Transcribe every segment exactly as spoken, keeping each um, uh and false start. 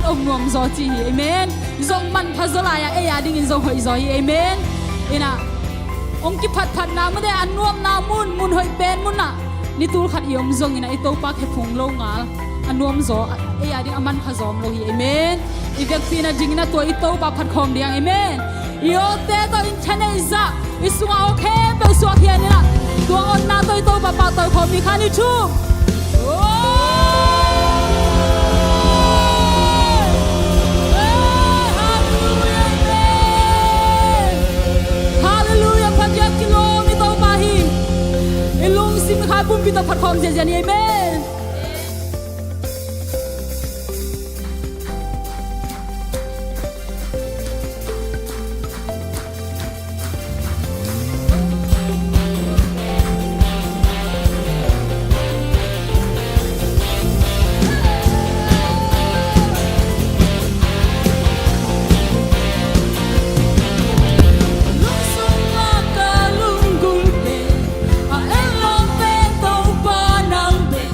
zong nuam zaw ci hi. Amen. Zong manpha zaw lai-a ei a dingin zong hoih zaw hi. Amen. Ina, hong kiphatphatna mute a nuamna mun, mun hoih pen munah ni tul khat i om zongin ah i Topa khephung lo ngal a nuam zaw, ei a ding a manpha zaw om lo hi. Amen. I vekpi-in a dingin ah tua i Topa phat khawm ding. Amen. I awte tawh in thaneih zah i sungah aw khempeuh suak hian inah tua awtna tawh i Topa pahtawi khawm ni kha ni thu. Halleluia, amen. Halleluia, phathiat kilawm i Topa hi. I lungsim i khai pumpi tawh phat khawm ziazia ni. Amen. Lungsim lak a lunggulhte, a en lawmte Topa nang bek.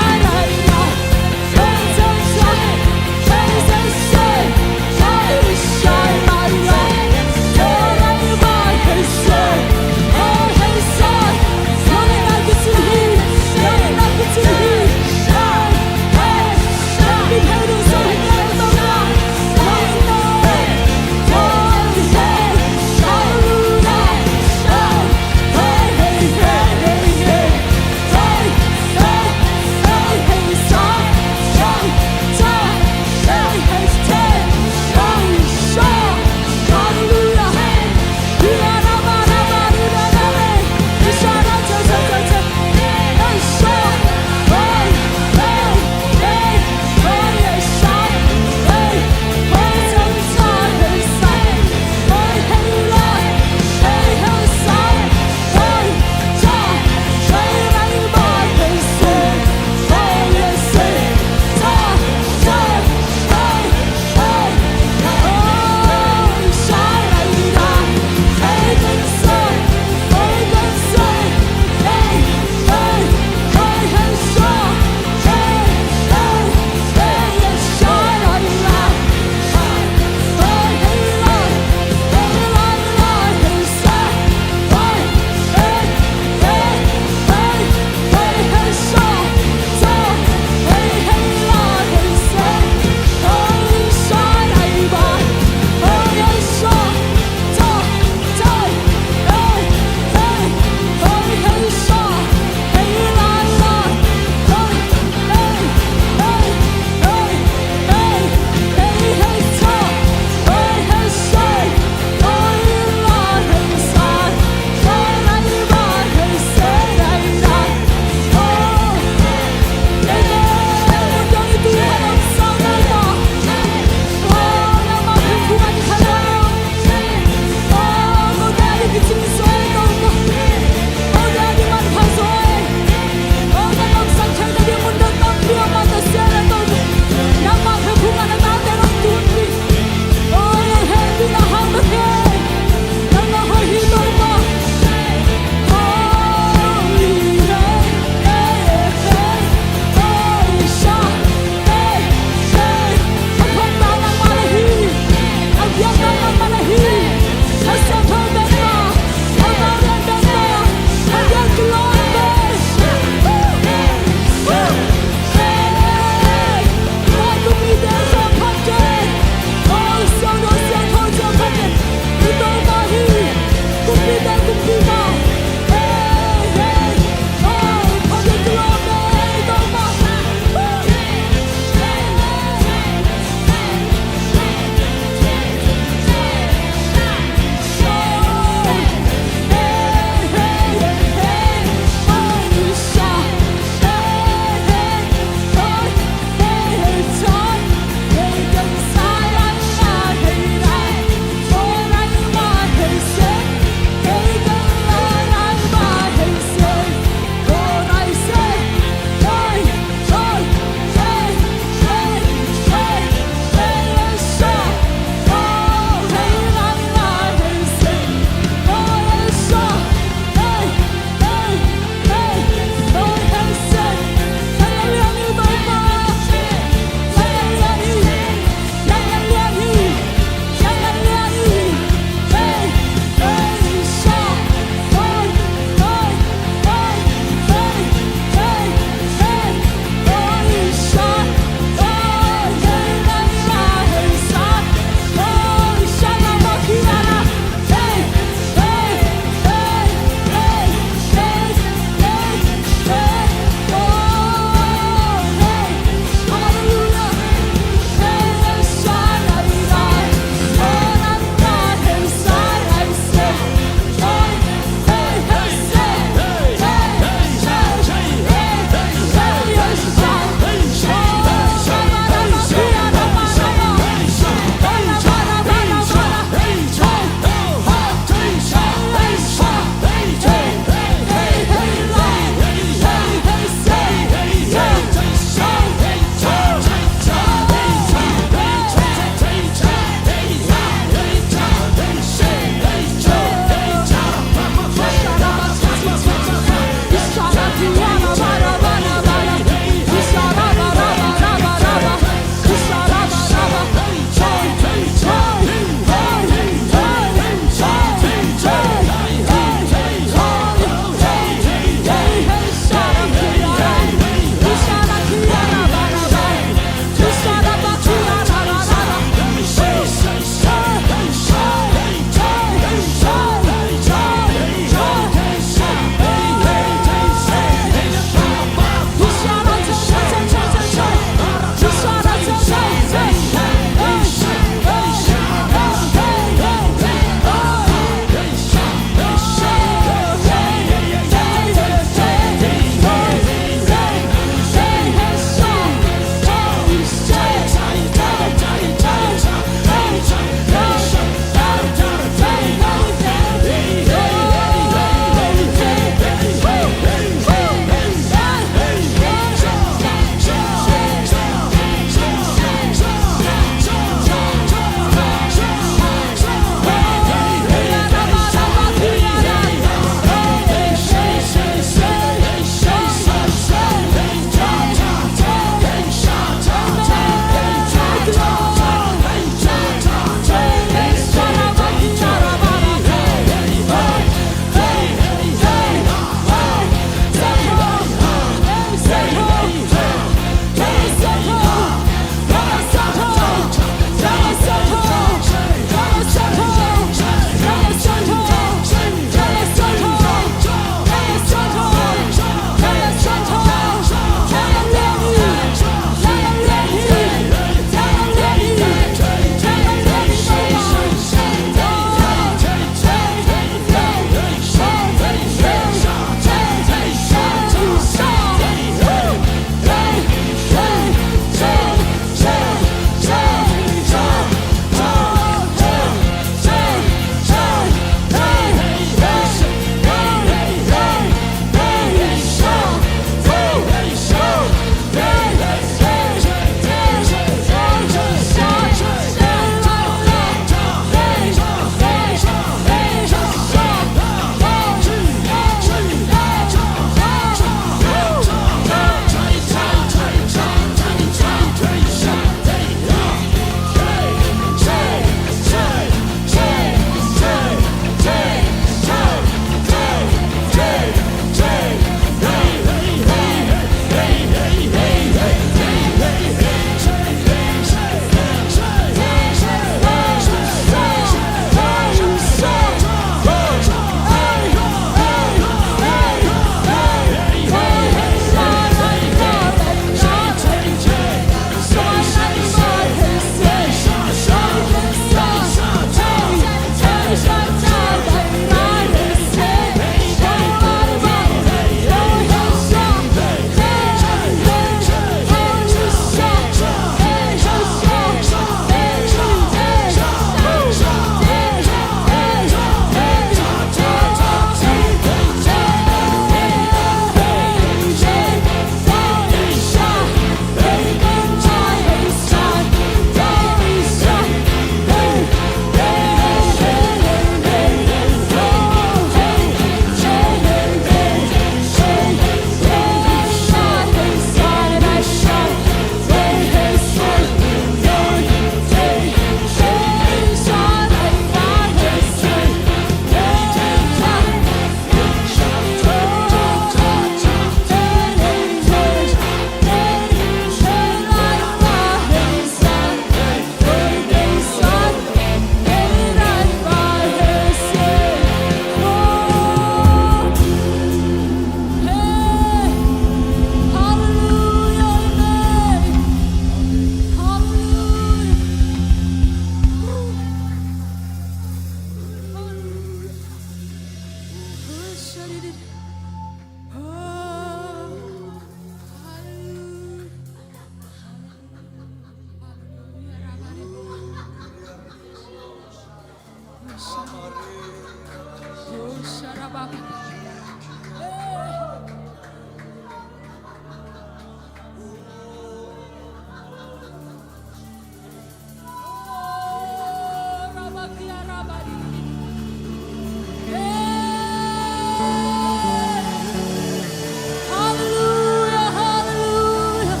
Hallelujah, hallelujah.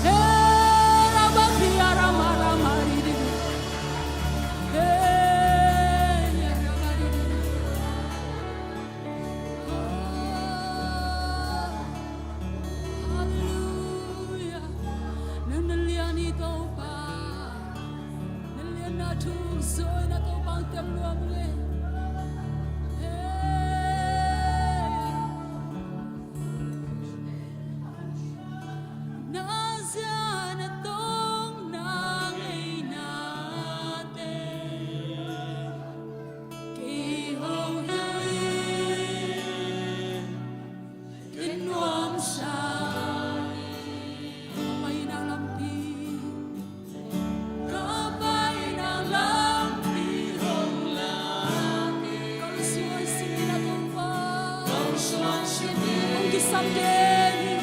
Hey, rabakia rama rama ridi. Hey, rama ridi. Hallelujah. Nang na lian hi Topa. Na lianna thu zong na Topa hong tel nuam ung e. Hey. Na zia na tong na ngeina te. Kei hong hilh in, ka nuamsa in, ka paina lampi, ka paina lampi hong lak in. Ka lungsim hong sin in, a Topa. Ka lungsim hong sin in. Hong kisam den hi.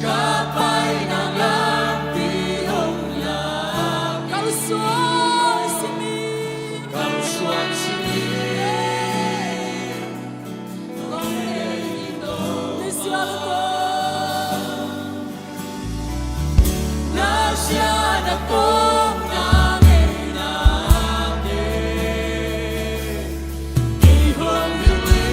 Ka paina lampi hong lak. Ka lungsuang sin in. Ka lungsuang sin in. Kong deih hi Topa. Na zia na tong. Na zia na tong na ngeina te. Kei hong hilh in.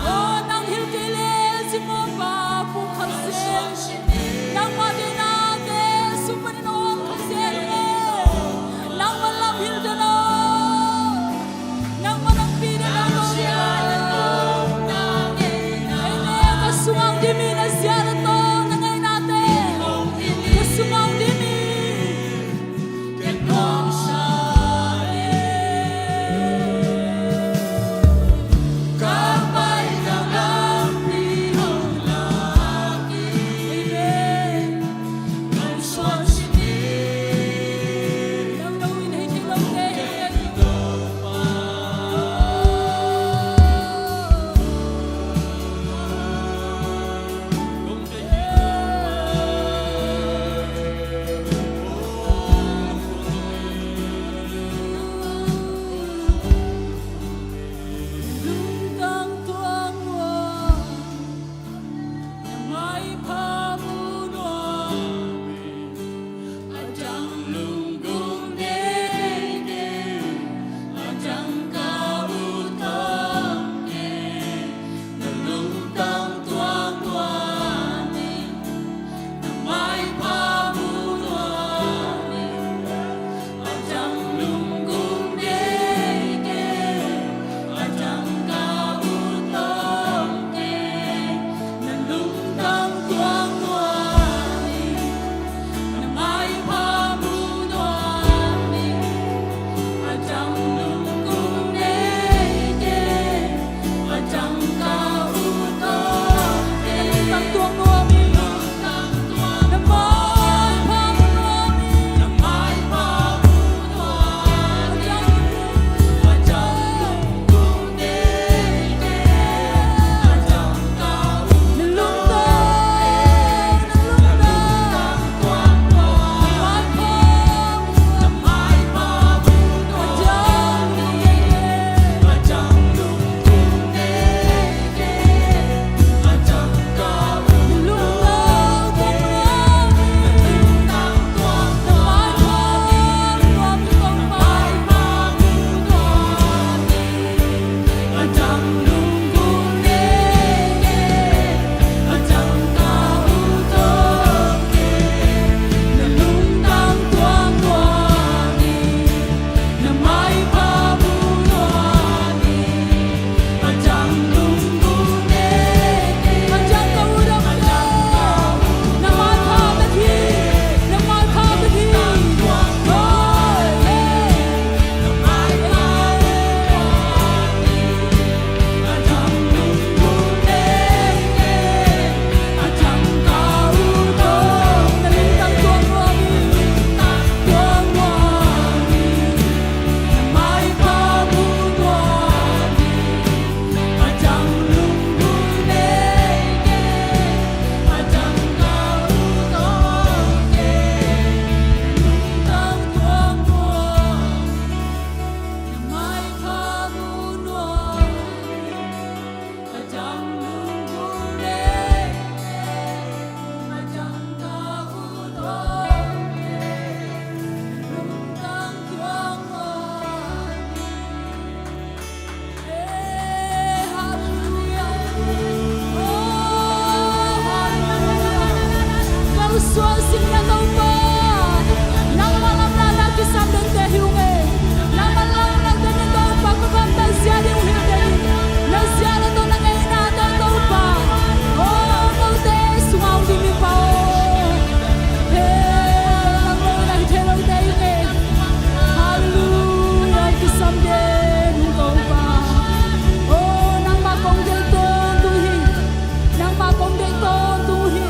Aw, nang hilh kei leh, Jehovah, Pu Kha Siangtho, nangmah deihna-te sung panin hong om kha zel ing e. Nangmah lam hilh den aw. Nangmah lampi den aw. Amen. Ka sungah hong dim hi, na zia le tawh na ngeinate. Ka sungah hong dim hi. Nangmah lam na kisam ding te hi ung e. Nangmah lam na ding Topa, ka gamtat zia ding uh hi ding. Na zia le tawh na ngeina te Topa. Aw, kote sungah hong dim hi Pa aw. He, nang lo na hi thei lo te hi nge. Halleluiah, kisam ding uh Topa. Aw, nangmah kong deih tawntung hi. Nangmah kong deih tawntung hi.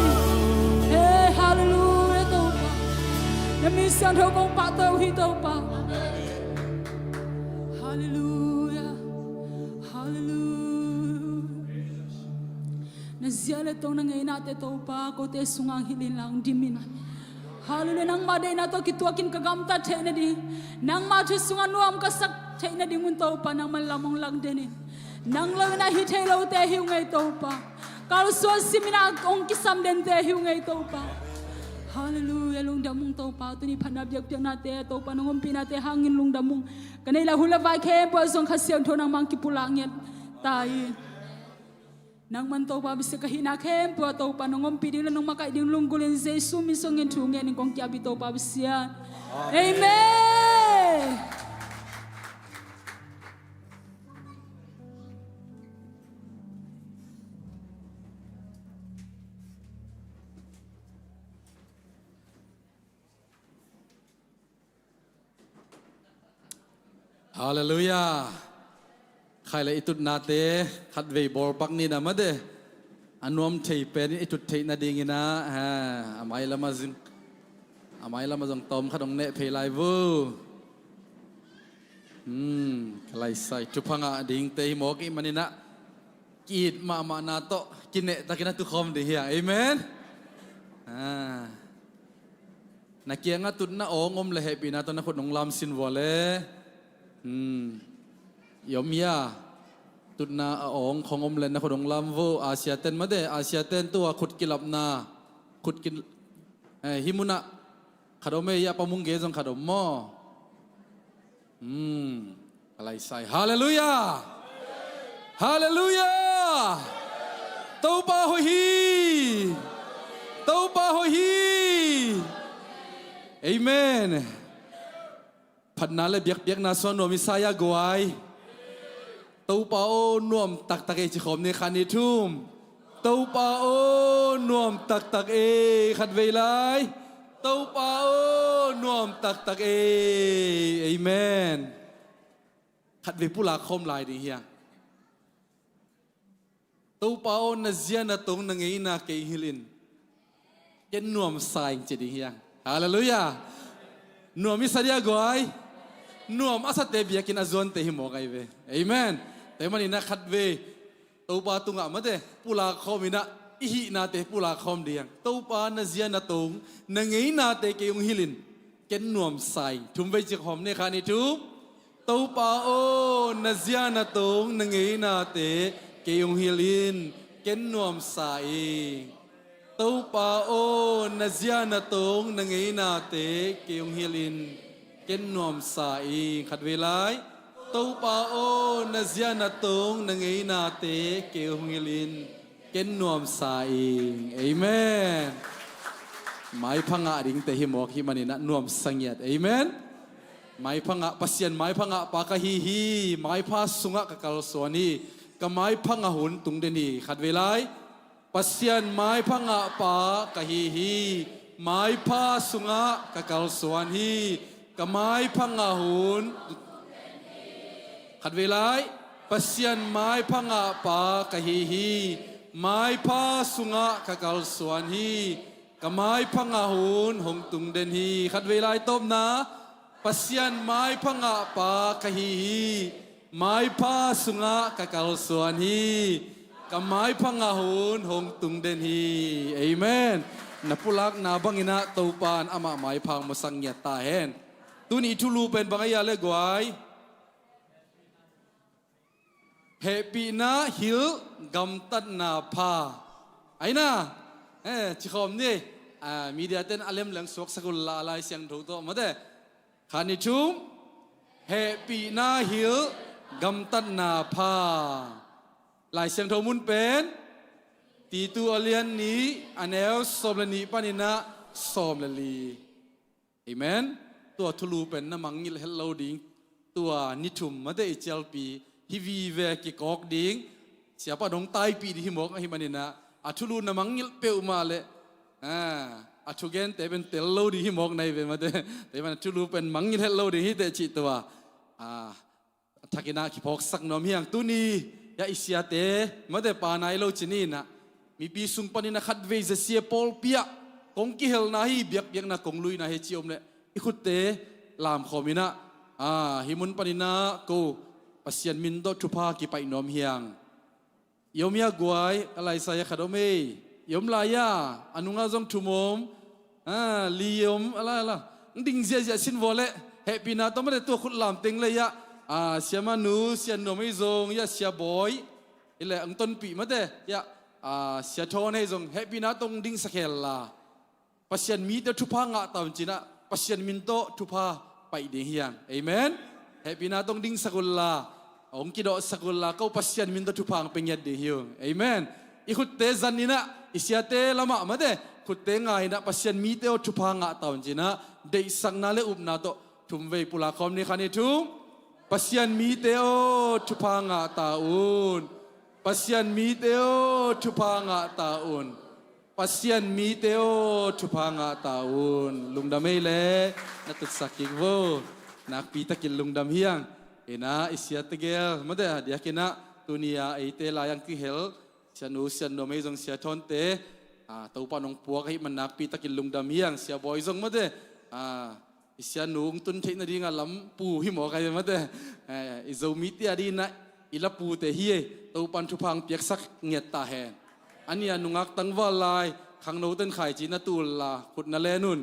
He, halleluiah Topa. Na min siangtho kong pahtawi uh hi Topa. Halleluiah. Halleluiah. Na zia le tawh na ngeina te Topa, kote sungah hong hilh in la hong dim in. Halleluiah, nangmah deihna tawh kituakin ka gamtat theih nading, nangmah thu sungah nuam ka sak theih nadingun Topa nangman lam hong lak den in. Nang lo in a hi thei lote hi uh ngei Topa. Kalsuan simin a hong kisam dente hi uh ngei Topa. Halleluiah, lungdam ung Topa. Tuni phatna biakpiaknate Topa nong ompihnate hangin lungdam ung. Ka neih la hun la vai khempeuh ah zong Kha Siangtho nangmah hong kipulak ngiat ta in. Nangman Topa bisia ka hihna khempeuh ah Topa nong ompih ding le nong makaih ding lunggulhin Jesu min suangin thu ngenin kong kiap hi Topa bisia. Amen. Halleluiah. Khai le i tutnate khatvei bawlpak ni na mate. A nuam thei penin i tut theih nadingin ah, ha, a mailam a zong, a mailam a zong tawm khat hong neh phei lai vo. Hmm, ka laisai thupha ngah dingte hi mawk ih manin ah ki-it mahmahna tawh kinehtakin a tukhawm ding hi hang. Amen. Ah. Na kiangah tutna awng om le hehpihna tawh na khut hong lamsin vua le. Hmm. I om hia? Tutna a awng khong om le na khut hong lam vo. Asia ten mate, Asia ten tua khut kilapna. Khut ki, eh, hih munah khat om e, hia Pa Mung Ge zong khat om maw? Hmm. Ka laisai. Halleluiah! Halleluiah! Topa hoih hi! Topa hoih hi! Amen. Phatna le biakpiakna suah nuam i sa hia guai. Topa aw nuam taktak ei ci khawm ni khat ni thum. Topa aw nuam taktak ei khatvei lai. Topa aw nuam taktak ei. Amen. Khatvei pulak khawm lai ding hi hang. Topa aw na zia na tong na ngeina kei hong hilh in. Ken nuamsa ing ci ding hi hang. Halleluiah. Nuam i sa dia guai. Nuam a sate biakinn a zuante hi mawk ahi ve. Amen. Tua ahih manin ah khatvei Topa tungah mate pulak khawm in ah i hihnate pulak khawm ding. Topa na zia na tong na ngeinate kei hong hilh in. Ken nuamsa ing. Thum vei ci khawm ni khat ni thum. Topa aw na zia na tong na ngeinate kei hong hilh in. Ken nuamsa ing. Topa aw na zia na tong na ngeinate kei hong hilh in. Ken nuamsa ing. Khatvei lai. Topa aw na zia na tong na ngeinate kei hong hilh in. Ken nuamsa ing. Amen. Maipha ngah dingte hi mawk ih manin ah nuamsa ngiat. Amen. Maipha ngah, Pasian maipha ngah pa ka hi hi. Maipha sungah ka kalsuan hi. Ka maipha ngah hun tung den hi. Khatvei lai. Pasian maipha ngah pa ka hi hi. Maipha sungah ka kalsuan hi. Ka maipha ngah hun. Khatvei lai. Pasian maipha ngah pa ka hi hi. Maipha sungah ka kalsuan hi. Ka maipha ngah hun hong tung den hi. Khatvei lai tawpna. Pasian maipha ngah pa ka hi hi. Maipha sungah ka kalsuan hi. Ka maipha ngah hun hong tung den hi. Amen. Na pulakna bangin ah Topa in amah maipha hong musak ngiat ta hen. Tuni thulu pen bang a hia le guai. Hehpihna hilh gamtatna pha. Aina. Eh, ci khawm ni. Ah, media ten a lem leng suaksak un la Lai Siangtho tawh mate. Khat ni thum. Hehpihna hilh gamtatna pha. Lai Siangtho mun pen Titu a lian nih a neu sawm le nih panin ah sawm le li. Amen. Tua thulu pen na mangngilh het lo ding. Tua ni thum mate i cialpi hi vive kikawk ding. Siapa dong taipih ding hi mawk ahih manin ah a thulu na mangngilh peuhmah leh, ah, a thugente pen tel lo ding hi mawk na hi ve mate. Tua ahih manin a thulu pen mangngilh het lo ding hi teh cih tua. Ah, a thakin ah kiphawksak nuam hi hang. Tuni hia i siate mate pa nai lo ci ni in ah mipi sung panin ah khatvei zesia pawlpi ah kong kihelna hi, biakpiakna kong luina hi ci om leh i khutte lamkhawm in ah, ah, hih mun panin ah ko Pasian min tawh thupha kipaih nuam hi hang. I om hia guai, a laisai a khat om ei. I om lai a, a nungah zong thum om. Ah, li om, ala, ala. Ding ziahziah sin vua leh, hehpihna tawh mate tua khut lam teng leh, ya. Ah, Sia Manu, Sia Nuam ei zong, ya, Sia Bawi. I leh, ang tonpih mate, ya. Ah, Sia Thawn ei zong, hehpihna tawh dingsak hen la. Pasian mite thupha ngah ta un ci-in ah, Pasian min tawh thupha paih ding hi hang. Amen. Hehpihna tawh dingsak un la, hong kidawhsak un la, ko Pasian min tawh thupha hong pia ngiat ding hi ung. Amen. I khutte zan in ah, i siate lamah mate, khutte ngai in ah, Pasian mite aw thupha ngah ta un ci-in ah, deihsakna leh upna tawh, thum vei pulak khawm ni, khat, nih, thum. Pasian mite aw thupha ngah ta un. Pasian mite aw thupha ngah ta un. Pasian mite aw thupha ngah ta un. Lungdam ei leh, na tutsak kik vo. Nakpi takin lungdam hi hang. In ah, i sia tegel mate, a diakin ah, tuni-a eite lai-ah kihel, Sia Nu, Sia Nuam ei zong, Sia Thawnte, ah, Topa'n hong puak ahih man nakpi takin lungdam hi hang. Sia Bawi zong mate, ah, i Sia Nu hong tun theih nading a lampu hi mawk ai ve mate. Eh, i Zomite a dingin ah i lapute hi ei. Topa'n thupha hong piaksak ngiat ta hen. A nih a nungak tangval lai, khangnote'n khaici na tu un la, khut na len un.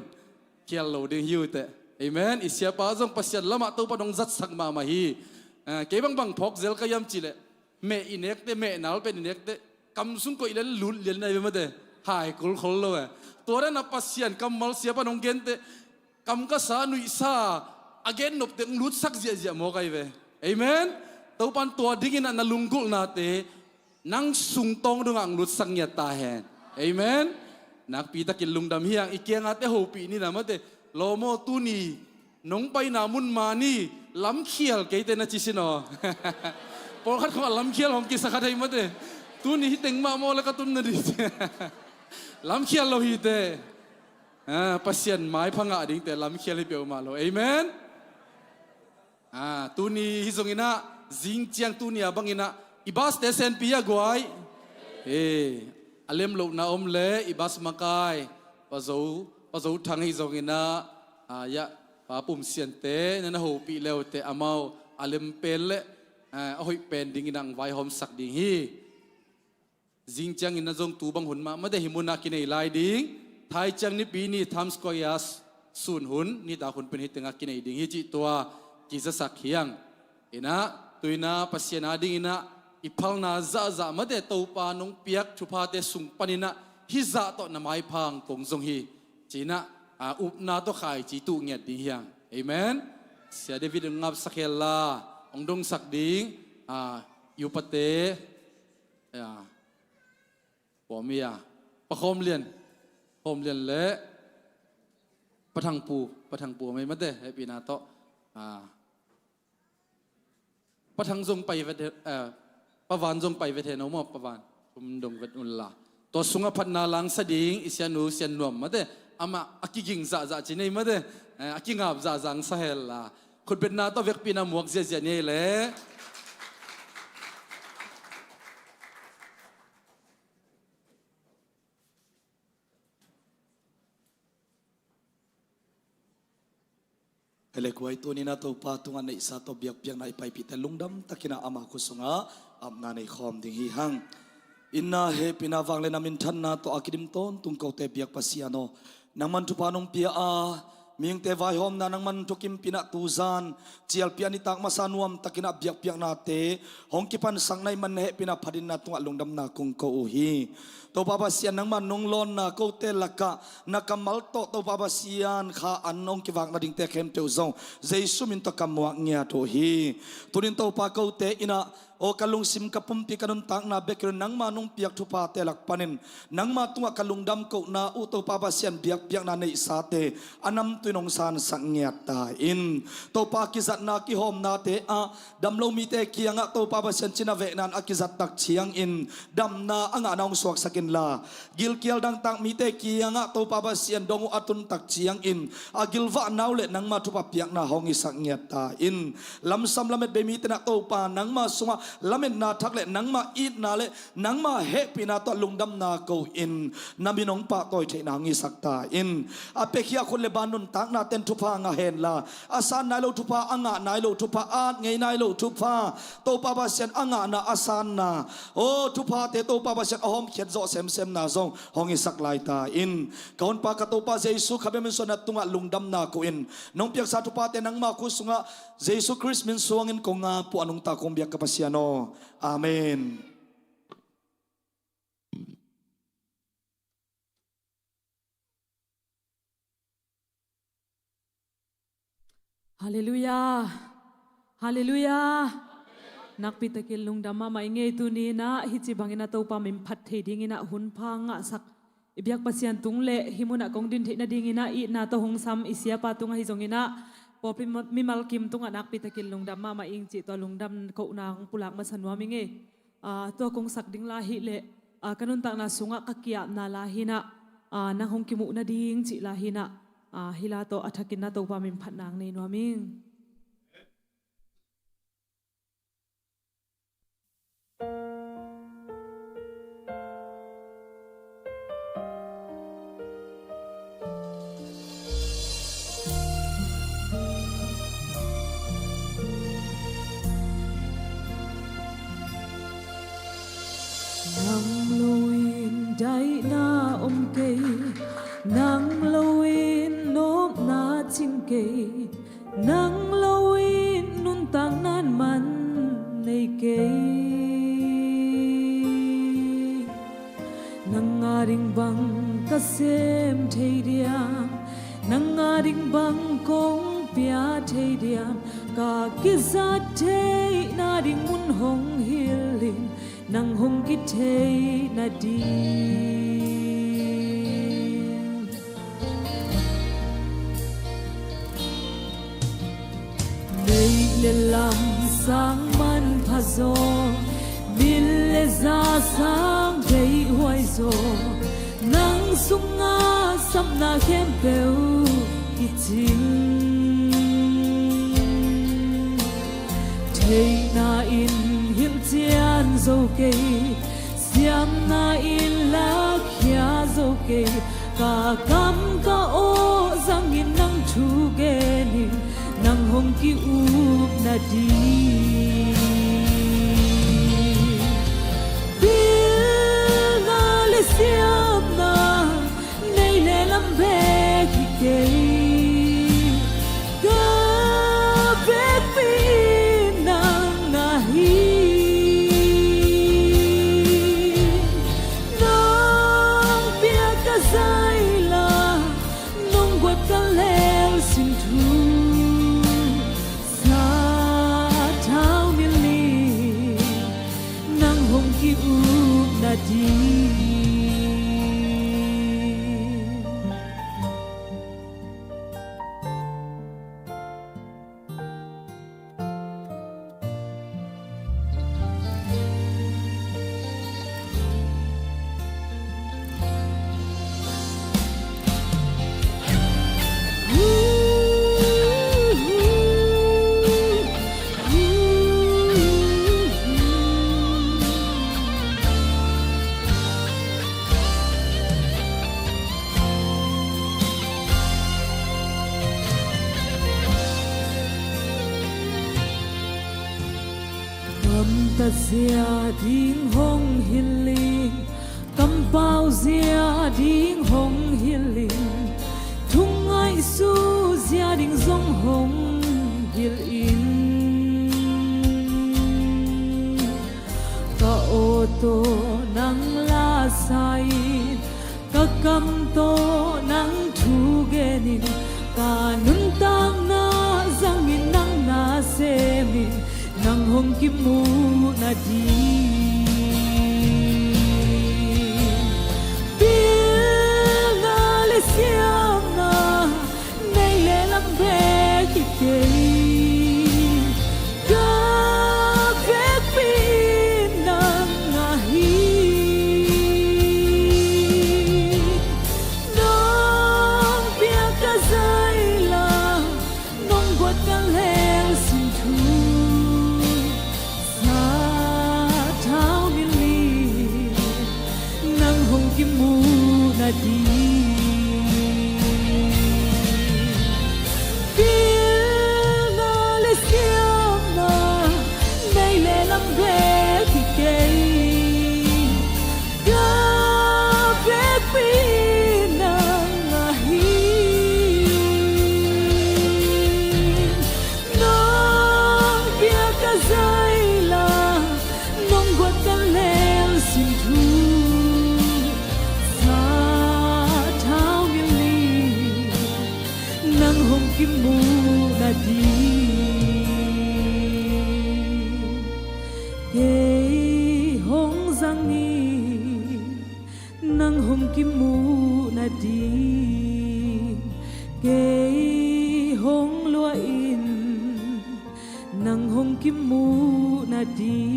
Khial lo ding hi uh teh. Amen. I siapa zong Pasian lamah Topa'n hong zatsak mahmah hi. Eh, kei bangbang phawk zel ka hiam cih leh, meh i nek teh, meh nal pen i nek teh, kam sung koih lian, lut lian na hi ve mate. Hai kulkhol lo e. Tua dan a Pasian kammal siapa'n hong gen teh, kam ka sa, nuihsa, a gen nop teh hong lutsak ziahziah mawk ai ve. Amen. Topa'n tua dingin ah na lunggulhnate nang sung tawng dongah hong lutsak ngiat ta hen. Amen. Nakpi takin lungdam hi hang. I kiangah te hopih ni na mate. Lawm aw, tuni nong paina mun man hi, lamkhial kei teh na ci sin aw. Pawlkhat khawng ah lamkhial hong kisa kha thei mate. Tuni hih teng mah maw leh ka tun na ding. Lamkhial lo hi teh. Ah, Pasian maipha ngah dingte lamkhial hi peuhmah lo. Amen. Ah, tuni hi zongin ah, zing ciang tuni-a bangin ah, i bus te senpi a guai. Eh, a lem lohna om leh, i bus makai, Pa Zo, Pa Zo Thang hi zongin ah, ah, ya, Pa Pum Sian te, na na hopih le uh teh amau, a lem pen leh, ah, a hoih pen dingin ah hong vaihawmsak ding hi. Zing ciangin ah zong tu bang hun mah mate hih munah kinei lai ding. Thai ciang Nipi ni Times Square sun hun, nitak hun pen hih tengah kinei ding hi cih tua kizasak hi hang. In ah, tu-in ah Pasian a dingin ah i phalna zahzah mate Topa'n hong piak thuphate sung panin ah hih zah tawh na maipha hong kong zong hi. Ci-in ah, ah, upna tawh khaici tuh ngiat ding hi hang. Amen. Sia David hong ngapsak hen la, hong dongsak ding, ah, i upate, ya. Pawm hi a. Pa Khawm Lian. Khawm Lian leh Pa Thang Pu. Pa Thang Pu a mei mate. Hehpihna tawh. Ah. Pa Thang zong pai vet he, eh, Pa Van zong pai vet he no maw, Pa Van. Kum dong vet un la. Tua sungah phatna la hong sa ding, i Sia Nu, Sia Nuam mate. Amah a kiging zahzah ci nei mate. Eh, a kingap zahzah hong sa hen la. Khutbetna tawh vekpihna muak ziahziah ni ei leh. Hei le guai, tuni-in ah Topa tungah neihsa tawh biakpiakna i paipihte lungdam takin ah ama khut sungah apna nei khawm ding hi hang. In ah hehpihna, vangliatna, minthanna tawh a kidim tawntung kote biak Pasian aw, nangman thupha nong pia a, mihingte vaihawmna nangman thukimpihna tu zan, cialpi a nitak masa nuam takin ah biakpiaknate hong kipansakna i man na hehpihna phatinna tungah lungdamna kong ko uh hi. Topa Pasian, nangman nong lawnna kote lakah na kammal tawh Topa Pasian kha an hong kivakna dingte khempeuh zong Jesu min tawh ka muak ngiat uh hi. Tuni-in Topa kote in ah, aw ka lungsim ka pumpi ka nuntakna bek hi lo, nangma nong piak thuphate lak panin nangma tungah ka lungdam kohna uh Topa Pasian biakpiakna neihsate a namtui in hong sansak ngiat ta in. Topa kizatna kihawmnate ah damlo mite kiangah Topa Pasian cina vehna in a kizat tak ciangin damna a ngahna hong suaksak inla, gilkial dangtak mite kiangah Topa Pasian dong uh a tun tak ciangin a gilvahna uh leh nangma thupha piakna hong hisak ngiat ta in. Lamsam lametbei mite in ah Topa nangma sungah lametna thak le nangmah itna le nangmah hehpihna tawh lungdamna ko-in na min hong pahtawi theihna hong hisak ta in. A piakhia khut le ban nuntakna ten thupha ngah henla, a san nai lo thupha, a ngah nai lo thupha, a at ngei nai lo thupha, Topa Pasian a ngahna a sanna, aw thuphate Topa Pasian a hawmkhiat zawh semsemna zong hong hisak lai ta in. Ka Honpa ka Topa Jesu kha bia min suanna tungah lungdamna ko-in nong piaksa thuphate nangma khut sungah Jesu Khrist min suangin kong ap uh a nungta kong biak ka Pasian aw. Amen. Halleluiah. Halleluiah. Nakpi takin lungdam mahmah i ngei. Tuni-in ah hih ci bangin a Topa min phat thei dingin ah hun pha ngahsak i biak Pasian tung le hih munah kong din theih nadingin ah itna tawh hong sam i siapa tung ahi zongin ah pawlpi mimal kim tungah nakpi takin lungdam mahmah ing cih tua lungdam kohna hong pulak masa nuam i ngei. Aa, tua kong sak ding la hi leh, aa, ka nuntakna sungah ka ki-apna la hi-in ah, aa, nang hong kimuh nading cih la hi-in ah, aa, hih la tawh a thakin na Topa min phatna hong nei nuam ing. Nang lo-in daihna om kei, nang lo-in nopna cing kei, nang lo-in nuntakna in man nei kei. Nang ading bang ka sem thei diam, nang ading bang kong pia thei diam, ka kizat theihna ding mun hong hilh in, nang hong kithei nading. Neih le lam sang manpha zaw, min le za sang deihhuai zaw, nang sungah sapna khempeuh kicing. Theihna in hilh cian zo kei, siamna in lakhia zo kei, ka kam ka aw zangin nang thu genin, nang hong ki-up nading. Pilna le siamna, neih le lam bek hi kei, ka vekpi in nang ahi. Nong piak ka zaila, nong guat ka lel sin thu, sathau mil nih nang hong ki-up nading. Kamtat zia ding hong hilh in, kampau zia ding hong hilh in, thu ngaihsut zia ding zong hong hilh in. Ka aw tawh nang la sa in, ka kam tawh nang thu genin, ka nuntakna zangin nang na semin, nang hong kimuh nading. Pilna le siamna, neih le lam bek hi kei, ka vekpi in nang ahi. Nong piak ka zaila, nong guat ka lel sin thu, sa Muh nading kei hong zangin, nang hong kimuh nading kei hong luahin, nang hong kimuh nading.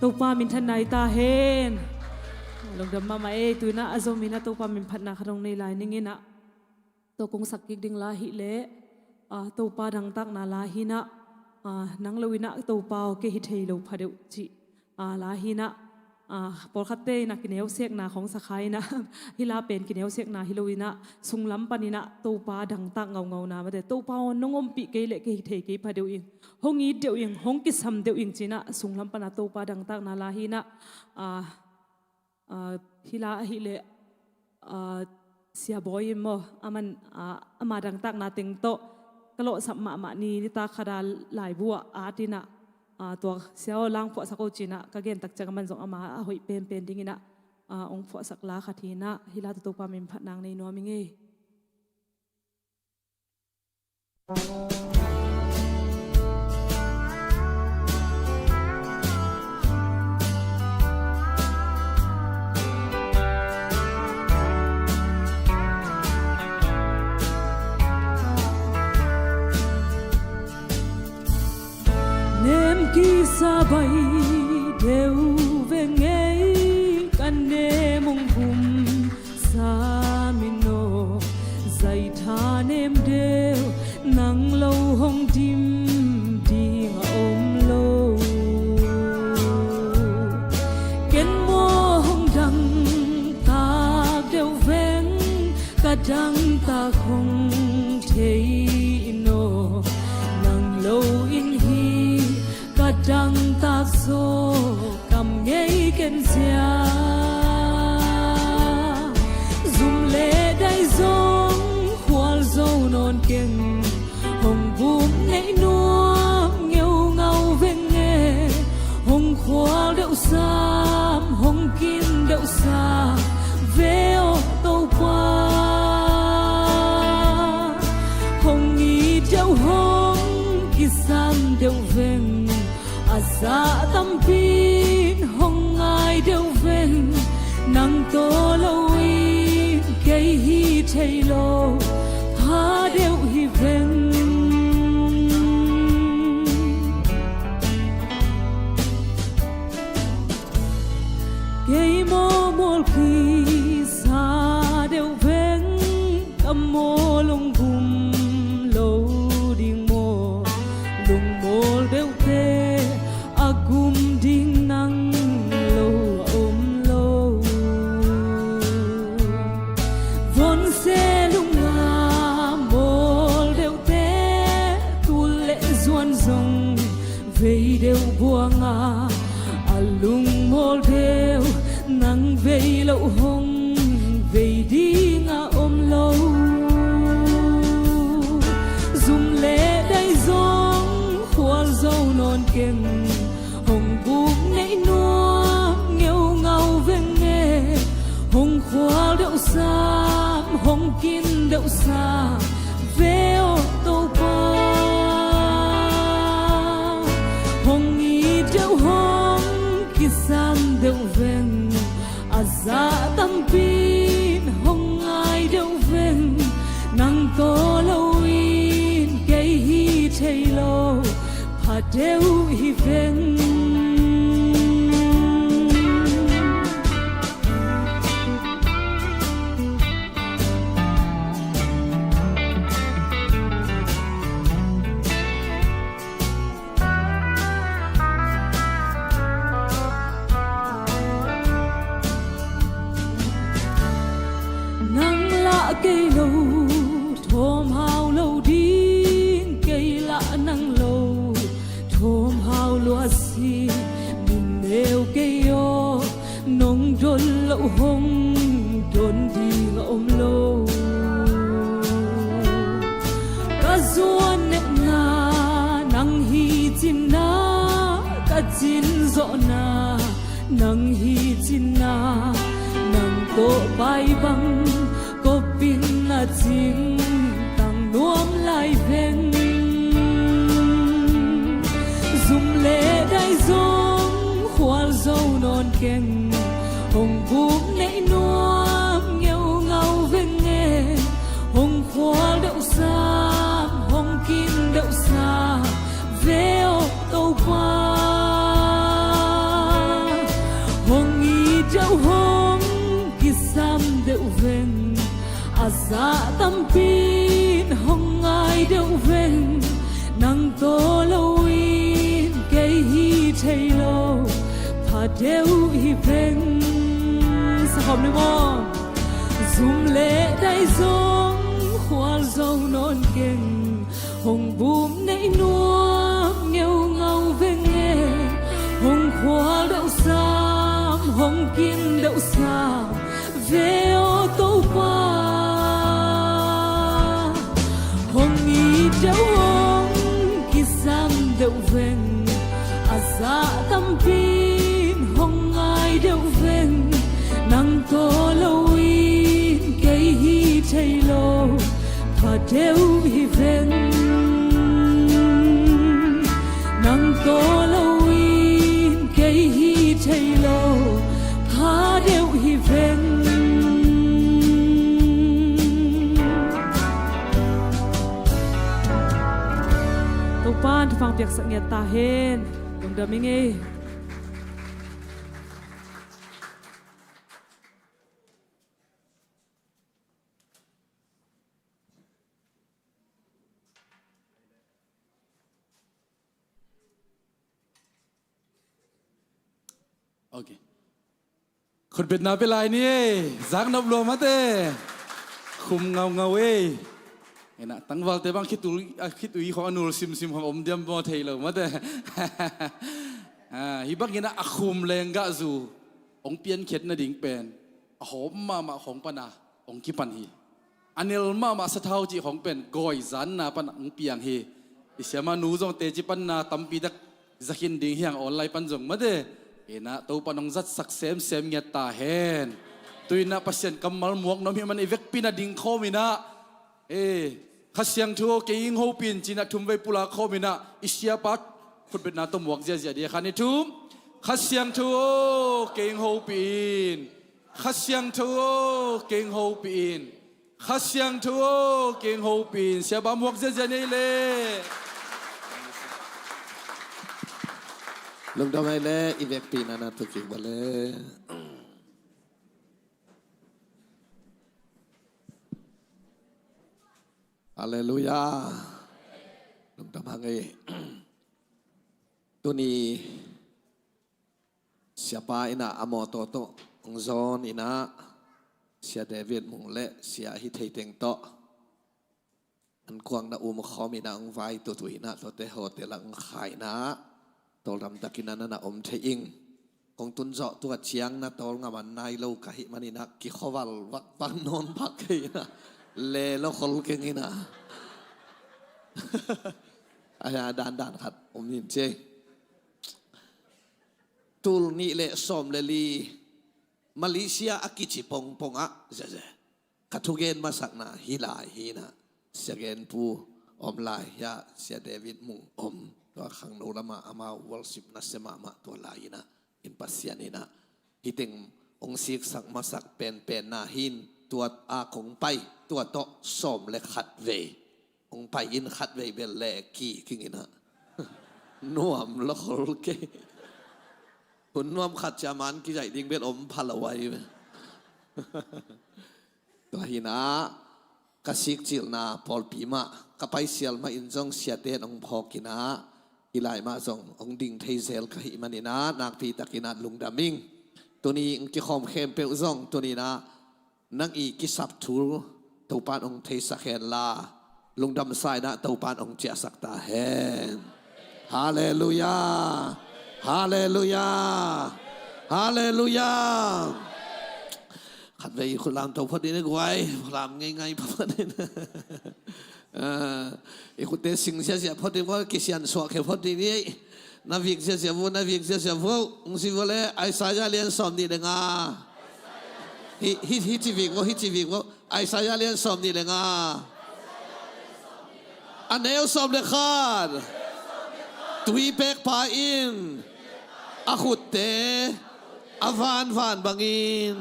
Topa minthanna hi ta hen. Lungdam mahmah ei. Tuinah a zominah Topa minphatna khat hong nei lai ninginah, tua kong sak kik ding la hileh, ah, Topa dangtakna la hinah, ah, nang loinah Topa aw kei hi thei lo phadeuh cih, ah, la hinah, ah, pawlkhatte inah kineusiakna khong sakha inah, hih la pen kineusiakna hi loinah sunglam paninah Topa dangtak ngaungauna mate, Topa aw nong ompih kei leh kei hi thei kei phadeuh ing, hong it deuh ing, hong kisam deuh ing cinah sunglam panah Topa dangtakna la hinah, ah, ah, hih la ahileh, ah, Sia Bawi in maw, aman, ah, ama dangtakna teng tawh ka lawhsap mahmah ni, nitak khat a laibu ah atinah, ah, tua Sia aw lang phuahsak o cinah ka gen tak ciang aman zong ama a hoih penpen dinginah, ah, hong phuahsak la khat hinah, hih la tawh Topa minphatna hong nei nuam ing ei. Nem kisa bai deuh veng ei, ka nem hong gum sa min aw, zaitha nem deuh nang lo hong dim ding a om lo. Ken maw hong dangtak deuh veng, ka dangtak hong thei in aw, nang lo in hi ka dangtak zaw kam ngei ken zia. Zum le dai zong khual zo nawn keng, hong bum neih nuam ngeungau veng e, hong khual deuh sam, hong kin deuh sam ve aw Topa. Hong it deuh hong kisam deuh veng, a zah tampi in hong ngai deuh veng, nang tawh lo in kei hi thei lo pha deuh hi veng. Kei maw mawl kisa deuh veng, ka mawl hong gum lo ding maw, lungmawl deuhte a gum ding nang lo a om lo. Vonse lunga mawl deuhte tul le zuan zong vei deuh buanga, a lungmawl deuh nang vei loh hong vei dinga om lo. Zum le dai zong khual zo nawn keng, hong buk neih nuam ngeungau veng e, hong khual deuh sam, hong kin deuh sam ve aw Topa. Hong it deuh hong kisam deuh veng, a zah tampi in hong ngai deuh veng, nang tawh lo in kei hi thei lo pha deuh hi veng. Nang lah kei lo thawm hau lo ding, kei lah nang lo thawm hau lua si, min neu kei aw, nong don loh hong don ding a om lo. Ka zuan nepna nang hi cinna, ka cin zawhna nang hi cinna, nang tawh pai bang Cingtang nuam lai veng. Zum le dai zong khual zo nawn keng. Hong bum neih nuam ngeungau veng e. Hong khual deuh sam, hong kin deuh sam ve aw Topa. Hong it deuh, hong kisam deuh veng. A zah tampi in hong ngai deuh veng. Nang tawh lo in kei hi thei lo, pha deuh hi veng. Sa khawm ni maw? Zum le dai zong khual zo nawn keng. Hong bum neih nuam ngeungau veng e. Hong khual deuh sam, hong kin deuh sam ve aw Topa. Hong it deuh, hong kisam deuh veng. A zah tampi in hong ngai deuh veng. Nang tawh lo in kei hi thei lo, pha deuh hi veng. Nang tawh lo in kei hi thei lo, pha deuh hi veng. Topa'n thupha piaksak ngiat ta hen. Lungdam ing ei. Ok. Khutbetna pia lai ni ei. Zaknop lua mate. Khum ngaungau ei. Ina tangvalte bang khitui, a khitui khawng a nul simsim khawng om diam maw thei lo mate. Ah, hih bangin a khum lenggah zu hong piankhiat nading pen a hawm mahmah khawng pana hong kipan hi. A nel mahmah sathau cih khawng pen gawizanna pana hong piang hi. I siamah nu zong teci panna tampi tak zakhin ding hiang online pan zong mate. Ina Topa nong zatsak semsem ngiat ta hen. Tu ina Pasian kammal muak nuam hi man i vekpi na ding khawm ina. Eh, Kha Siangtho aw, kei hong hopih in, ci-in ah thumvei pulak khawm in ah, i siapa khutbetna tawh muak ziahziah ding a, khat, nih, thum. Kha Siangtho aw, kei hong hopih in. Kha Siangtho aw, kei hong hopih in. Kha Siangtho aw, kei hong hopih in. Siapa muak ziahziah ni ei le. Lungdam ei le, i vekpi na na tu kik ba le. Halleluiah. Lungdam hang ei. Tuni siapa in ah a mawtaw tawh hong zawn in ah, Sia David Mung le Sia Hi Thei Teng tawh an kuang na um khawm in ah hong vai tutu in ah, tuate hotel ah hong khai in ah, tawldam takin ah na na om thei ing. Kong tun zawh tua ciang na tawlnga man nai lo ka hih manin ah kikhuaval vakvak nawn bak kei in ah, le lo khol keng in ah. Aya dandan khat om in ci ei. Tul nih le sawm le li Malaysia a kici pongpong ah, zeze, ka thugen masakna hih lai hi in ah, Sia Gen Pu om lai hi a, Sia David Mung om, tua khangno lamah amau worship nasia mahmah tua lai in ah, in Pasian in ah hih teng hong siksak masak penpenna hi in, tua a kong pai, tua tawh sawm le khat vei hong pai in, khat vei bel le ki kingin ah, nuam lo khol kei. Hun nuam khat ciang man kizaih ding bel om pha lo ai ve. Tua hi in ah ka sikcilhna pawlpi mah ka paisial mah in zong siate in hong phawk in ah, hih lai mah zong hong ding thei zel ka hih manin ah nakpi takin ah lungdam ing. Tuni hong kikhawm khempeuh zong tuni in ah nang i kisap thu Topa'n hong theisak hen la, lungdam sa in ah Topa'n hong ciahsak ta hen. Halleluiah. Halleluiah. Halleluiah. Khat vei i khut lam to phot in, guai, lam ngeingai phot in. Ah, i khutte sing ziahziah phot in, guai, kisian suak khia phot in ei. Na vik ziahziah vo, na vik ziahziah vo. Hong si vo le, Isaiah lian sawm nih le nga. Hi, hi, hi ci vik vo, hi ci vik vo. Isaiah lian sawm nih le nga, a neu sawm le khat. Tuipekpa in a khutte a vanvan bangin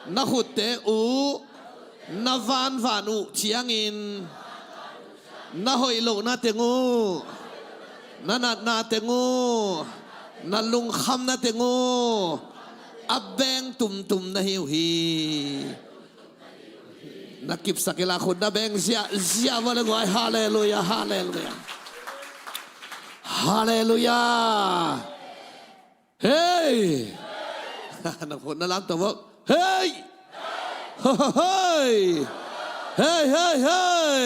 na khutte uh na vanvan uh ciangin na hoih lohna teng uh, na natna teng uh, na lungkhamna teng uh a beng tumtum na hi uh hi. Na kipsak ila khut na beng ziahziah vua le guai. Halleluiah, halleluiah. Halleluiah. Hei. Na khut na lam tawh vua. Hei. Hei. Hei, hei, hei.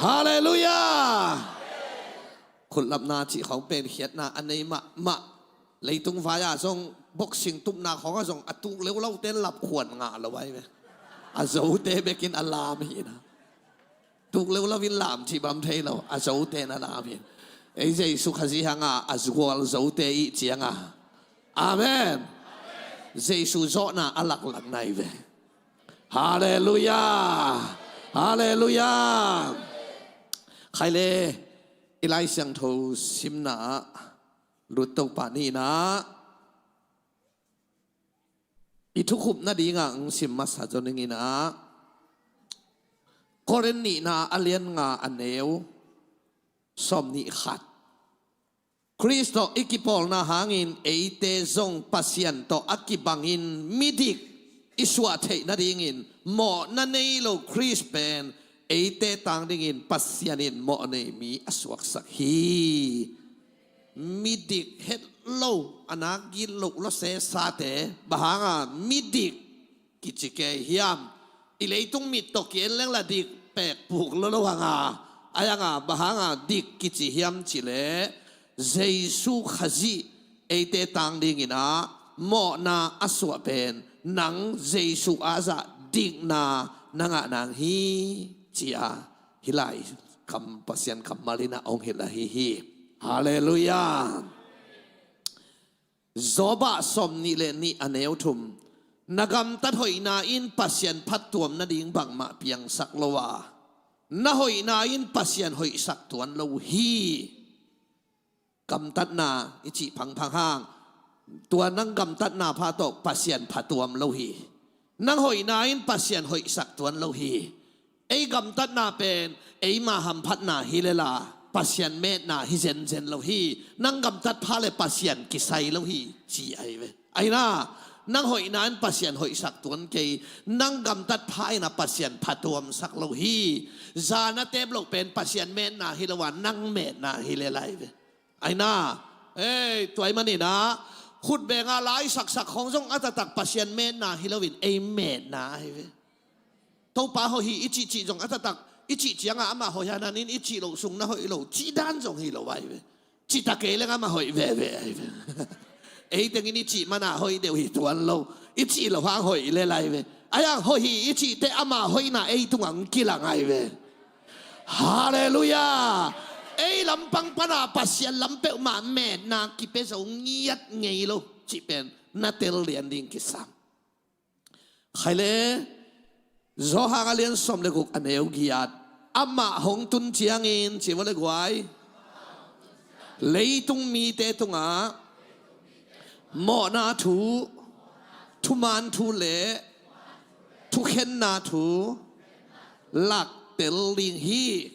Halleluiah. Khutlapna cih khawng pen khiatna a nei mahmah. Leitung vai-ah zong boxing tupna khawngah zong a tuk leulote lapkhuan ngah lo ahi ve. A zote bekin a lam hi na. Tuk leulo in lam cih bang thei lo, a zote na lam hi. Ei Jesu Khazih hanga a zual zote ih cianga. Amen. Jesu zawhna a laklak na hi ve. Halleluiah. Halleluiah. Khaile i Lai Siangtho simna ah lut to pah ni na. I thukhupna dingah ang sim masa zaw ning in ah, Korin nihna a lian nga a neu sawm nih khat. Khrist tawh i kipawlna hangin eite zong Pasian tawh a kibangin midik i suah theih nadingin mawhna nei lo Khrist pen eite tang dingin Pasian in mawh nei mi a suaksak hi. Midik het lo, a nak gilo lo sesate, bang hanga midik kici kei hiam? I leitung mit tawh ki-en leng la dik pekpuk lo lo hanga, ai hanga bang hanga dik kici hiam cih leh, Jesu Khazih eite tang dingin ah mawhna a suah pen nang Jesu a zah dikna na ngah nang hi, ci-a hih lai kam, Pasian kammal in ah hong hilh ahi hi. Halleluiah. Job ah sawm nih le nih a neu thum. Na gamtat hoihna in Pasian phattuam nading bangmah piangsak lo a, na hoihna in Pasian hoihsak tuan lo hi. Gamtatna i cih phangphang hang, tua nang gamtatna pha tawh Pasian phattuam lo hi. Nang hoihna in Pasian hoihsak tuan lo hi. Ei gamtatna pen eima hamphatna hi lela, Pasian metna hi zenzen lo hi. Nang gamtat pha le Pasian kisai lo hi, ci ahi ve. Aina, nang hoihna in Pasian hoihsak tuan kei, nang gamtat pha in ah Pasian phattuamsak lo hi. Za na tep loh pen Pasian metna hi lo a, nang metna hi lela ahi ve. Aina, ei, tua ahih manin ah khutbenga lai saksak khawng zong a taktak Pasian metna hi loin ei metna ahi ve. Topa hoih hi i cihcih zong a taktak i cih cianga amah hoih hi a, nanin i cih loh sung na hoih lo cih dan zong hi lo ahi ve. Cih ta kei leng amah hoih veve ahi ve. Ei tengin i cih mana hoih deuh hi tuan lo, i cih loh hang hoih lela ahi ve. Ahi hang hoih hi i cih teh ama hoihna ei tungah hong kilang ahi ve. Halleluiah. Ei lampang pana Pasian lam peuhmah metna kipia zo ngiat ngei lo cih pen na tel lian ding kisam. Khaile, Johan a lian sawm le guk a neu giat. Amah hong tun ciangin, ci vua le guai, leitung mite tungah mawhna thu, thuman thu le thukhenna thu laktel ding hi.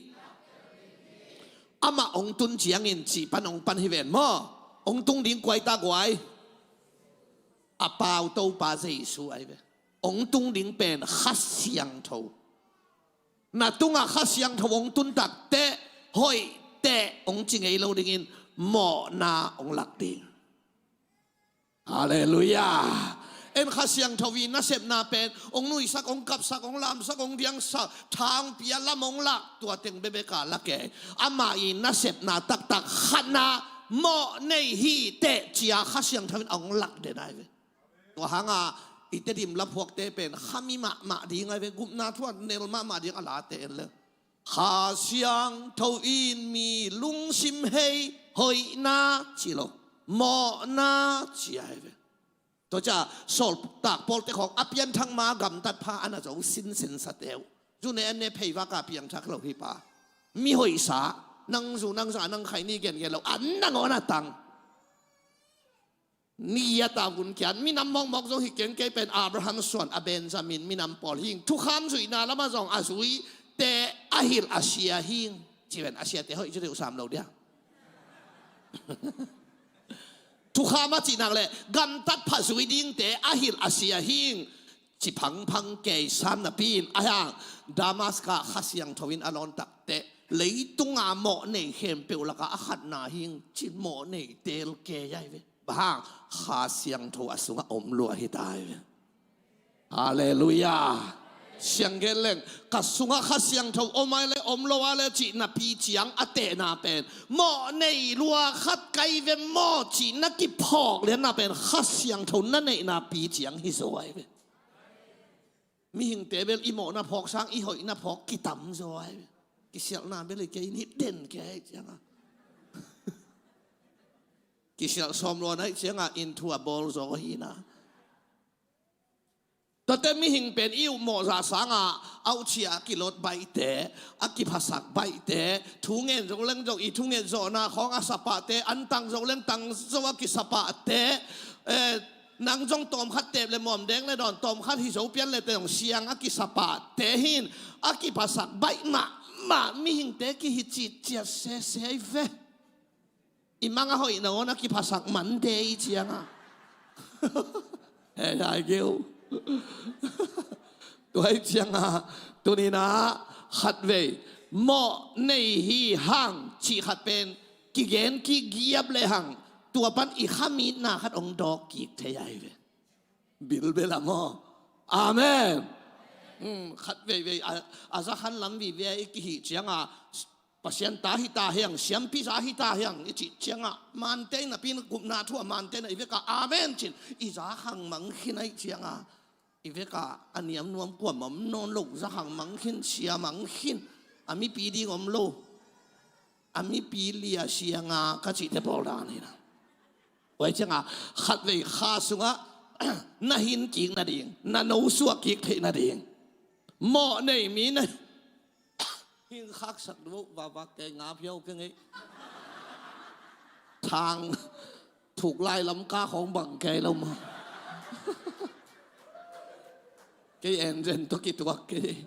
Amah hong tun ciangin cih pan hong pan hi ven maw? Hong tung ding kua hi ta guai? A pau Topa Jesu ahi ve. Hong tung ding pen Kha Siangtho. Na tungah Kha Siangtho hong tun takteh hoih teh hong ci ngei lo dingin mawhna hong lak ding. Halleluiah. En Kha Siangtho i nasepna pen hong nuihsak, hong kapsak, hong lamsak, hong diangsak, tha hong pia, lam hong lak, tua teng bekbek a lak e. Amah i nasepna taktak khatna mawh nei hi teh ci-a Kha Siangtho in hong lak den ahi ve. Tua hanga i Tedim laphuakte pen khami mahmah ding ahi ve, gupna thu a nel mahmah ding a late en le. Kha Siangtho in mi lungsim hei hoihna ci lo, mawhna ci ahi ve. Tua ciang sawltak pawlte khawng a pianthak ma gamtat pha a na zo sinsen sate uh. Zu ne an ne phei vak a piangthak lo hi pa. Mi hoihsa, nang zu nang za nang khai ni gengen lo, an nangawn a tang. Ni a ta vun kian, minam mawkmawk zong hi keng, kei pen Abraham suan a Benjamin minam pawl hing, thukham zuihna lama zong a zuite a hilh a sia hing. Ci ven a siate hoih ci deuh sam lo dia. Thukham a cihnak le gamtat pha zui dingte a hilh a sia hing. Ci phangphang kei sam napi in a hiang Damaska Kha Siangtho in a lawn takte leitunga mawh nei khempeuh laka a khatna hing cin mawh nei tel kei ai ve. Bang hang Kha Siangtho a sungah om lua hi ta ai ve. Halleluiah. Siang gen leng ka sungah Kha Siangtho om ai le om lo ai le cih napi ciang a tehna pen mawh nei lua khat kai ve maw cih na kiphawk lianna pen Kha Siangtho na neihna pi ciang hi zaw ai ve. Mihingte bel i mawhna phawk sang i hoihna phawk kitam zaw ai ve. Kisialhna bel i kei in hi den kei ai cianga. Kisialh sawm luan ai cianga in thu a bawl zaw hi na. Tuate mihing pen i uh mawhzah sanga auhcia a kilot baihte, a kiphasak baihte, thu ngen zo leng zo i thu ngen zawhna khawng a sapahte, an tang zo leng tang zo a kisapahte, eh, nang zong tawmkhat tep le muam deng le dawn tawmkhat hi zo pian le te zong siang a kisapahte hin a kiphasak baih mahmah mihingte kihi citciat sese ai ve. I mang a hoih nangawn a kiphasak man de i cianga. He dai geu. Tua i cianga tunina khatvei mawh nei hi hang cih khat pen kigen kik giap le hang tua pan i khamitna khat hong dawk kik thei ai ve. Bilbel a maw? Amen. Hmm, khat veivei a, a zakhan lam vive i kihih cianga Pasian ta hi ta hiang, siampi za hi ta hiang i cih cianga mante in a pin gupna thu a mante in a i veka amen cin i zakhang mang khin a ih cianga i veka a niam nuam kuam om nawn lo, zakhang mang khin, sia mang khin, a mipi ding om lo. A mipi lia sianga ka cihte pawl dan hi na. Tua cianga khatvei kha sungah na hin kik nading, na no suak kik theih nading mawh nei mi na hin khaksak duh vava kei nga phiau kei ngei. Thang thuk lai lam ka khawng bang kei lo ma. Kei en zen tua kituak kei.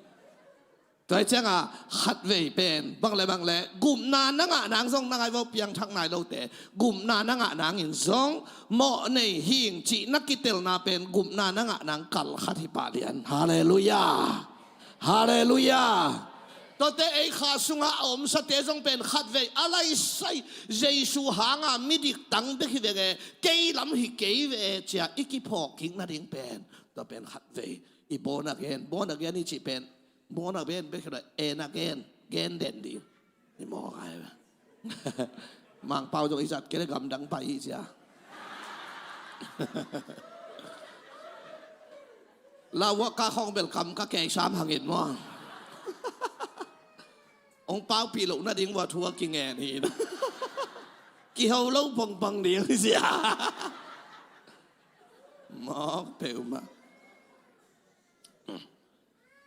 Tua hi cianga khatvei pen bang le bang le gupna na ngah nang zong na ngai vo piangthak nai lote gupna na ngah nangin zong mawh nei hing cih na kitelna pen gupna na ngah nang kal khat hi pah lian. Halleluiah. Halleluiah. Tuate ei kha sungah a omsate zong pen khatvei a laisai Jesu hanga midik tang bek hi venge kei lam hi kei ve cia i kiphawk kik nading pen tua pen khatvei i born again, born again i cih pen born again bek hi lo, en again, gen den ding. Ni maw ngai ba. Mangpau zong i zat kei le gamdang pai hi cia. Lauhuah ka khawng bel kam ka kei sam hangin maw. Hong paupih loh nading vua thu a kingen hi na. Kiho lo pongpong ding hi cia. Mawk peuhmah.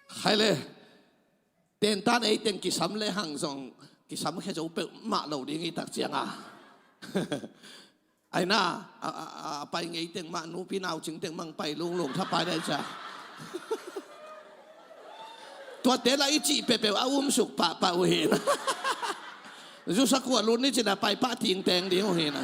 Khai le. Tentan ei teng kisam le hang zong kisam khe zo peuhmah lo ding i tak cianga. Aina a, a, a, a pai ngei teng mah nupi nau cing teng mang pai lunglung tha pai dai cia. Tuate la i cih peuhpeuh a um suk pahpah uh hi na. Zusa kuah lut ni cina pai pah ting teng ding uh hi na.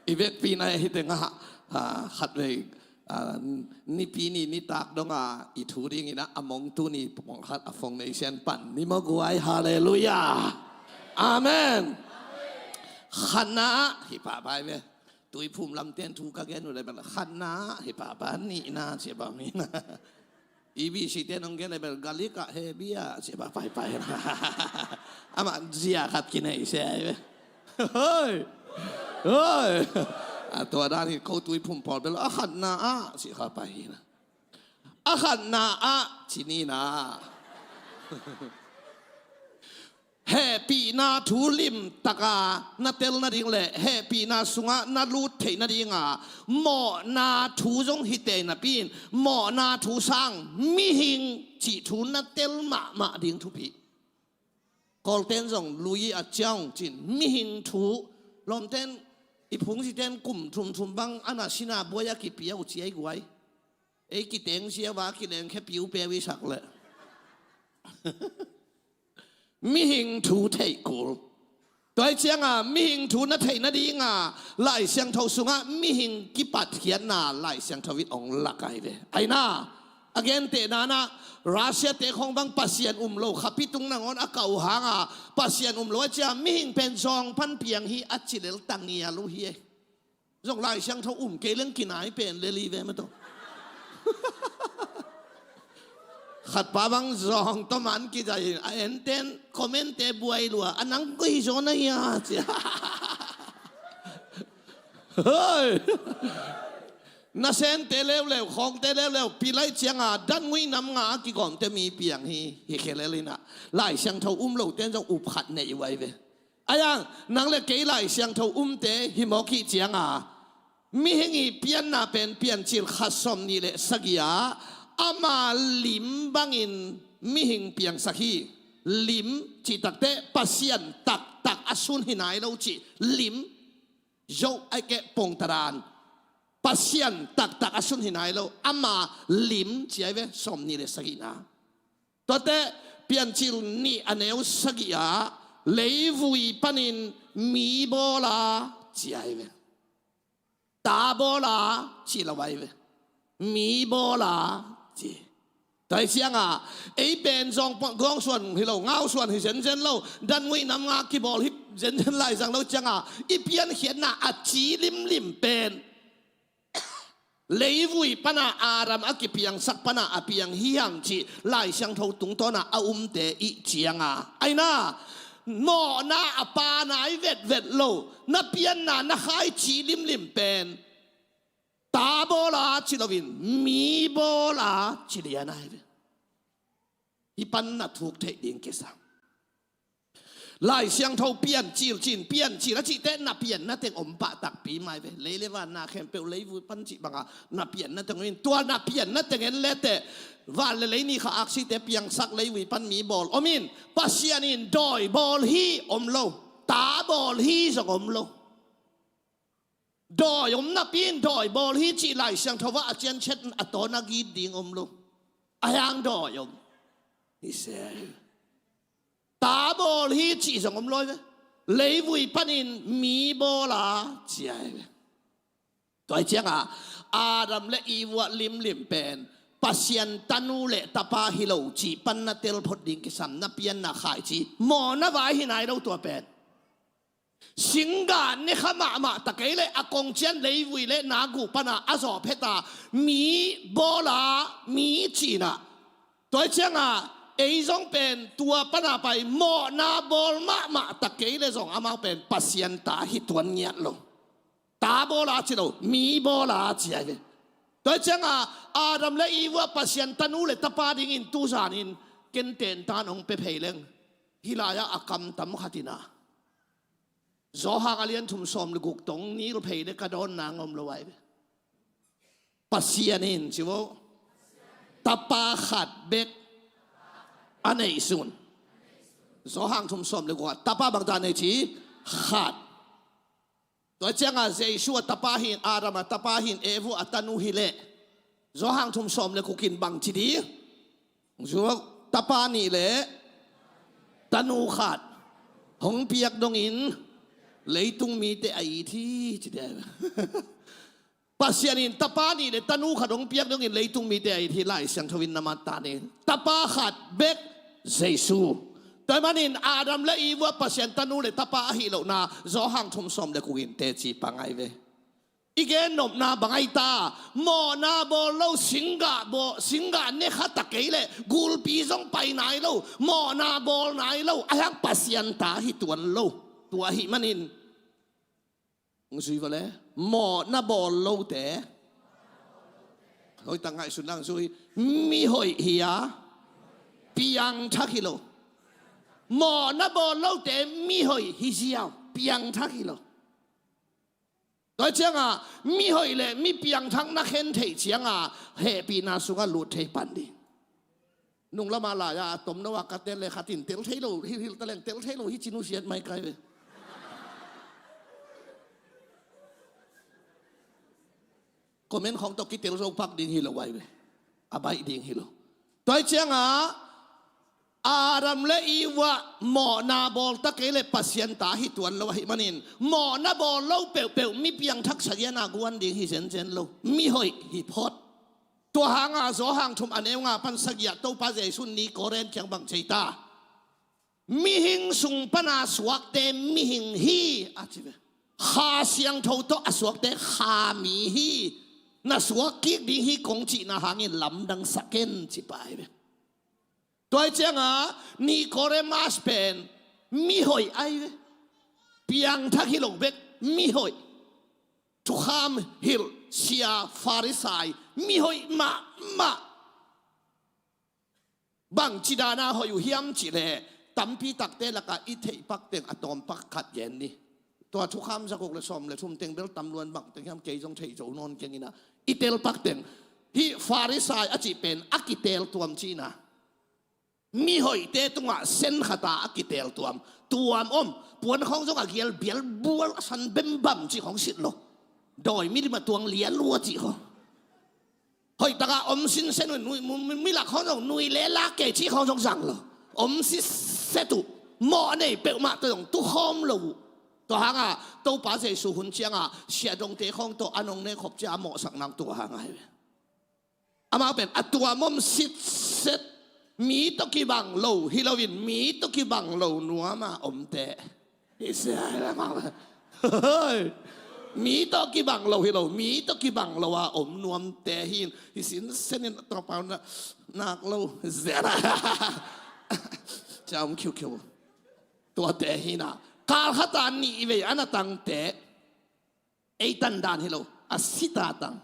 I vekpi na hi tengah, ah, khatvei, ah, nipi ni nitak donga i thu dingin a mongtu ni pongkhat a fong nei sian pan ni maw guai. Halleluiah. Amen. Khatna ah hi pahpai ve. Tuiphum lamten thu ka gen uh le bel khatna ah hi pahpai nihna cia bang hi na. E B C te nong gen le bel galik ah hebia cia ba paipai na. Amah zia khat kinei se ai ve. Hoi. Hoi. A tua dan hi ko tuiphum pawl bel a khatna ah cia kha pai hi na. A khatna ah ci ni na. Hehpihna thu limtaka na tel nading le hehpihna sungah na lut theih nadinga mawhna thu zong hi tei napi in, mawhna thu sang mihing cih thu na tel mahmah ding thupi. Kawlten zong lui a ciang cin mihing thu, lawmten i phungziten kum thumthum bang a na sina buai a kipia uh ciai guai. Ei kiteng sia va kileng khe piu pe wi sak le. Mihing thu theih kul. Tua hi cianga mihing thu na theih nadinga Lai Siangtho sungah mihing kipatkhiatna Lai Siangtho in ong lak ai ve. Aina, a gentehna na Russia te khong bang Pasian um lo khapi tung nangawn a kau hanga Pasian um lo a cia mihing pen zawng pan piang hi a cilel tangial uh hi e. Zong Lai Siangtho um kei leng kinai pen le li ve ma to. Khat pa bang zong to man kizai a enten comment te buai lua a nang koi zona hia cia. Hoi. Na sente leuleu khongte leuleu pilai cianga dan ngui nam nga a kigawmte mi piang hi hi khelel ina Lai Siangtho um lo ten zong up khat nei uai ve. Ayang nang le kei Lai Siangtho umte hi mawk hi cianga mihing i pianna pen Piancil khat sawm nih le sagih a ama lim bangin mihing piangsak hi. Lim cihtakte Pasian taktak a sun hi nai lo cih lim zo ai keh pongtadan Pasian taktak a sun hi nai lo ama lim ciai ve sawm nih le sagihna. Tuate Piancil nih a neu sagih ah leivui panin mi bawla ciai ve. Ta bawla ci lo ai ve. Mi bawla ci. Tua hi cianga ei pen zawng gawng suan hi lo ngau suan hi zenzen lo dan ngui nam nga kibawl hi zenzen lai zang lo cianga i piankhiatna a ci limlim pen leivui pana Adam a kipiangsak pana a piang hiam cih Lai Siangtho tungtawna a umte i cianga aina mawhna a pa nai vetvet lo na pianna na khai ci limlim pen ta bawla ci loin mi bawla ci lian ai ve. Hi pan na thuk theih ding kisa. Lai Siangtho Piancil cin Piancil a cihte na pianna teng om pah takpi mai ve. Lei le van na khempeuh leivui pan cih banga na pianna teng in tua na pianna teng en lete van le lei ni kha aksite piangsak leivui pan mi bawl om in Pasian in dawi bawl hi om lo. Ta bawl hi zong om lo. Dawi om napi in dawi bawl hi cih Lai Siangtho ah a cianchet a tawn a git ding om lo. A hiang dawi om hi se. Ta bawl hi cih zong om lo ve. Leivui panin mi bawla ciai ve. Tua hi cianga Adam le Eve ah limlim pen Pasian tanu le tapa hi lo cih pan na tel phot ding kisam na pianna khai ci mawhna vai hi nai lo tua pen. Singgah ne kha mahmah ta kei le a kong cian leivui le na gu pana a zawh pheta mi bawla mi cina. Tua hi cianga ei zong pen tua pana pai mawhna bawl mahmah ta kei le zong amau pen Pasian ta hi tuan ngiat lo. Ta bawla ci lo mi bawla ci ai ve. Tua hi cianga Adam le Eve ah Pasian tanu le tapa dingin tuzanin ken tentan hong pe phei leng hi lai-ah a kam tam khatina. Zawhang a lian thum sawm le guk tong nil phei le ka dawn nang om lo ai ve. Pasian in ci vo tapa khat bek a neihsun. Zawhang thum sawm le guk ah tapa bangta nei ci khat. Tua cianga Jesu a tapa hin Adam a tapa hin Eve a tanu hi leh Zawhang thum sawm le guk in bang ci ding. Zuak tapa nih le tanu khat hong piak dongin leitung mite a it hi ci ding. Pasian in tapa nih le tanu khat hong piak dongin leitung mite a it hi Lai Siangtho in na matta ni. Tapa khat bek Jesu. Tua manin Adam le Eve ah Pasian tanu le tapa ahi lohna Zawhang thum sawm le guk in teci pangai ve. I gen nopna bangai ta mawhna bawl lo singgah bawl singgah ne kha ta kei le gulpi zong pai nai lo mawhna bawl nai lo a hiang Pasian ta hi tuan lo. Tua ahi manin hong zui vale mawhna bawl lote hoih tak ngaihsun lang zui mi hoih hi a piangthak hi lo. Mawhna bawl lote mihoih hi ziau, piangthak hi lo. Tua cianga mihoih le mi piangthak na khen theih cianga hehpihna sungah lut thei pan ding. Nung lama lai-a a tom no a ka tel le khat in tel thei lo, hilhhilh taleng tel thei lo hi ci nusiat mai kai ve. Comment khawng tawh kitel zo pak ding hi lo ai ve. A baih ding hi lo. Tua hi cianga Adam le Eva mawhna bawl ta kei le Pasian ta hi tuan lo ahih manin mawhna bawl lo peuhpeuh mi piangthak sagiana guan ding hi zenzen lo. Mihoih hi phot. Tua hanga Johan thum a neu nga pan sagih ah Topa Jesu Nikoren kiang bang ci ta? Mihing sung pana suakte mihing hi a ci ve. Kha Siangtho tawh a suakte kha mi hi. Na suak kik ding hi kong cihna hangin lamdang sak in ci pai ve. Tua hi cianga Nikodemas pen mihoih ai ve. Piangthak hi lo bek, mihoih. Thukham hilh sia Farisai, mihoih mahmah. Bangci dana hoih uh hiam cih leh tampi takte lakah i theih pak teng a tawm pak khat gen ni. Tua thukham zaguk le sawm le thum teng bel tamluan bang teng hiam kei zong thei zo nawn keng ina. I tel pak teng hih Farisai a cih pen a kitel tuam cihna. Mihoihte tungah sen khata a kitel tuam. Tuam om, puan khawng zong a gial bial bual a san bembam cih khawng sit lo. Dawi milim a tuang lian lua cih khawng. Hoihtaka om sinsen uh, nui, mu-, mu-, milak khawng zong nui le lak kei cih khawng zong zang lo. Om siset uh, mawh a nei peuhmah tawh zong tukhawm lo uh. Tua hanga Topa Jesu hun cianga siahdongte khawng tawh a nong ne khop cia a mawhsak nak tua hanga hi ve. Amau pen a tuam om sitset, mi tawh kibang lo hi loin mi tawh kibang lo nuama omte. Hei, mi tawh kibang lo hi lo, mi tawh kibang lo a om nuamte hi in, hi sinsen in a tawpau na nak lo. Zia na. Ciam khiukhiu. Tuate hi na. Kal khata nih vei a na tangte. Ei tan dan hi lo, a sita tang.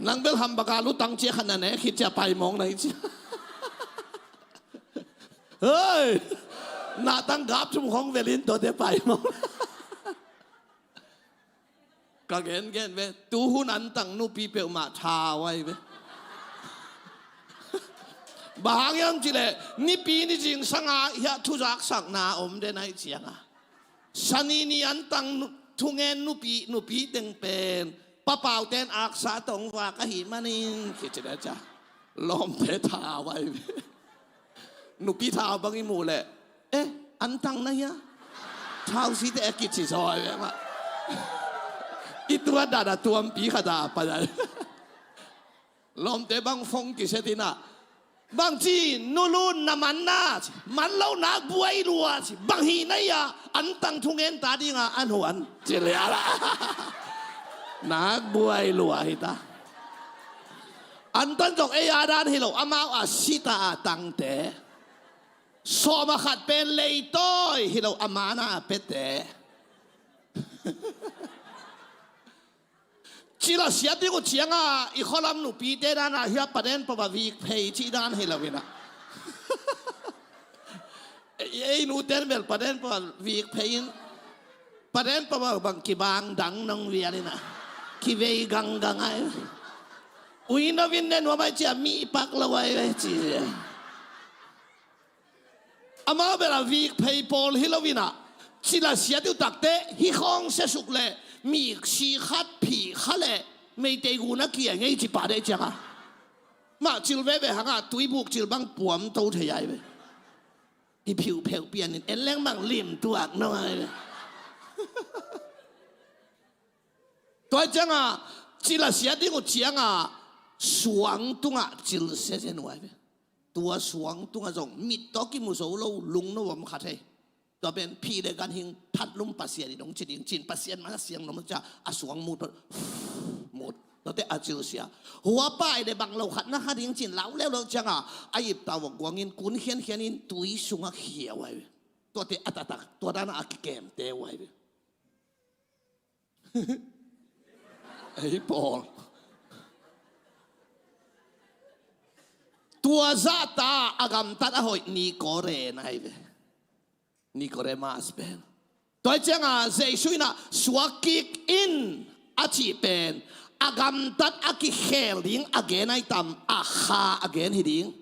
Nang bel hambaka lutang cia khan na ne khit cia paimawng na hi cia. Hei! Na tang gap thum khong velin tote paimawng. Ka gen gen ve, tuhun an tang nupi peuhmah thau ai ve. Bang hang hiam cileh, nipi ni zingsanga hiah thuzaksakna om den ai cianga. Sani ni an tang nu-, thungen nupi, nupi teng pen, papauten aksa tong vak ahi manin, kici da ca. Lawmte thau ai ve. Nupi thau bang i muh leh, eh, an tang na hia? Thau site eh kici zaw ai ve mah. I tuat dada tuampi khata pai ai. Lawmte bang fong kisetina. Bang ci, nulun na manna ci. Man lo nak buai lua ci. Bang hi na ia, an tang thungen ta dinga an huan. Ci liala. Nak buai lua hita. An tan zong ei a dan hi lo, amau a sita a tangte. Sawm a khat pen leitawi hi lo, a mana a pete. Cila siat ding uh cianga i khualam nupite dana hia paden pawh a vik phei cih dan hi lo ina. Ei, ei nuten bel paden pawh a vik phei in. Paden pawh a bang kibang dang nong vial ina. Kivei ganggang ai. Ui na vin ne nuam ai cia mi pak lo ai ve ci. Amau bel a vik phei pawl hi lo ina, cila siat uh takte hi khawng siasuk le mik si khat phih kha le Meitei guna kia ngei ci pa dei cianga. Mah cil veve hanga tuibuk cil bang puam to thei ai ve. I phiuh pheuh pianin en leng bang lim tuak no ai ve. Tua cianga cila siat ding uh cianga suang tungah cil sese nuai ve. Tua suang tungah zong mit tawh kimu zo lo lungno om khat hei. Tua pen phih le ganhing thatlum Pasian i dong ci ding cin Pasian mah siang nom cia a suang mut phot mut. Tuate a cilsia. Hua pai le bang lo khat na kha ding cin lau leu lo cianga a ip tau a guangin kun khiankhianin tui sungah khia uai ve. Tuate a taktak tua dana a kikemte uai ve. Ei pawl. Kua zahta a gamtat a hoih? Nikore na hi ve. Nikodemas pen. Tua hi cianga Jesu in ah suak kik in a cih pen a gamtat a kikhel ding a gen ahi tam, a kha a gen hi ding?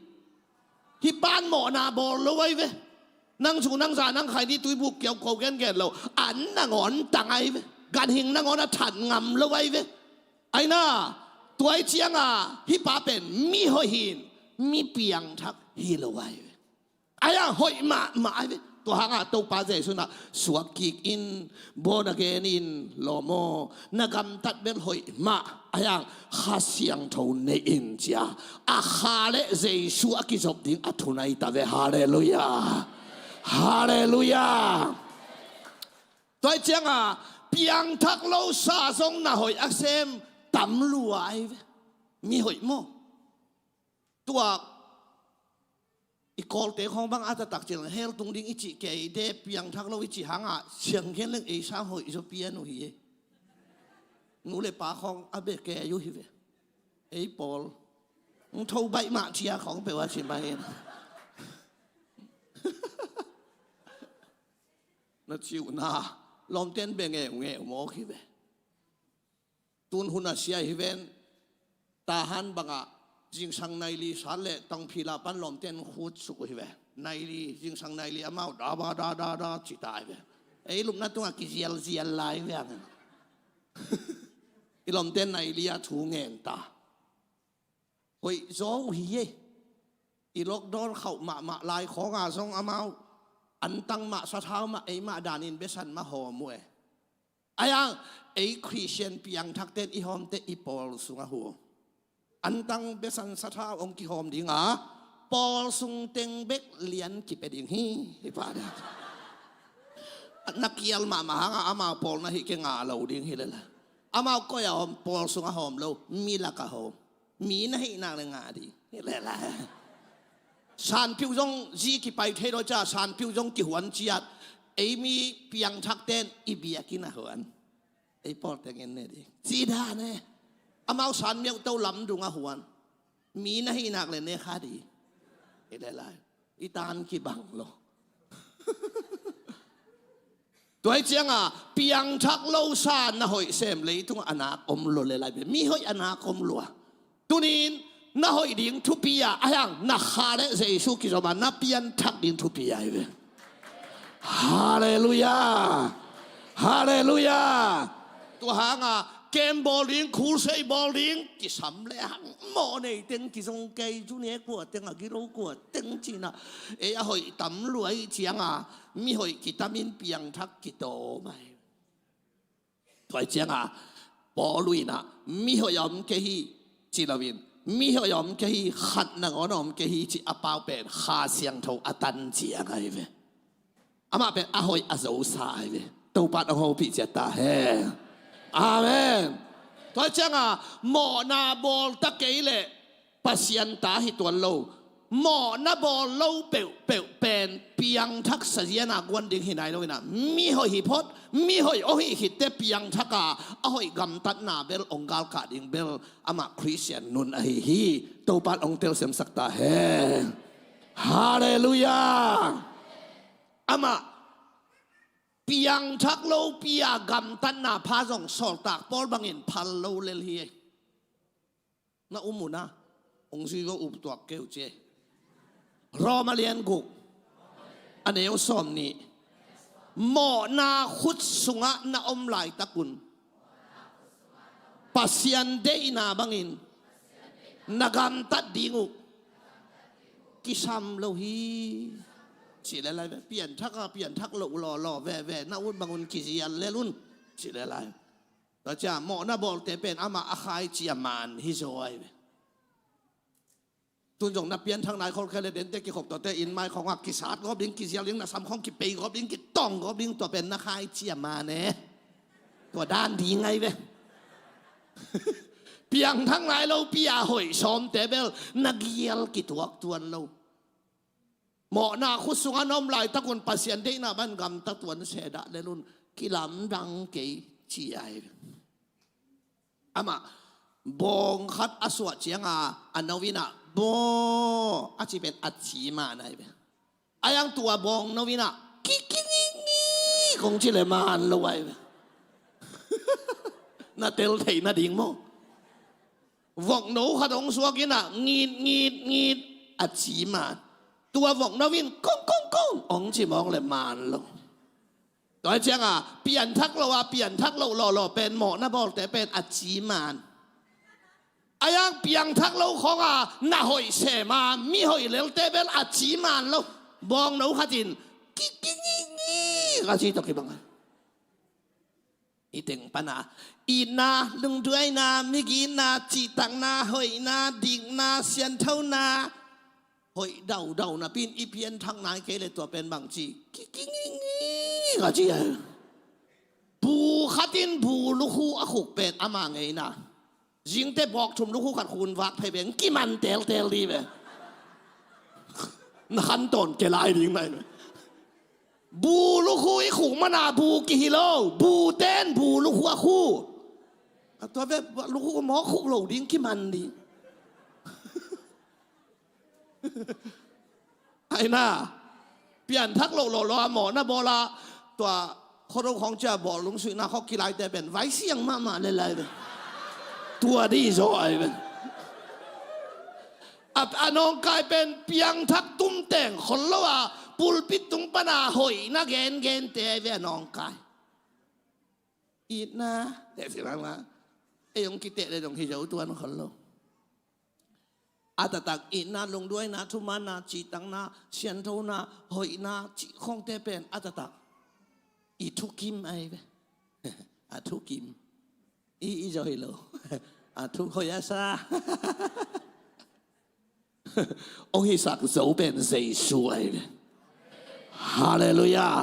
Hih pan mawhna bawl lo ahi ve. Nang zu nang za nang khaini tuibuk kiauko gengen lo. An nangawn tang ahi ve. Ganhing nangawn a that ngam lo ahi ve. Aina, tua hi cianga hih pa pen mi hoih hi in, mi piangthak hi lo ahi ve. Ahi a hoih mahmah ahi ve. Tua hanga Topa Jesu in ah suak kik in, born again in, lawm aw, na gamtat bel hoih mah, ahi a Kha Siangtho nei in cia a kha le Jesu a kizop ding a thunai ta ve. Halleluiah. Halleluiah. Tua hi cianga piangthak lo sa zong na hoih a sem tam lua ahi ve. Mi hoih maw? Tua i Kawlte khawng bang a taktak cil hell tung ding i cih kei de, piangthak lo i cih hanga siangkhen leng ei sang hoih zaw pian uh hi e. Nu le pa khawng a bia kei uh hi ve. Ei pawl hong tho baih mah cia khawng peuh a ci mah hi. Na ciuhna lawmten bia ngeungeu mawk hi ve. Tun hun a sia hi ven. Tahan bangah zingsang nai li sat le tangphila pan lawmten khut suk uh hi ve. Nai li, zingsang nai li amau daba da da da ci ta hi ve. Ei lupna tungah kizialzial lai ve ang. I lawmten nai li a thu ngen ta. Hoih zaw uh hi e. I lockdown khauh mahmah lai khawnga zong amau antang mah sathau mah ei mah danin besan mah hawm uh e. Ahi a ei Khristian piangthakten i hawmte i pawl sungah hu. Antang besan sathau hong kihawm dinga pawl sung teng bek lian kipia ding hi. Hi pa ding. Na kial mahmah hanga amau pawl na hih kei ngah lo ding hi lel a. Amau koi a hawm? Pawl sungah hawm lo, mi lakah hawm. Mi na hih nak le ngah ding hi lel a. Sanpiu zong zi kipai thei lo cia, sanpiu zong kihuan ciat. Ei mi piangthakten i biakinn a huan. Ei pawl tengin ne ding ci dan e. Amau san miauhto lamdung a huan. Mi na hih nak le ne kha ding hi lel a. I tan kibang lo. Tua hi cianga piangthak lo sa na hoih sem leitungah a nak om lua le lai ve. Mi hoih a nak om lua. Tunin na hoih ding thupi a, ahi a na kha le Jesu kizom a na pianthak ding thupi ahi ve. Halleluiah. Halleluiah. Tua hanga kem bawl ding, khulsei bawl ding kisam le hang mawh nei teng kizong kei, junior kua teng a gilo kua teng cina. Ei a hoih tam lua hi cianga mi hoih kitamin piangthak kitawm ahi. Tua hi cianga Paul in ah mi hoih a om kei hi ci loin, mi hoih a om kei hi, khat nangawn a om kei hi ci a pau pen Kha Siangtho a tan ciang ahi ve. Amah pen a hoih a zosa ahi ve. Topa in hong hopih ciat ta hen. Amen. Tua hi cianga mawhna bawl ta kei leh Pasian ta hi tuan lo. Mawhna bawl lo peuhpeuh pen piangthak saziana guan ding hi nai lo in ah, mi hoih hi phot, mi hoih aw hi khit teh piangthak a, a hoih gamtatna bel hong galkah ding bel amah Khristian nun ahi hi. Topa in hong telsiamsak ta hen. Halleluiah. Amah piangthak lopi a gamtatna pha zong sawltak Paul bangin phal lo lel hi. Na um uh na, hong zui vo, up tuak kei uh ci. Roma lian guk, a neu sawm nih. Mawhna khut sungah na om laitak un Pasian deihna bangin na gamtat ding uh kisam lo hi. Ci le lai ve, pianthak a pianthak loh lawlaw veve na ut bangun kizial lel un. Ci le lai. Tua cia mawhna bawlte pen amah a khaici a man hi zaw ahi ve. Tun zong na pianthak nai khol khe le dente kikhop tuate inn mai khawngah kisat gawp ding, kizial ding, na sam khawng kipei gawp ding, kitawng gawp ding, tua pen na khaici a man e. Tua dan ding ahi ve. Piangthak nai lopi a hoih sawmte bel na gial kituak tuan lo. Mawhna khut sungah na om laitak un Pasian deihna bang gamta tuan sedah lel un, kilamdang kei ci ahi. Amah bawng khat a suah cianga a no in ah Baw a ci pen a ci man ahi ve. A iang tua bawngno in ah kikingingi kong ci le man lo ahi ve. Na tel theih nading maw? Vokno khat hong suak in ah ngit ngit ngit a ci man. Tua vokno in kong kong kong hong ci mawk le man lo. Tua ciang a pianthak lo a pianthak lo lawlaw pen mawhna bawlte pen a ci man. A iang piangthak lo khawng a na hoih sem a mi hoih lelte bel a ci man lo. Bawngno khat in kikingingi ka ci tawh kibang a. I teng pan a itna, lungduaina, migitna, cihtakna, hoihna, dikna, sianthona, hoih daudau napi in i pianthak nai kei le tua pen bang ci kikingingi ka ci a. Bu khat in bu lukhu a khuk pen ama ngeina. Zingte bawk thum lukhu khat khun vak phei beng kiman teltel di ve. Na khan tawn ke lai ding nai ve. Bu lukhu i khuk mana bu kihi lo. Bu ten bu lukhu a khu. A tua ve lukhu mawk khuk lo ding kiman di. Aina pianthak loh lawlaw a mawhna bawl a tua khuado khawng cia bawl lungsuihna khawk kilaite pen vai siang mahmah le lai pen tua di zaw ai pen. A nawngkai pen piangthak tumteng khol lo a pulpit tung pana hoihna gengente ai ve a nawngkai. Itna teh si lama ei hong kiteh le dong hi zo tuan khol lo. A taktak itna, lungduaina, thumanna, cihtakna, sianthona, hoihna, cih khawngte pen a taktak i thukim ai ve. A thukim i i zo hi lo. A thu hoih a sa. Hong hisak zo pen Jesu ai ve. Halleluiah.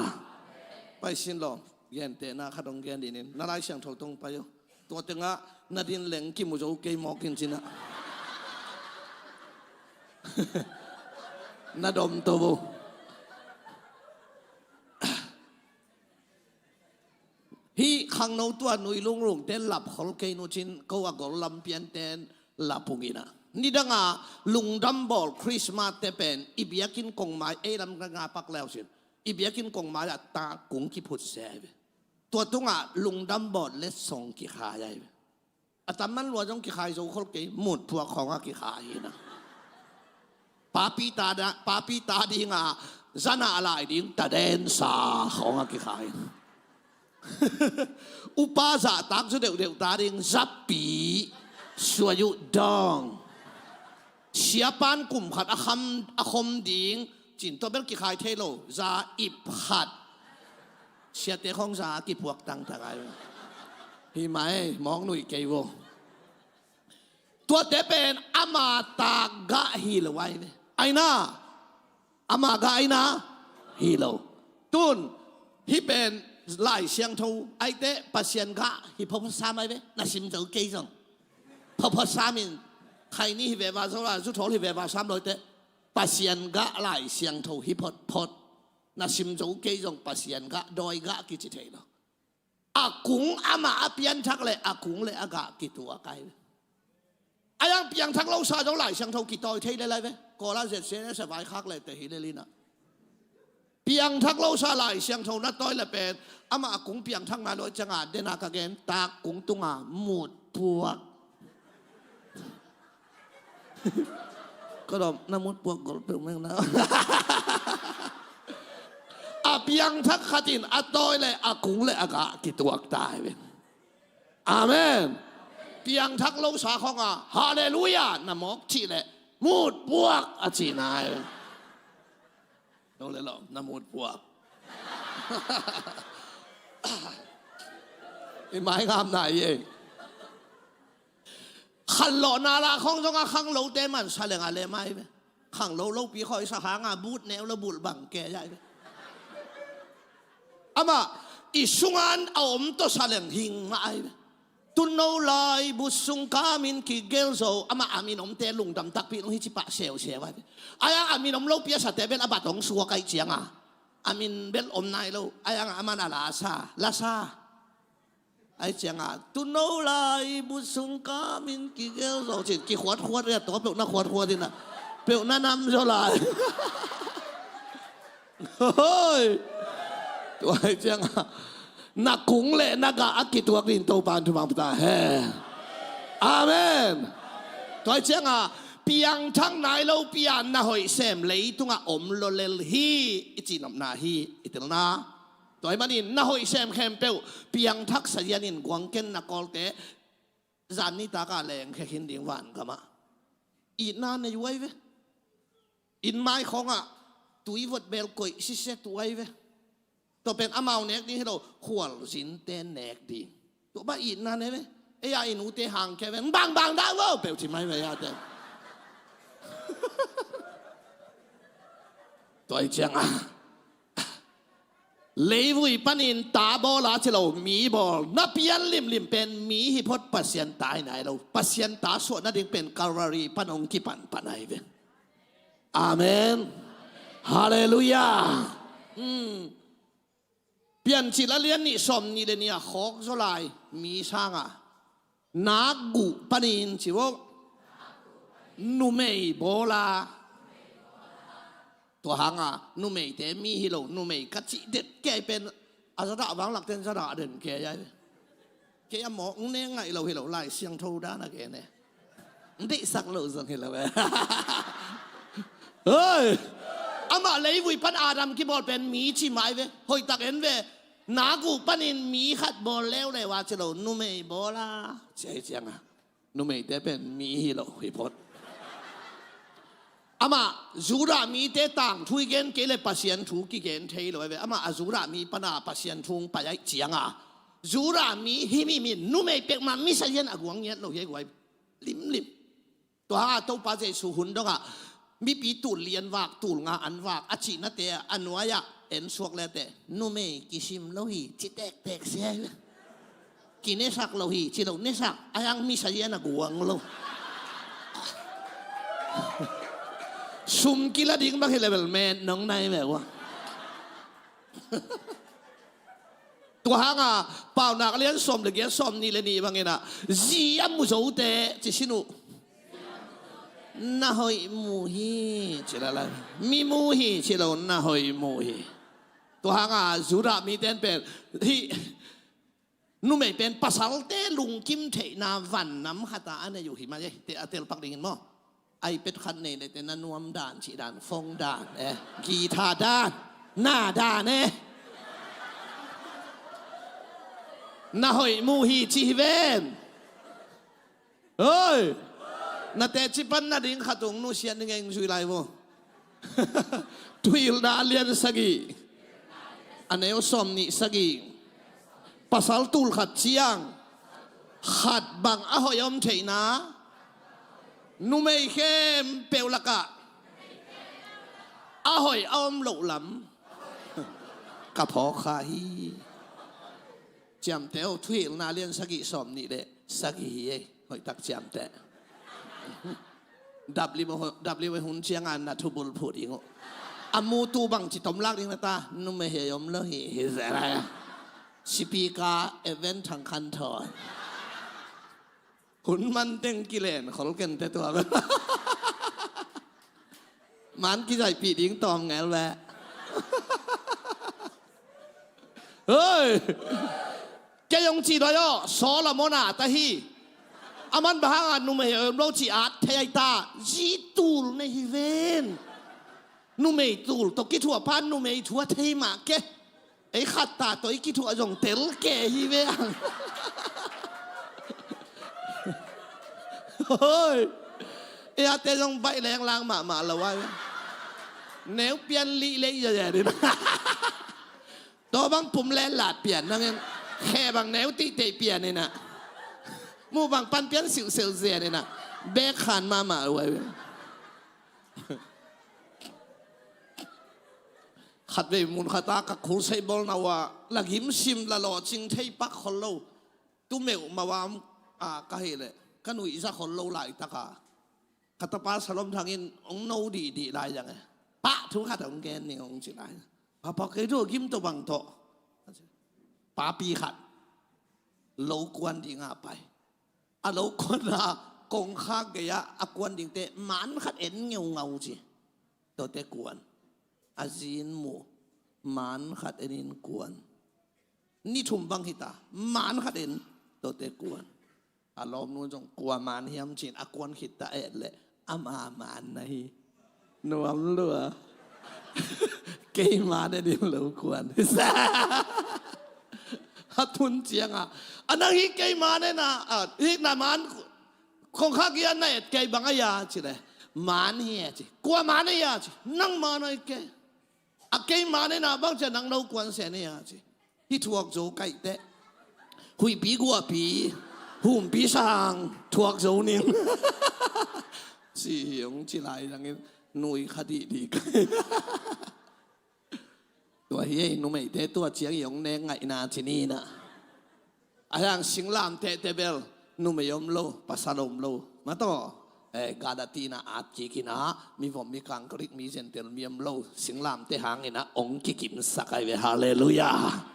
Pai sin lo. Gentehna khat hong gen dinin na Lai Siangtho tong pai uh. Tua tengah na din leng kimu zo kei mawk in cinah na dom to bo. Hih khangno tua nui lunglungte lap khol kei nu cin ko a gol lampianten lap ung inah. Nidanga lungdam bawl Christmas te pen i biakinn kongmai ei lam ka nga pak leu sin i biakinn kongmai ah ta kung kiphut se ve. Tua tungah lungdam bawl letsong kikhai ai ve. A tamman lua zong kikhai zo khol kei mutphuak khawngah kikhai hi na. Papi ta da- papi ta dinga zana a lai ding tadensa khawngah kikhai. Upa zahtak zu deuhdeuh ta ding zapi suayu dong. Siapan kum khat a kham a khom ding cin tua bel kikhai thei lo za ip khat. Siate khawng za a kipuak tangtang ai. Hi mai mawng nuih kei vo. Tuate pen ama tak gah hi lo ai ve. Aina ama gah aina hi lo. Tun hi pen Lai Siangtho aite Pasian gah hi phawphaw sam ai ve. Na sim zo kei zong phawphaw sam in khaini hi ve va zo la zu thawl hi ve va sam lo ite. Pasian gah Lai Siangtho hi photphot. Na sim zo kei zong Pasian gah dawi gah kici thei lo. A kung amah a pianthak le a kung le a gah kituak ai ve. A yang piangthak lo sa zong Lai Siangtho kitawi thei le lai ve. Kawla zet se le sa vaikhak le te hi le lina. Piangthak lo sa Lai Siangtho na tawi le pen amah a kung piangthak na lo cianga dena ka gen tak kung tunga mut puak. Ka dawm na mut puak gol peuh meng na. A piangthak khatin a tawi le a kung le a gah kituak tai ve. Amen. Piangthak lo sa khawng a halleluiah na mawk cih le mut puak a ci nai ve. Lo le lo na mut puak. I mai ngam nai e. Khanlawhna la khawng zong a khanglote man sa leng a lem ai ve. Khanglo lopi khawi sa hanga but neu lo bulh bang ke ai ve. Amah i sungan a om tawh sa leng hing mah ai ve. Tunno lai but sung ka min kigel zo amah a min omte lungdam takpi nung hi cipah seuseu ai ve. Ai a min om lopi a sate bel a bat hong suak ai cianga a min bel om nai lo ai anga a man a la sa la sa. Ai cianga, tuno lai bu sung kamin kigel zo cin, kikhuatkhuat ria, tua peuh na khuatkhuat ina, peuh na nam zo lai. Hoi. Tua ai cianga, na kung le na ga a kituak din Topan thumang pata he. Amen. Tua ai cianga, piangthak nai lo pian na hoih sem leitunga om lo lel hi, i cihnopna hi, i telna. Tua ahih manin na hoih sem khempeuh piangthak sazianin guangken na kawlte zan nitak a lengkhia khin ding vangamah. Itna nei uh ai ve. Inn mai khawngah tui vot bel koih siset uh ai ve. Tua pen amau nek ding hi lo, khualzinte nek ding. Tua bang itna nei ve. Ei a inn ute hang kia ve, bangbang dah vo peuh ci mai ve ate. Tua ai cianga, leivui panin ta bawl a ci lo, mi bawl. Na pian limlim pen mi hi phot, Pasian ta hi nai lo. Pasian ta suah nading pen Calvary pan hong kipanpan ai ve. Amen. Halleluiah. Hmm. Piancil a lian nih sawm nih le nih a khawk zaw lai, mi sanga. Nak guh panin ci vo. Numei bawl a. Tua hanga, numeite mi hi lo, numei ka cih det kei pen, a zadah vanglakten zadah den kei ai. Kei a mawk ne ngaih lo hi lo, Lai Siangtho dan a gen e. Deihsak lo zong hi lo e. Hoi. Amah leivui pan Adam kibawl pen mi ci mai ve. Hoihtak en ve. Nak guh panin mi khat bawl leuleu a ci lo, numei bawl a. Ci ai cianga, numeite pen mi hi lo hi phot. Amah Judah mite tangthu i gen kei le Pasian thu kigen thei lo ai ve. Amah a Judah mi pana Pasian thu hong pai ai cianga, Judah mi hi mi min numei pekmah mi sazian a guang ngiat lo hi ai guai. Limlim. Tua hanga Topa Jesu hun dongah mipi tul li an vak, tul nga an vak a cihnate a nuai-ah en suak lete, numei kisim lo hi ci tektek sia hi. Kinesak lo hi ci lo, nesak a yang mi sazian a guang lo. Sum kila ding bang hi level met nong nai meuh a. Tua hanga Paunak a lian sawm le giat, sawm nih le nih bangin ah, zi a mu zote ci sin uh. Na hoih mu hi ci lala. Mi mu hi ci lo, na hoih mu hi. Tua hanga Judah miten pen hih numei pen pasalte lungkim theihna van nam khata a nei uh hi mai, te a telpak dingin maw. iPad khat nei lete na nuam dan, cih dan, phone dan, eh, guitar dan, na dan, eh. Na hoih mu hi ci hi ven. Oi. Na teci pan na ding khat ung nusiat ning eng zui lai vo. Thuhilhna a lian sagih, a neu sawm nih sagih. Pasal tul khat ciang, khat bang a hoih a om theihna, numei khempeuh lakah a hoih a om loh lam ka phawk kha hi. Ciamteh aw, Thuhilhna a lian sagih sawm nih le sagih hi ei. Hoihtak ciamteh. Dap lim a hun cianga na thubul phuh ding uh. A mutu bangci tomlak ding na ta, numei hei om lo hi, hi zera. Sipika event thang khan thawn. Hun man teng kilen khol kente tua. Man kizaihpih ding tawm ngel ve. Hoi. Kei hong ci doi aw, Solomon a ta hi. Aman bang hanga numei om lo ci at thei ai ta, zi tul nei hi ven. Numei tul tawh kithuah phan numei thu a thei mah ke. Ei khat ta tawh i kithuah zong tel ke hi ve ang. Hoi. Ei ate zong baih lenglang mahmah lo ai ve. Neu pian lih leh i zazen in. Tua bang pum len lat pian nangin, khe bang neu tihtheih pian inah, mu bang pan pian siuhseuh zen inah, bek khan mahmah uh ai ve. Khatvei mun khata ka khulsei bawlna uh ah, la gimsim la lawhcing thei pak khol lo. Tu meuh mawam a ka hih leh ka nuihza khol lo laitaka ka tapa Salom Thang in hong no dihdih lai zang e. Pah thu khat hong gen ning hong ci lai. Papa kei thu gim tawh bang tawh. Papi khat. lo kuan dingah pai. A lo kuan a kongkhak gei-ah a kuan dingte man khat en ngeungau ci. Tuate kuan. A zin mu man khat enin kuan. Ni thum bang hita man khat en tuate kuan. A lawmnu zong kua man hiam ci-in a kuan khit ta eh leh ama man na hi. Nuam lua. Kei man enin lo kuan. A tun ciangah a nang hi kei man ena, a hi na man kongkhak gei-ah na et kei bang a hia ci leh man hi e ci. Kua man a hia ci. Nang man a hi kei. A kei man ena bang ci-a nang lo kuan sen a hia ci. Hih thuak zo kaihte. Huihpi guahpi, humpi sang thuak zo ning. Ci hi hong ci lai zangin nui kha dihdih kai. Tua hi ei numeite tua ciang i hong nek ngaihna ci ni na. A hiang singlamtehte bel numei om lo, pasal om lo. Mataw, eh, Galati na at kik ina, mi vom mi kang Greek mi Gentile mi om lo, singlamteh hangina ong kikimsak ai ve, halleluiah.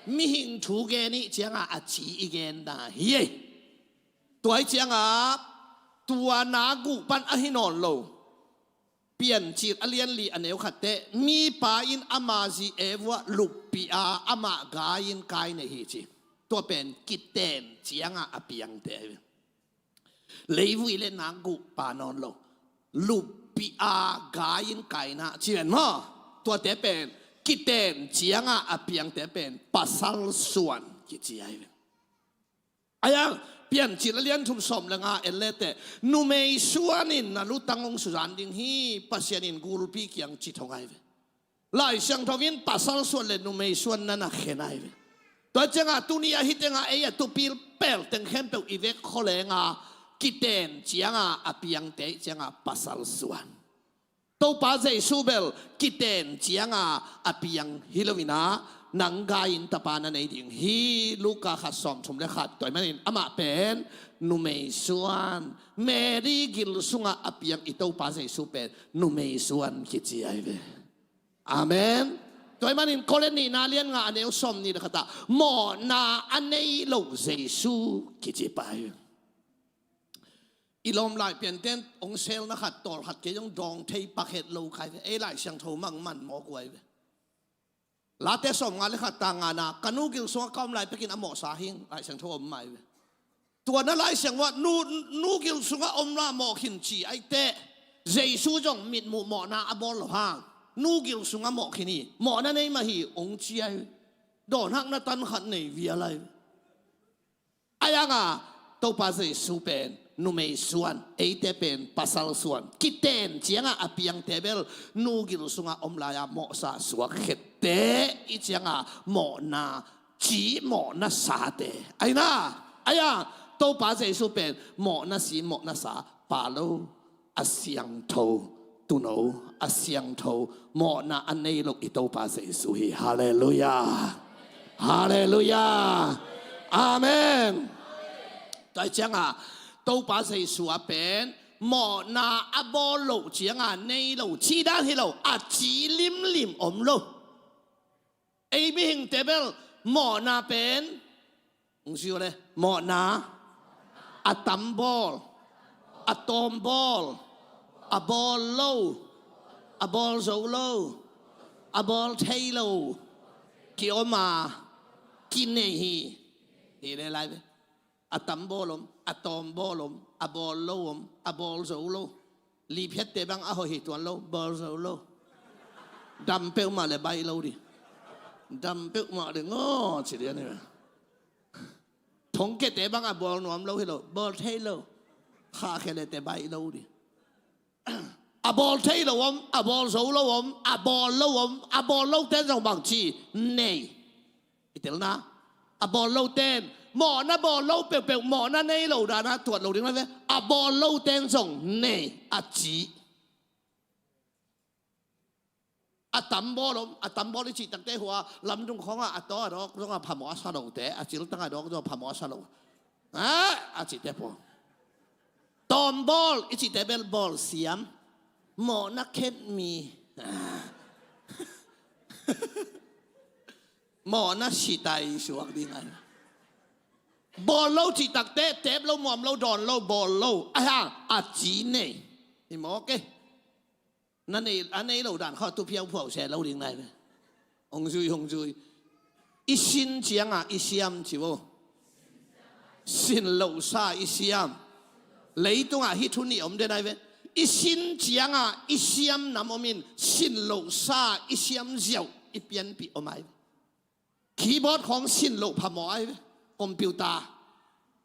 Mihing thu gen ih cianga a ci i gen na hi ei. Tua ih cianga tua na guh pan ahi nawn lo. Piancil a lian li a neu khatte, mipa in ama zi Eva luppih a amah gai-in Kain nei hi ci. Tua pen kiten cianga a piangte ahi ve. Leivui le nak guh pa nawn lo. Luppih a gai-in Kain a ci ven maw. Tuate pen kiten cianga a piangte pen pasal suan kici ahi ve. Ahi hang Piancil a lian thum sawm le nga en leteh, numei suan in na lutang hong suzan ding hi, Pasian in gulpi kiang ci thong ahi ve. Lai Siangtho in pasal suan le numei suan na na khen ahi ve. Tua cianga tuni ahi tenga ei a tupil pel teng khempeuh i vek kholeng a kiten cianga a piangte cianga pasal suan. Topa Jesu bel kiten cianga a piang hi lo ina, nang gai-in tapa na nei ding hi. Luka khat sawm thum le khat. Tua ahih manin amah pen numei suan, Mary gil sunga a piang i Topa Jesu pen numei suan kici ahi ve. Amen. Tua ahih manin Korin nihna lian nga a neu sawm nih le khat ah mawhna a nei lo Jesu kici pa ahi ve. I lawm lai pianten hong selna khat tawlkhat kei zong dawng thei pakhet lo kai ve. Ei Lai Siangtho mangman mawk uh ahi ve. Late sawm nga le khat tang nga na, ka nu gil sungah ka om lai pekin a mawhsa hing, Lai Siangtho om mah ahi ve. Tua na Lai Siangtho ah nu, nu gil sungah om la mawh khin ci ahi teh, Jesu zong mitmuh mawhna a bawl lo hang, nu gil sungah mawh khin hi, mawhna nei mah hi hong ci ahi ve. Dawnhakna tan khat nei vial ahi ve. Ahi hanga Topa Jesu pen numei suan, eite pen pasal suan. Kiten cianga a piangte bel nu gil sunga om lai-a mawhsa suak khette ih cianga mawhna ci mawhna sate ahi na. Ahi hang Topa Jesu pen mawhna si mawhna sa pa lo. A siangtho tuuno, a siangtho mawhna a nei lo i Topa Jesu hi. Halleluiah. Halleluiah. Amen. Tua ih cianga Topa Jesu a pen mawhna a bawl lo cianga nei lo, cih dan hi lo, a ci limlim om lo. Ei mihingte bel mawhna pen, hong ci uh le, mawhna a tam bawl, a tawm bawl, a bawl lo, a bawl zo lo, a bawl thei lo ki-om a, kinei hi. Hi le lai ve. A tam bawl om, a tawm bawl om, a bawl lo om, a bawl zo lo. Liphiatte bang a hoih hi tuan lo, bawl zo lo. Dam peuhmah le baih lo ding. Dam peuhmah le ngaw ci lian hi. Thongkiate bang a bawl nuam lo hi lo, bawl thei lo. Khahkhialete baih lo ding. A bawl thei lo om, a bawl zo lo om, a bawl lo om, a bawl loten zong bang ci nei. I telna, a bawl loten mawhna bawl lo peuhpeuh, mawhna nei lo dana tuat lo ding na ve. A bawl loten zong nei a ci. A tam bawl om, a tam bawl i cih takte hua lamdung khawngah a taw a dawk zongah phamawh a sa lote, a ciltang a dawk zongah phamawh a sa lo. A, a cihte pawl. Tawm bawl i cihte bel bawl siam. Mawhna khet mi. Mawhna sitai suak ding ai. Bawl lo cih takte, teep lo, muam lo, dawn lo, bawl lo. Ahi hang a ci nei. Hi mawk e. Na nei, a nei lo dan kha tu phiau phuau se lo ding nai ve. Hong zui, hong zui. I sin ciangah i siam ci vo. Sin lohsa i siam. Leitungah hih thu nih om den ai ve. I sin ciangah i siam nam om in, sin lohsa i siam ziau i pianpih om ai ve. Keyboard khawng sin loh phamawh ai ve. Computer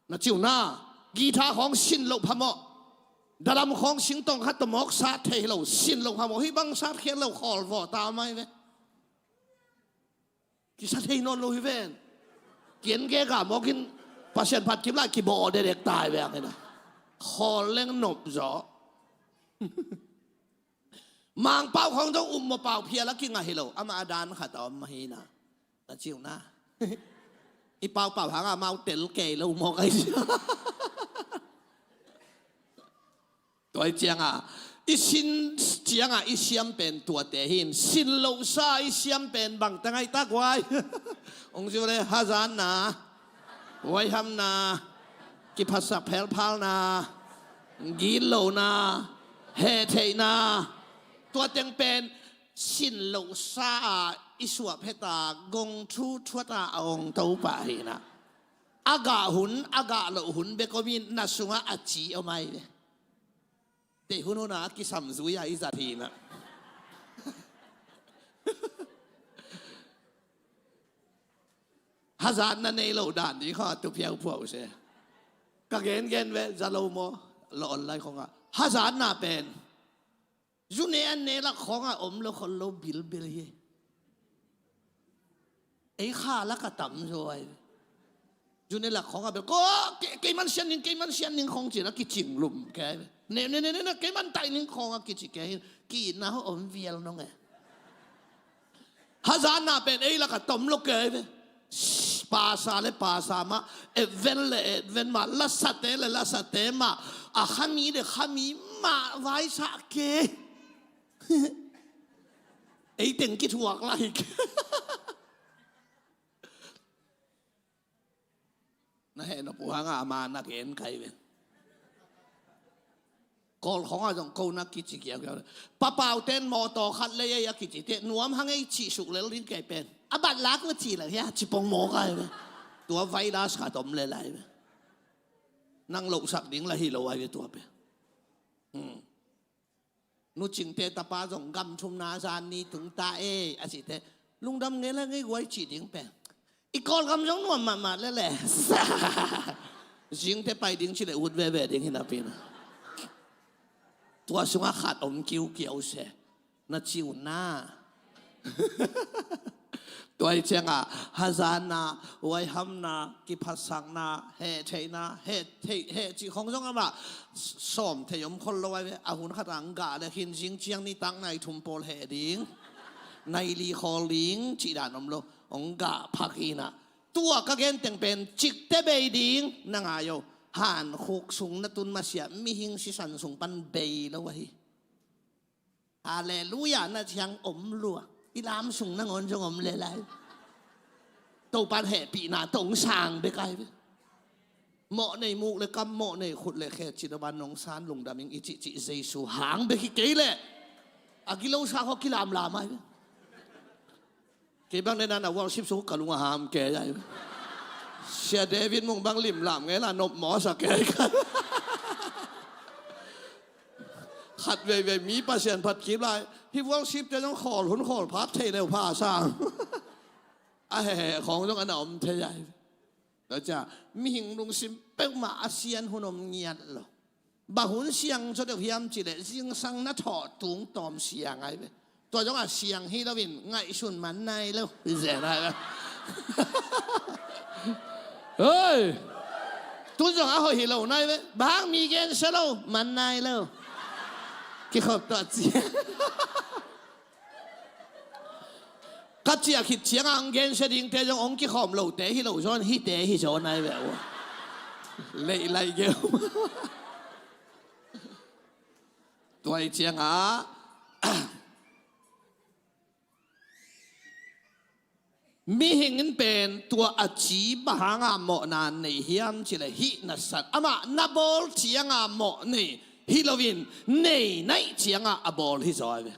na ci uh na. Guitar khawng sin loh phamawh. Dalam khawng singtong khat tawh mawk sat thei lo, sin loh phamawh. Hih bang sat khiat lo, khawl vawh ta om ai ve. Kisa thei nawn lo hi ven. Kian gega mawkin Pasian phat kim lai kibawh dedek tai ve ang hi na. Khawl leng nop zaw. Mangpau khawng zong um maw, pau phial a kingah hi lo. Amah a dan khat a om ahi na. Na ci uh na. I paupau hangah amau tel kei lo mawk ahi sia. Tua i ciangah, i sin ciangah i siam pen tuate hi in, sin lohsa i siam pen bangte ngaihtak uai. Hong ci uh le, hazatna, huaihamna, kiphatsak phelphalna, gitlona, hehtheihna. Tua teng pen sin lohsa a i suah pheta gong thu thuata a ong Topa hi na. A gah hun, a gah loh hun bek om in, na sungah a ci om ai ve. Tei hun hun a kisam zui a i zat hi na. Hazatna nei lo dan ding kha tu phiau phuau se. Ka gen gen ve, za lo maw? La online khawngah hazatna pen zune an ne lak khawngah om lo khol lo bilbil hi. Ei kha lak a tam zaw ai. Zune lak khawngah bel ko, ke, keiman sian ning, keiman sian ning khawng cin a kicing lum ke ai. Ne, ne, ne, ne, ne, keiman tai ning khawng a kici ke hin. Ki na ho om vial nong e. Hazatna pen ei lak a tom lo ke ai ve. Pasa le pasa mah, etven le etven mah, lasate le lasate mah, a khami le khami mah, vaisa ke. Ei teng kithuak laik. Na heh nop uh hangah a man a gen kai ven. Kawl khawngah zong ko na kici kiaukiau. Papau ten mawtaw khat lei ei a kici te nuam hang ei cih suk lel ding kei pen. A bat lak na ci lo hia, ci pong mawk ai ve. Tua virus khat om le lai ve. Nang lohsak ding la hi lo ai ve tua pen. Hmm. Nu Cingte tapa zong gam thumna zan ni tung ta e, a cihte lungdam ngei la ngei guai cih ding pen. I Kawlgam zong nuam mahmah lele. Zingte pai ding cileh ut veve ding hi napi na. Tua sungah khat om kiukiau se. Na ci uh na. Tua hi ciangah hazatna, huaihamna, kiphatsakna, heh theihna, heh theih, heh cih khong zong amah sawm theih om khol lo ai ve. A hun khatah ang gah le khin zing ciang nitak nai thum pawl heh ding, nai li khawl ding cih dan om lo. Ong gah phak hi na. Tua ka gen teng pen cikte bei ding na ngai o. Han khuk sung na tun masiah mihing sisan sung pan bei lo ahi. Halleluia, na ciang om lua. I lam sung nangawn zong om le lai. Topan hehpihna tong sang bek ai ve. Mawh nei muk le kam, mawh nei khut le khe cin a ban nong san lungdam ing i cihcih Jesu hang bek hi kei leh a gilo sa khaw kilamlam ai ve. Kei bang le nan a worship sung ka lung a ham ke ai. Sia David Mung bang limlam ngei la nop maw sa ke ai ka. Khat veivei mi Pasian phat kip lai. Hi worship te zong khawl hun khawl phat thei leu pha sang. A hehe khawng zong an a om thei ai. Tua cia mihing lungsim peuhmah a sian hun om ngiat lo. Bang hun siang zaw deuh hiam cileh zingsang na thawh tung tawm siang ai ve. Tua zongah siang hi loin ngaihsun man nai lo. Zen ai ve. Hei! Tun zong a hoih hi lo nai ve. Bang mi gensia lo man nai lo. Kikhop tuah cia. Ka ciah khit ciangah ang gensia dingte zong hong kikhawm lote hi lo zawn, hihte hi zawn ai ve uh. Leih laih geu. Tua hi ciangah Mihing in pen tua a ci bang hanga mawhna nei hiam cileh hih nasat, amah na bawl cianga mawh nei hi loin, nei naih cianga a bawl hi zaw ai ve.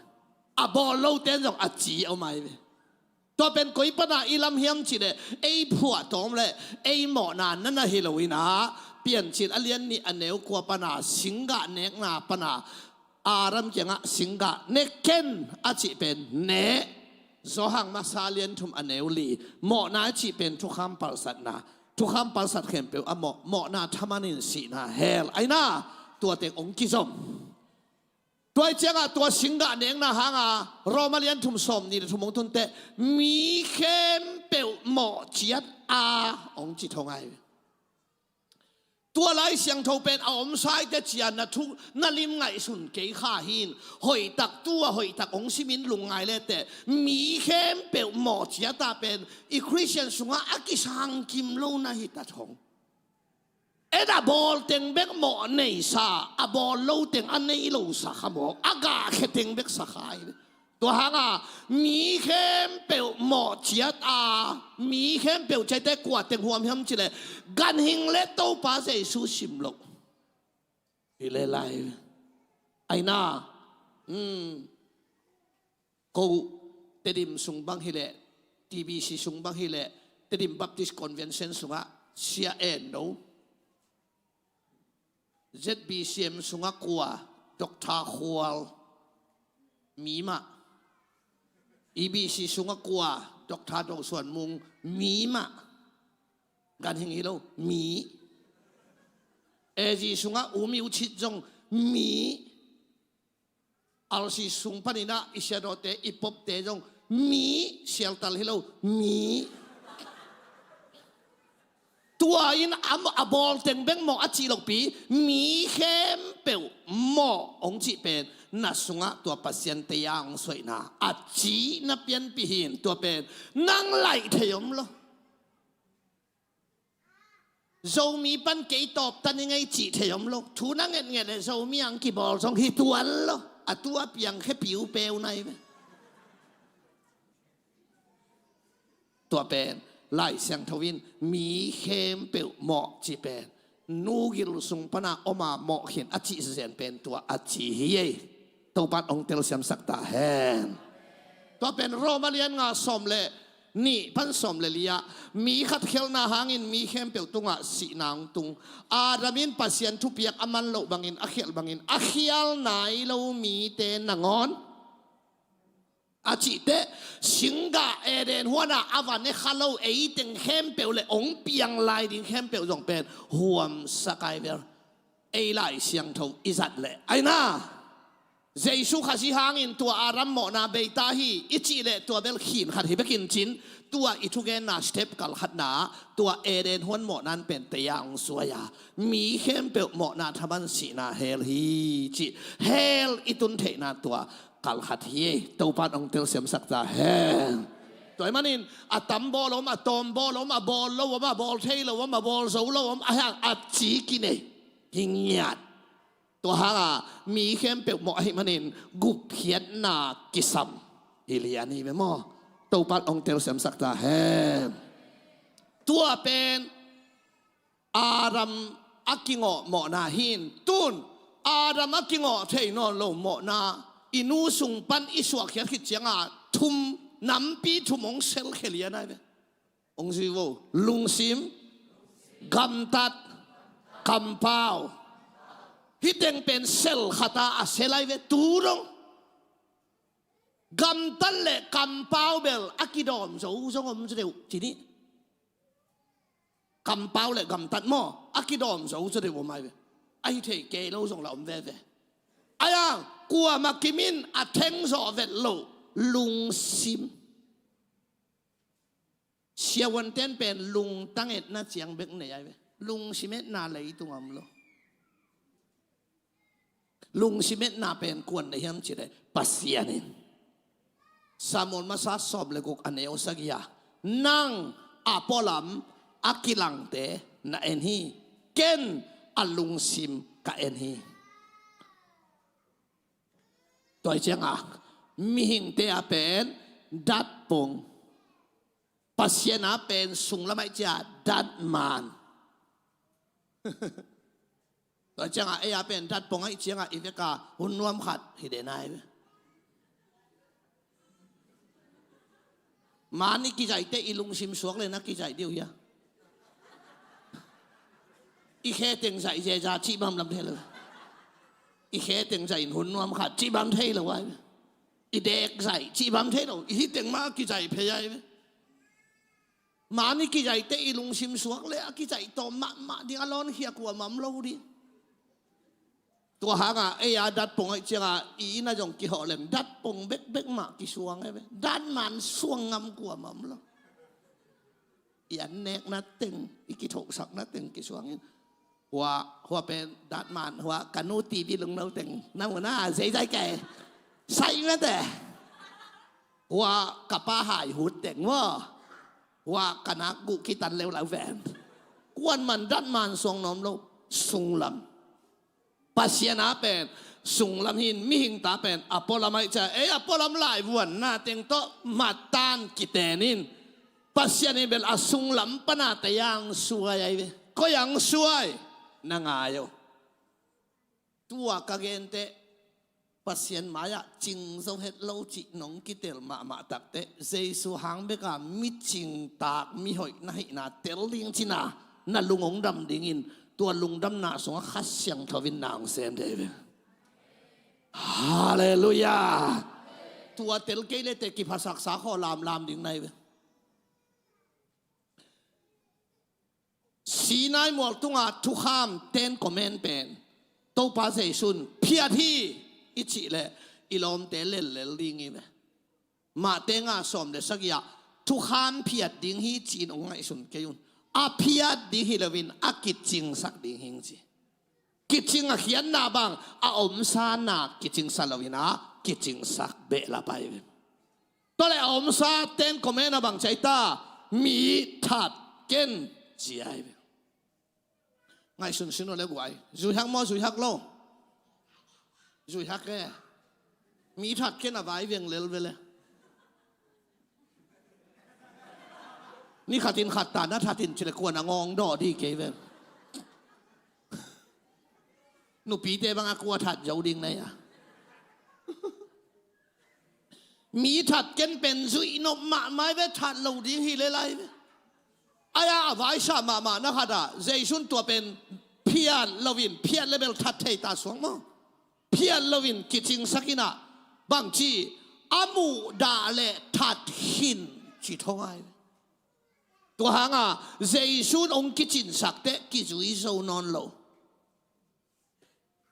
A bawl lote in zong a ci a om ai ve. Tua pen koi pana i lam hiam cileh ei phuahtawm le ei mawhna na na hi loin ah, Piancil a lian nih a neu kua pana singgah nekna pana Adam kiangah singgah ne ken a cih pen ne. Johan masa lian thum a neu li. Mawhna a cih pen thukham palsatna. Thukham palsat khempeuh a mawh, mawhna thaman in sihna hell. Aina, tua teng ong kizom. Tua i ciangah tua singgah nekna hanga Roma lian thum sawm nih le thum ong tunte mi khempeuh mawh ciat a ong ci thong ai. Tua Lai Siangtho pen a om saite cia na thu na lim ngaihsun kei kha hin, hoihtak tua hoihtak ong simin lungngai lete mi khempeuh mawh ciata pen i Khristian sungah a kisangkim lo na hi ta thong. En a bawl teng bek mawh neisa, a bawl lo teng a nei losa kha mawk, a gahkhia teng bek sa kha hi. Tua hanga mi khempeuh mawh ciat a, mi khempeuh ciaite kua teng huam hiam cileh ganhing le Topa Jesu sim loh. Hi le lai. Aina. Hmm. Ko Tedim sung bang hileh, T B C sung bang hileh, Tedim Baptist Convention sungah Sia En No. Z B C M sungah kua, Doctor Khual, mi mah. E B C sungah kua, Doctor Do Suan Mung, mi mah. Ganhing hi lo, mi. A G sungah U Myo Chit zong, mi. R C sung paninah i siadawte, i popte zong mi, sialtal hi lo, mi. Tua in a, a bawl teng bek mawh a cih lopi, mi khempeuh mawh ong cih pen na sungah tua Pasian tei-a ong suaihna a cihna pianpih hin. Tua pen nang laih thei om lo. Zomi pan kei tawptan i ngei cih thei om lo. Thu na ngetnget le Zomi ang kibawl zong hi tuan lo. A tua piangkhia piupeu nai ve. Tua pen Lai Siangtho in mi khempeuh mawh cih pen nugil sung pana oma mawh khin a cih zen pen tua a ci hi ei. Topan ong telsiamsak ta hen. Tua pen Roma lian nga sawm le nih pan sawm le li ah, mi khat khialhna hangin mi khempeuh tungah sihna ong tung. Adam in Pasian thupiak a man loh bangin, a khialh bangin a khial nai lo mite nangawn a cihte, singgah Eden huanah a va ne kha lo eiteng khempeuh le ong piang lai ding khempeuh zong pen huamsak ai vel. Ei Lai Siangtho i zat leh aina, Jesu Khazih hangin tua Adam mawhna beita hi i cih leh tua bel khin khat hi bekin cin, tua i thugenna step kalkhatna ah tua Eden huan mawhna in pen tei-a ong suai a, mi khempeuh mawhna thaman sihna hell hi cih, hell i tun theihna tua kalkhat hi. Topan ong telsiamsak ta hen. Tua ahih manin a tam bawl om, a tawm bawl om, a bawl lo om, a bawl thei lo om, a bawl zo lo om, a hang a ci kinei hi ngiat. Tua hanga mi khempeuh mawh ahih manin gupkhiatna kisam hi lian hi ve maw. Topan ong telsiamsak ta hen. Tua pen Adam a kingawh mawhna hin, tun Adam a kingawh thei nawn lo mawhna i nu sung pan i suahkhiat khit cianga thum, nampi thum ong selkhia lian ai ve. Ong zui vo, lungsim, gamtat, kampau. Hih teng pen sel khata a sel ai ve tu dong. Gamtat le kampau bel a kidawm zo zong om zaw deuh ci ni. Kampau le gamtat maw, a kidawm zo zaw deuh om ai ve. A hi thei kei lo zong la om veve. Ai ang, kuamah kimin a theng zawh vet loh lungsim. Siavuanten pen lungtang etna ciang bek nei ai ve. Lungsim etna leitung a om lo. Lungsim etna pen kuan nei hiam cileh Pasian in. Samuel masa sawm le guk a neu sagih ah, nang a pualam a kilangte na en hi. Ken a lungsim ka en hi. Tua hi ciangah mihingte a pen datpong Pasian a pen sunglam ahih ciang datman. Tua ciangah ei a pen datpong ahih ciangah i veka hun nuam khat hi den ai ve. Man i kizaihte i lungsim suak le na kizaih dih uh hia? I khe teng zaih zeza cih bang lam thei lo. I khe teng zaih in hun nuam khat cih bang thei lo ai ve. I dek zaih cih bang thei lo. I hih teng mah kizaih phei ai ve. Man i kizaihte i lungsim suak le a kizaih tawm mahmah ding a lawnkhia kuamah om lo ding. Tua hangah ei a datpong ahih ciangah i inn ah zong kihawh leng datpong bekbek mah kisuang e ve. Datman suang ngam kuamah om lo. I an nekna teng, i kithohsakna teng kisuang in. Hua, hua pen datman, hua ka nu TV lungno teng na mu na zeizai kei. Sai mete. Hua ka pa haihut teng maw. Hua ka nak guh kitan leulau ven. Kuaman datman suang nuam lo. Sunglam. Pasian a pen sunglam hi in, mihing ta pen a pualam ahih ciang ei a pualam laivuanna teng tawh matan kiten in. Pasian in bel a sunglam pana tei ang suai ai ve. Koi ang suai? Na ngai o. Tua ka genteh Pasian mai-ah cing zo het lo cih nong kitel mahmah takteh Jesu hang beka mi cingtak mihoih na hihna tel ding cina na lung hong dam dingin tua lungdamna sungah Kha Siangtho in na hong sem thei ve. Halleluiah. Tua tel kei le teh kiphasaksa khawh lamlam ding nai ve. Sinai mual tunga thukham Ten Command pen Topa Jesu'n phiat hi i cih leh i lawmte lellel ding hi ve. Mate nga sawm le sagih ah thukham phiat ding hi ci-in hong ngaihsun kei un. A phiat ding hi loin a kicingsak ding hi ci. Kicing a khiatna bang a omsa na kicingsa loin a kicingsak behlap ahi ve. Tua leh a omsa Ten Command ah bang ci ahi ta, mi that ken ci ahi ve. Ngaihsun sin uh le guai. Zuihak maw, zuihak lo? Zuihak e. Mi that ken a vai veng lel vele. Ni khatin khat ta na thatin ci le kuan a ngawng dawh dih kei ven. Nupite bang a kua that zo ding na hia? Mi that ken pen zuih nop mahmah ve, that lo ding hi le lai ve. Ai-a a vaisa mahmah na khat ah Jesu'n tua pen phiat loin, phiat le bel that thei ta suak maw? Phiat loin kicingsak in ah bangci a muhdah le that khin ci thong ai ve. Tua hanga Jesu'n hong kicinsak teh kizui zo nawn lo.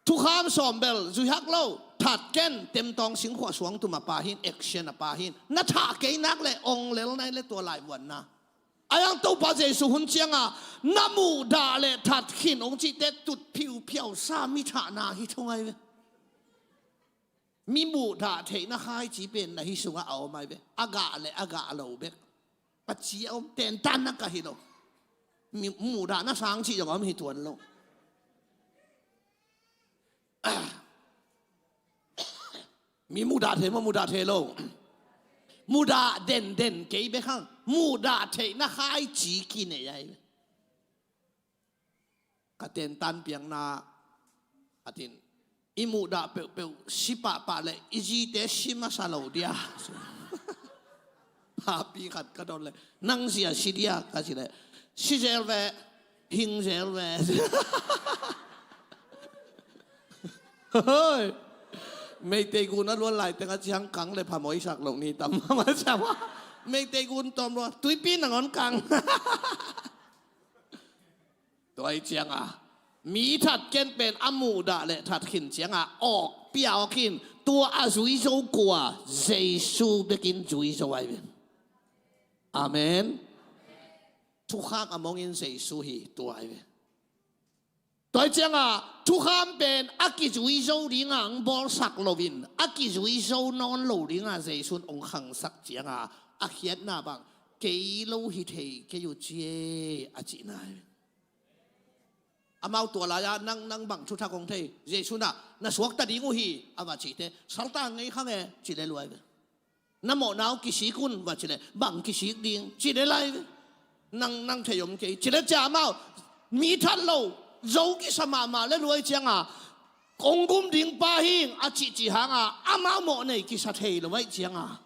Thukham sawm bel zuihak lo, that ken, temtawng singkhuah suangtum a pa hin, action a pa hin, na thah kei nak le ong lel nai le tua laivuanna. A yang Topa Jesu hun cianga na muhdah le that khin ong cihte tut phiuphiau sa mi thahna hi thong ai ve. Mi muhdah theihna khaici pen na hi sungah a om ai ve. A gah le a gah lo bek. A ci a om, tentan na ka hi lo. Mi muhdahna sang cih zong a om hi tuan lo. Mi mudah thei maw, mudah thei lo? Mudah denden kei bek hang. Mudah theihna khaici kinei ai ve. Ka tentan piakna a tin, i muhdah peuhpeuh si pahpah le i zite si masa lo dia. Papi khat ka dawn le, nang zia si dia ka ci le, si zel ve, hing zel ve. Hoi. Meitei gun a luan lai teng a ciang kang le phamawh i sak lo ni tam mama ciang. Meitei gun tawm lua, tuipi nangawn kang. Tua hi cianga mi that ken pen a muhdah le that khin cianga awk pia awk in tua a zui zo kua, Jesu bekin zui zo ai ve. Amen. Thukham a mongin Jesu hi tua ai ve. Tua hi cianga thukham pen a kizui zo dinga ang bawlsak loin a kizui zo nawn lo dinga Jesu'n ong khangsak cianga a khiatna bang kei lo hi thei kei uh ci e a cihna hi. Amau tua lai-a nang, nang bang thuthak ong thei, Jesu'n ah na suakta ding uh hi a va cihte saltang ngei khang e ci le luai ve. Na mawhna uh kisik un va ci leh, bang kisik ding ci leh lai ve. Nang, nang thei om kei ci leh ciah amau, mi that lo, zo kisa mahmah leh luai cianga, kong gum ding pa hing a cihcih hanga amau mawh nei kisa thei lo aih cianga,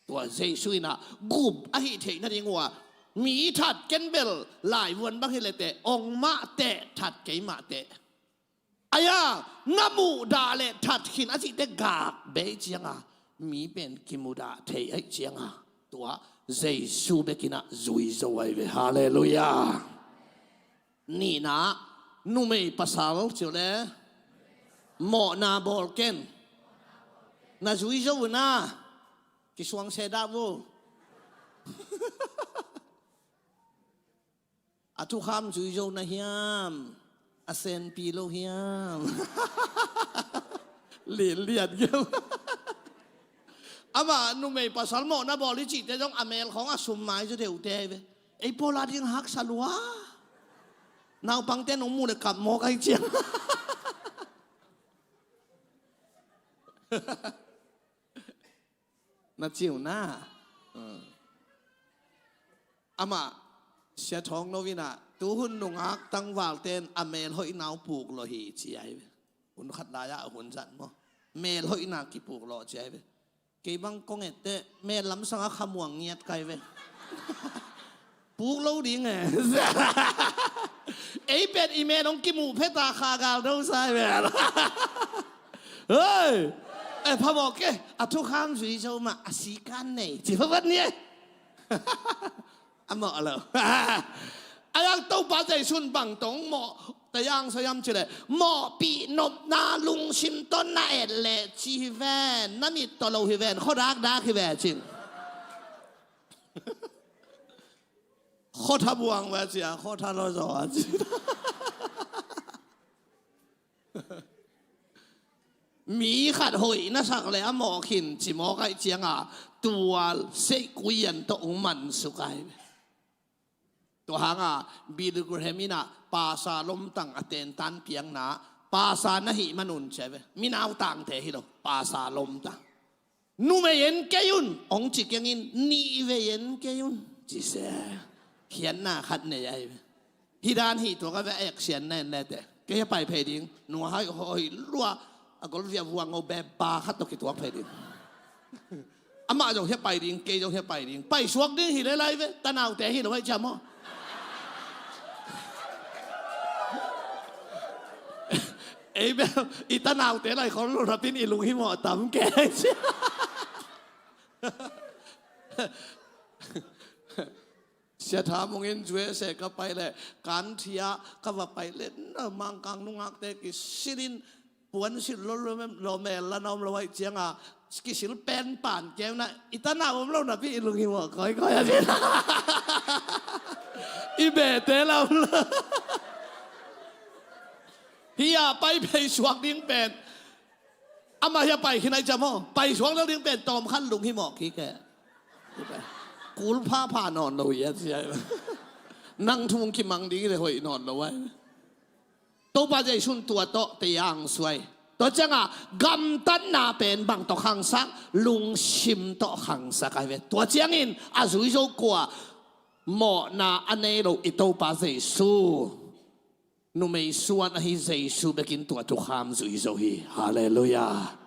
tua Jesu inah gum ahi theih nading uh ah, mi that ken bel laivuan bang hi leh teh, ong mah teh, that kei mah teh. Aia, na muhdah leh that khin a cihte gak bei cianga, mi pen kimudah thei aih cianga, tua Jesu bekinah zui zo aih ve. Halleluiah. Nihna, numei pasal ciu le mawhna bawl ken. Na zui zo uh na, kisuang se dah vo. A thukham zui zo na hiam? A senpi lo hiam? Lianlian hiam? Amah numei pasal mawhna bawl i cihte zong a mel khawng a sum mai zaw deuhte aih ve. Ei pawl a ding haksa lua. Naupangte nong muh leh kap mawk aih ciang. Na ciu na. Amah Sia Thawng No inah tuhun nungak tangvalte in a melhoihna uh puk lawh hi ci aih ve. Hun khat lai-ah a hun zat maw, melhoihna kipuk lawh ci aih ve. Kei bang kong etteh mel lamsang a khamuang ngiat kai ve. Puk lo ding e. Ei pen i mel hong kimuh pheta kha gal do sai ve. Hei. E phamawh ke, a thukham zui zo mah a sikan nei ci phavat ni e. A mawh lo. A yang Topa Zeisun bang tawh mawh tayang sayam ci leh, mawhpih nopna lungsim tawh na et leh ci hi ven, na mit tawh lo hi ven, khuadakdak hi ve cin. Khuatha buang ve cia, khuatha lo zaw a ci. Mi khat hoih na sak leh a mawh khin ci mawk aih cianga, tua seihkuian tawh hong mansuk aih ve. Tua hanga Billy Graham inah pasa lomtang a tentan piakna, pasa na hih manun ci aih ve. Minau tangte hi lo, pasa lomtang. Numei en kei un hong ci kengin, nih vei en kei un ci se. Khiatna khat nei aih ve. Hih dan hih tua ka ve, a eksian na en lete. Kei a pai phei ding, nua hai hoih lua, a gol via vuang ngau be ba khat tawh kituak phei ding. Amah zong hia pai ding, kei zong hia pai ding. Pai suak ding hi lelai ve, tanaute hi lo hai ciam aw. Ei bel, i tanaute lai khol lo rapin i lunghimawh tam kei cia. Sia Tha Mung in U S A ka pai leh, kan thia ka va pai leh, na Mangkang nungakte kisilin, puansilh lo, lo, lo mel la na om lo aih cianga, kisil pen pan keu na, i tana om lo napi i lunghimawh kawikawi a ci. I behte la om lo. Hia pai phei suak ding pen. Amah hia pai khin aih ciam aw, pai suak lel ding pen tawm khat lunghimawh kik e. Kul phapha nawn lo hi a ci aih. Nang thu kimang ding hi leh hoih nawn lo aih. Topa Zeisun tua tawh tayang suai. Tua cianga gamtatna pen bang tawh khangsak, lungsim tawh khangsak aih ve. Tua ciangin a zui zo kua, mawhna a nei lo i Topa Zeisu. Numei suan ahi Jesu bekin tua thukham zui zo hi. Halleluiah.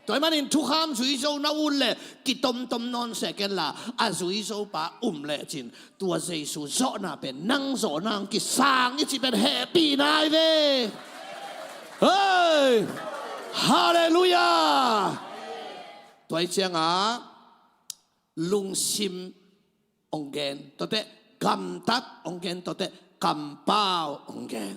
Tua ahih manin thukham zui zo na ut leh kitomtom nawn seh ken la, a zui zo pa um lecin tua Jesu zawhna pen nang zawhna hong kisang i cih pen hehpihna ahi ve. Hei! Halleluiah. Tua ahih ciangah lungsim hong gen, tuate gamtat hong gen, tuate kampau hong gen,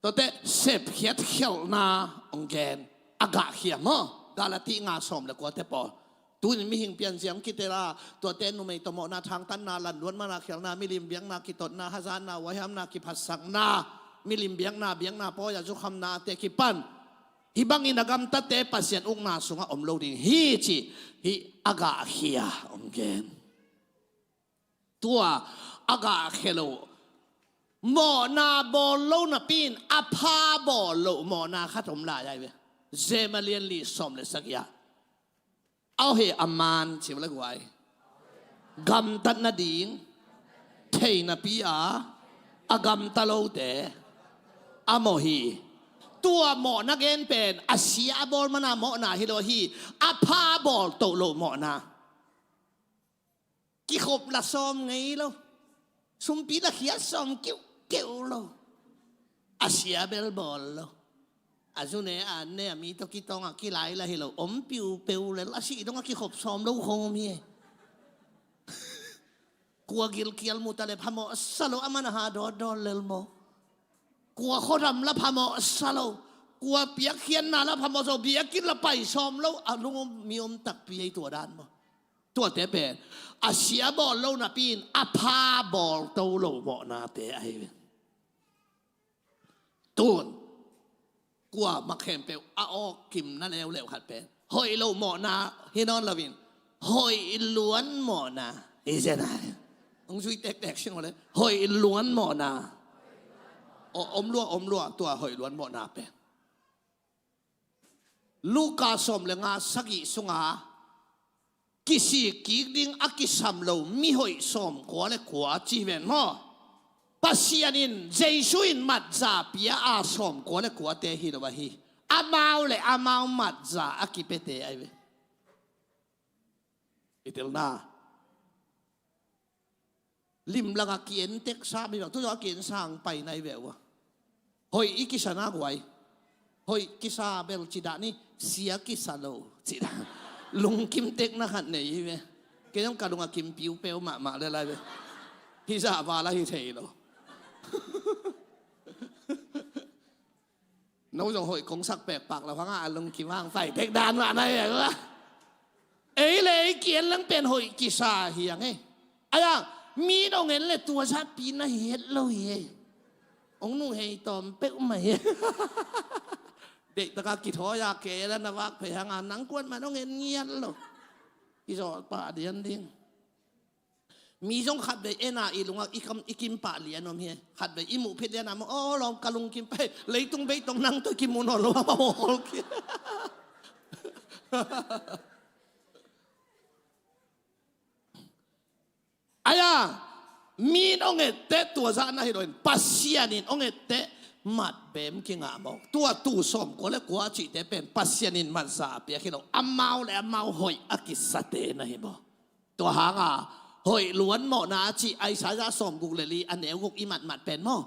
tuate sepkhiat khialhna hong gen. A gahkhia maw? Galati nga sawm le kuate pawl. Tunin mihing pianzia hong kitel a, tuate numei tawh mawhna, thangtatna, lanluat mana khialhna, milim biakna, kitotna, hazatna, huaihamna, kiphatsakna, milim biakna, biakna pawi-a zukhamnate kipan hih bangin a gamtatte Pasian ukna sungah om lo ding hi cih hih a gahkhia hong gen. Tua a gahkhia lo, mawhna bawl lo napi-in a pha bawl lo mawhna khat om lai ahi ve. Jeremiah lian li sawm le sagih ah Aw he a man, ci le guai. Gamtat nading thei napi a, a gamta lote a mawh hi. Tua mawhna gen pen a sia a bawl mana mawhna hi lo hi. A pha bawl toh lo mawhna. Kikhop la sawm ngei lo. Sumpi la khiat sawm kiuhkeuh lo. A sia bel bawl lo. A zu ne a ne a mi tawh kitawng a kilai la hi lo. Om piupeu lel a sih dong a kikhop sawm lo khawng om hi. Kua gilkial mu ta le phamawh sa lo, a man a ha dawtdawl lel maw. Kua khuadam la phamawh sa lo. Kua piakkhiatna la phamawh sa lo. Biakinn la pai sawm lo. A lungom mi om takpi ei tua dan maw. Tuate pen a sia bawl lo napi in a pha bawl to lo mawhnate ahi ve. Tun kuamah khempeuh a awk kimna leuleu khat pen hoih lo mawhna hi nawn loin hoih luan mawhna hi zen ai. Hong zui tektek sin le hoih luan mawhna. Om lua, om lua, tua hoih luan mawhna pen Luka sawm le nga sagih sunga kisik kik ding a kisam lo mihoih sawmkua le kua ci hi ven maw? Pasian in Jesu in matza pia a sawmkua le kuate hi lo ahi. Amau le amau matza a kipete ahi ve. I telna limlanga ki-en teksa mi bang tu zong a ki-en sang pai nai ve uh a. Hoih i kisa na guai. Hoih kisa bel ci dah ni, sia kisa lo ci dah. Lungkim tekna khat nei hi ve. Kei zong ka lung a kim piupeu mahmah le lai ve. Hi zah val a hi thei lo. No zong hoih kong sak pekpak lo hanga a lungkim hang pai tek dan mah na hi a. Ei le ei ki-en leng pen hoih kisa hi ang ei. Ai ang mi in ong en le tua zahpi na hi het lo hi ei. Ong nung hei tawm peuh mah hi. Deihtaka kithawi a ke la na vak phei hanga nang kuan man ong en ngiat lo. Kizawh pah dian ding. Mi zong khatvei en a i lungak i kam i kim pah lian om hi. Khatvei i muh phit lian a maw aw lawm ka lungkim pah hi. Leitung bei tong nang tawh kimu nawn lo a maw aw ki. Ai a mi in ong etteh tua zah na hi lo in Pasian in ong etteh mat bem kingah maw? Tua tu sawmkua le kua cihte pen Pasian in matza a piak hi lo. Amau le amau hoih a kisate na hi maw? Tua hanga hoih luan mawhna a cih Isaiah sawmguk le li a neu guk i matmat pen maw?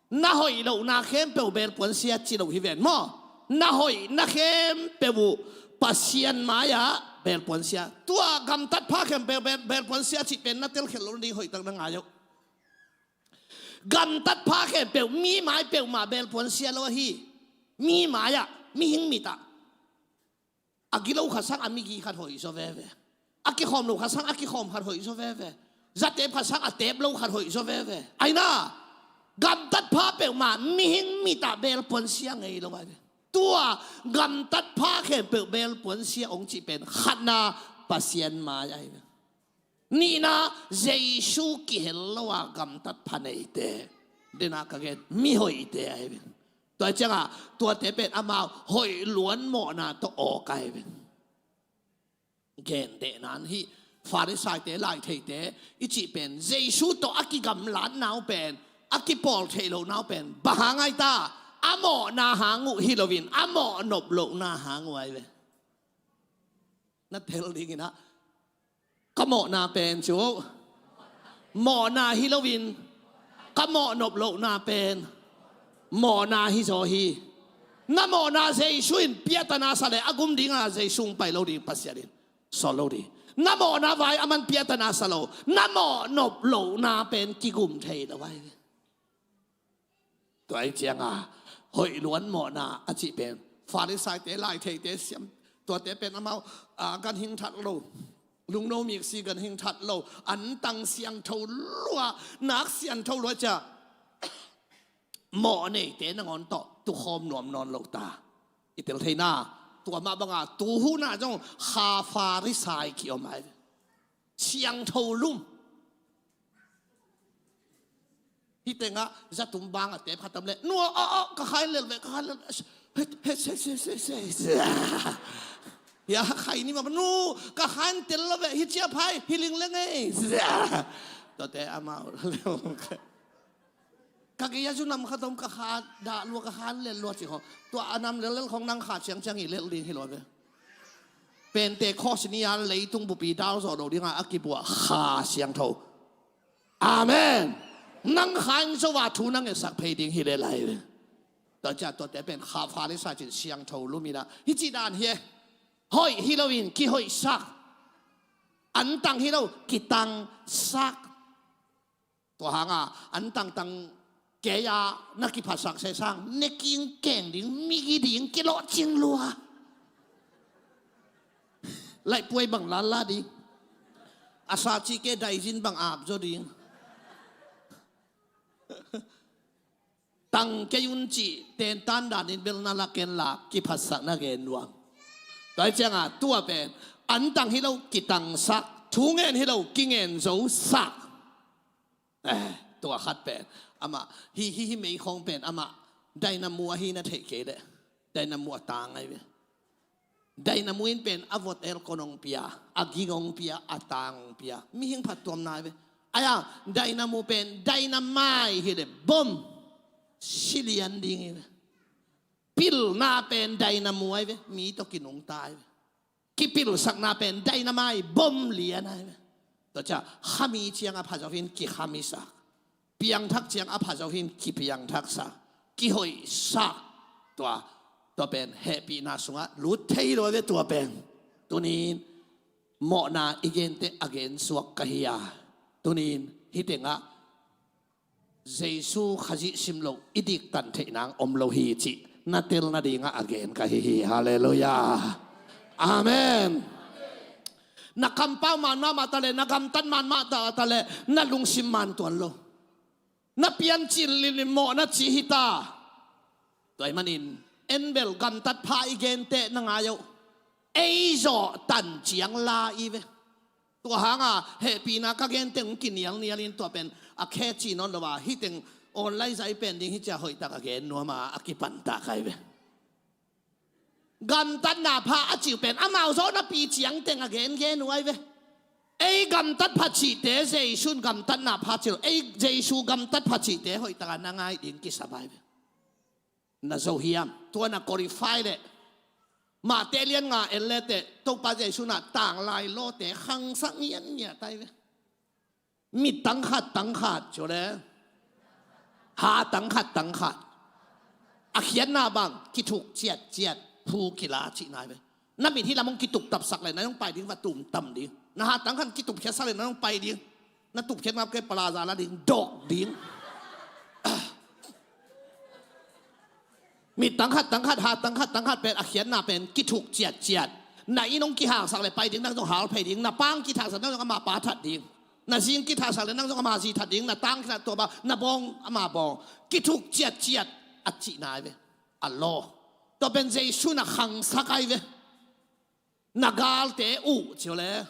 Na hoih lohna khempeuh belpuan sia ci lo hi ven maw? Na hoihna khempeuh uh Pasian mai-ah belpuan sia. Tua gamtat pha khempeuh bel, belpuan sia cih pen na telkhial lo ding hoihtak na ngai uh. Gamtat pha khempeuh mi mai peuhmah belpuan sia lo ahi. Mi mai-ah, mihing mitah. A gilo khat sang a migi khat hoih zaw veve. A kikhawm lo khat sang a kikhawm khat hoih zaw veve. Zatep khat sang a tep lo khat hoih zaw veve. Aina gamtat pha peuhmah mihing mitah belpuan sia ngei lo ai ve. Tua gamtat pha khempeuh belpuan sia ong cih pen khatna Pasian mai ai ve. Nihna Jesu kihel lo a gamtat pha neite. Dena ka gen mihoihte ai ve. Tua ciangah tuate pen amau hoih luan mawhna tawh awk ai ve. Gendehna hi Farisaite laitheite i cih pen Jesu tawh a kigamlatna uh pen a kipawl theih lohna uh pen bang hang ai ta a mawhna hang uh hi loin a mawh nop lohna hang uh ai ve. Na tel dinginah ka mawhna pen cu mawhna hi loin ka mawh nop lohna pen mawhna hi zaw hi. Na mawhna Jesu in piatana sa le a gum dinga Jesu pai lo ding Pasian in sawl lo ding. Na mawhna vai a man piatana sa lo na mawh nop lohna pen kigum thei lo vai. Tua ih cianga hoih luan mawhna a cih pen Farisaite laitheite siam tuate pen amau a ganhing that lo. Lungno miksi ganhing that lo. Antang siangtho lua nak siangtho lua cia mawh neite nangawn tawh tukhawm nuam nawn lo ta. I tel theina tua mah banga tuhuna zong kha Farisai kiom ai. Siangtho lum. Hih tengah zatum bang a tep khatam le nua aw aw ka khai lel ve ka khai lel ve. Hia khai ni mah, nu, ka khan tel lo ve, hi cia phai, hi ling leng ei. Tua te amau. Ka gei a zu nam khat om, ka kha dah lua, ka khan lel lua ci khawng. Tua a nam lel lel khawng nang kha ciangciang i lel ding hi lo ve. Pente khawsini a leitung bupi dal zawh lo dingah a kibuah Kha Siangtho. Amen. Nang kha in zo a thu nang etsak phei ding hi le lai ve. Tua cia tuate pen Kha Pha le Sa cin siangtho lum ina hi ci dan hi e. Hoih hi loin kihoihsak. Antang hi lo, kitangsak. Tua hanga antangtang kei a na kiphatsak sesang neking keng ding, migi ding, kilawhcing lua. Laihpuai bang lala ding. A sa ci ke daizin bang ap zaw ding. Tang kei un cih tentan danin bel na lak en la, kiphatsak na gen nuam. Tua hi cianga tua pen antang hi lo, kitangsak, thu ngen hi lo, kingen zosak. Eh, tua khat pen amah hi, hi, hi mei khawng pen amah dynamo ahi na theih kei leh, dynamo a tang ahi ve. Dynamo in pen a vot el kon hong pia, a ging hong pia, a tang hong pia. Mihing phattuam nai ve. Aia, dynamo pen dynamite hi le bom silian ding hi ve. Pilna pen dynamo ahi ve, mi tawh kinungta ahi ve. Kipilsakna pen dynamite bom lian ahi ve. Tua cia khami ciang a pha zo hin kikhamisak. Piangthak ciang a pha zo hin kipiangthaksak, kihoihsak. Tua, tua pen hehpihna sungah lut thei lo ve tua pen. Tunin mawhna i gente a gen suak ka hi a. Tunin hih tengah Jesu Khazih sim loh i diktan theih nang om lo hi cih na tel nadingah a gen ka hi hi. Halleluiah. Amen. Na kampau man mahmah ta leh, na gamtat man mahmah ta leh, na lungsim man tuan lo. Na piancil lilin mawh na ci hi ta. Tua ahih manin en bel gamtat pha i gente na ngai uh. Ei zawh tan ciang la i ve. Tua hanga hehpihna ka gente hong kinialnialin tua pen a khe ci nawn lo a, hih teng online zah i pen ding hi cia hoihtak a gen nuam a, a kipantak ahi ve. Gamtatna pha a cih pen amau zawh napi ciangteng a gengen uh ahi ve. Ei gamtat pha cihte Jesu in gamtatna pha ci lo, ei Jesu gamtat pha cihte hoihtak a na ngai ding kisam ahi ve. Na zo hiam? Tua na qualify leh Matthai lian nga en leteh Topa Jesu in ah tanglai lawte khangsak ngiatngiat ahi ve. Mit tangkhat tangkhat ci uh le, ha tangkhat tangkhat. A khiatna bang, kithuk ciatciat, phu kila cihna ahi ve. Na mit hih lam hong kitup tapsak leh na hong pai ding va tumtam ding. Na ha tangkhat kitup khiatsak leh na hong pai ding. Na tup khiat ngap kei palaza la ding, dok ding. Mit tangkhat tangkhat, ha tangkhat tangkhat pen a khiatna pen kithuk ciatciat. Na inn hong kihangsak leh pai ding, nang zong hal phei ding. Na pa hong kithangsak, nang zong ama pa that ding. Na zi hong kithangsak leh nang zong ama zi that ding. Na tang kithang tua bang, na bawng ama bawng. Kithuk ciatciat a cihna ahi ve. A law. Tua pen Jesu in ah khangsak ahi ve. Na galte uh ci uh le,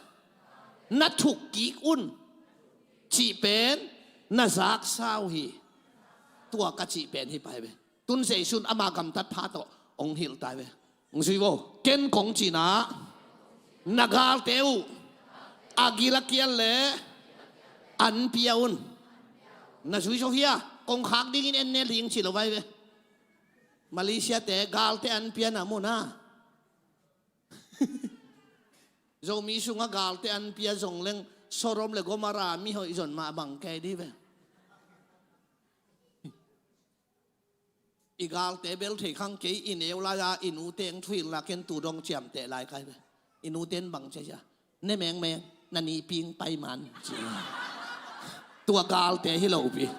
na thuk kik un cih pen na zaksa uh hi. Tua ka cih pen hi pah ve. Tun Jesu in ama gamtat pha tawh hong hilh ta ve. Hong zui vo. Ken kong cihna, na galte uh a gil a kial leh an pia un. Na zui zo hia? Kong khak dingin en ne ling ci lo vai ve. Malaysia te galte an pia na mu na. Zomi sungah galte an pia zong leng Sodom le Gomorrah mihoih zon mah bang kei dih ve. I galte bel thei khang kei, i neu lai-a i nute hong thuhilh la ken tu dong ciamteh lai kai ve. I nute in bang cia cia, ne mengmeng, na nipi hong pai man ci. Tua galte hi lo pi.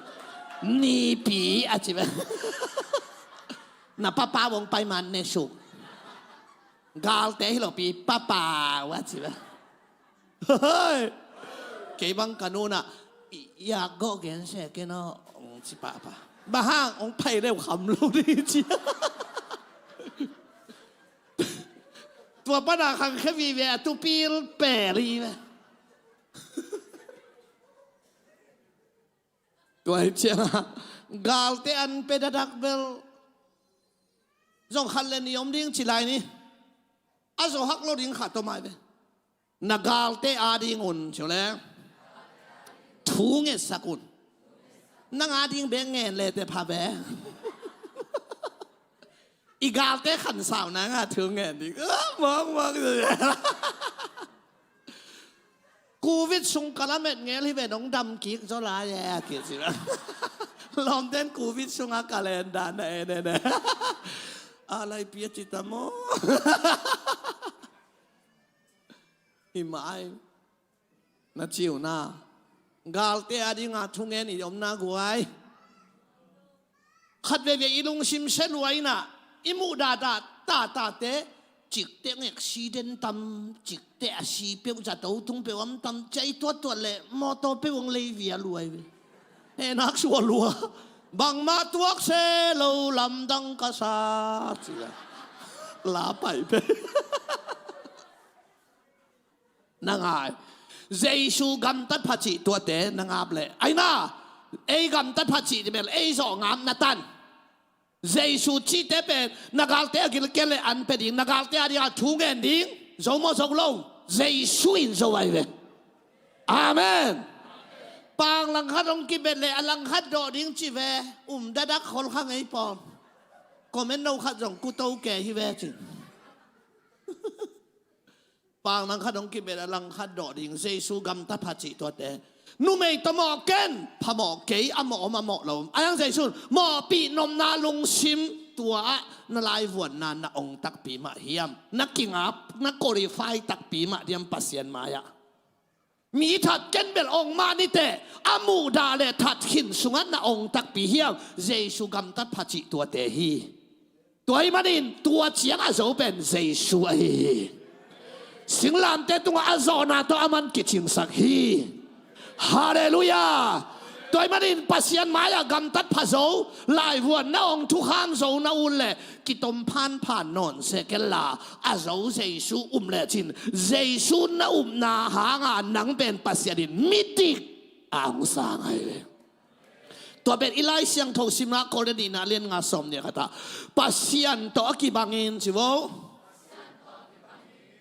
Nipi a ci ve. Na papa hong pai man ne suk. Galte hi lo pi, papa uh a ci ve. Kei bang ka nu in ah, i, i ak gawh gen se ken aw, hong ci pahpah. Bang hang, hong pai leu kham lo dih ci. Tua pan a khangkhia vive a, tupil pel hi ve. Tua hi ciangah galte an pia dakdak bel zong khat le nih om ding ci lai ni. Zo hak lo ding khat tawh mai ve. Na galte ading un, ci uh le. Thu ngetsak un. Nang ading bek ngen le te pha ve. I galte khansau nanga thu ngen ding. Ah, mawk, mawk. Covid sung ka lamet ngel hi ve, nong dam kik zaw lai e, a kici. Lawmten Covid sunga calendar na en en e. A laipi a ci ta maw. Hi mai. Na ci uh na. Galte adinga thungen i omna guai. Khat veve i lungsim se lua inah i muhdah dah tatate, cikte ngek si den tam, cikte a si peuh zato tung peuh am tam, cia i tuattuat le mawtaw peuh ang leivia luai ve. Henak suah lua. Bangmah tuak se lo lamdang ka sa, cia la pai peuh. Na ngai. Jesu gamtat pha cih tuate na ngap leh, aina, ei gamtat pha cih bel ei zawh ngap na tan. Jesu cihte pen na galte a gilkel le an pia ding, na galte a ding a thu ngen ding. Zo maw, zo lo? Jesu in zo ai ve. Amen. Pang langkhat hong kibet le a langkhat dawh ding ci ve. Um dadak khol kha ngei pawm. Comment no khat zong kuto ke hi ve cin. Pang langkhat hong kibet a langkhat dawh ding, Jesu gamtat pha cih tuate. Numei tawh mawh ken, phamawh kei, a mawh om, a mawh lo om. A yang Jesu in mawhpih nopna lungsim, tua ah na laivuanna na ong takpi mah hiam? Na kingap, na qualify takpi mah diam Pasian mai-ah? Mi that ken bel ong mah niteh, a muhdah le that khin sungah na ong takpi hiam? Jesu gamtat pha cih tuate hi. Tua ahih manin tua ciang a zo pen Jesu ahi hi. Singlamteh tungah a zawhna tawh aman kicingsak hi. Halleluiah. Tua ahih manin Pasian mai-ah gamtat pha zo, laivuanna ong thukham zo na ut leh kitom phanphan nawn seh ken la, a zo Jesu um lecin, Jesu na upna hanga nang pen Pasian in midik a hong sang ahi ve. Tua pen i Lai Siangtho simna Korin nihna lian nga sawm nih khatah, Pasian tawh a kibangin ci vo.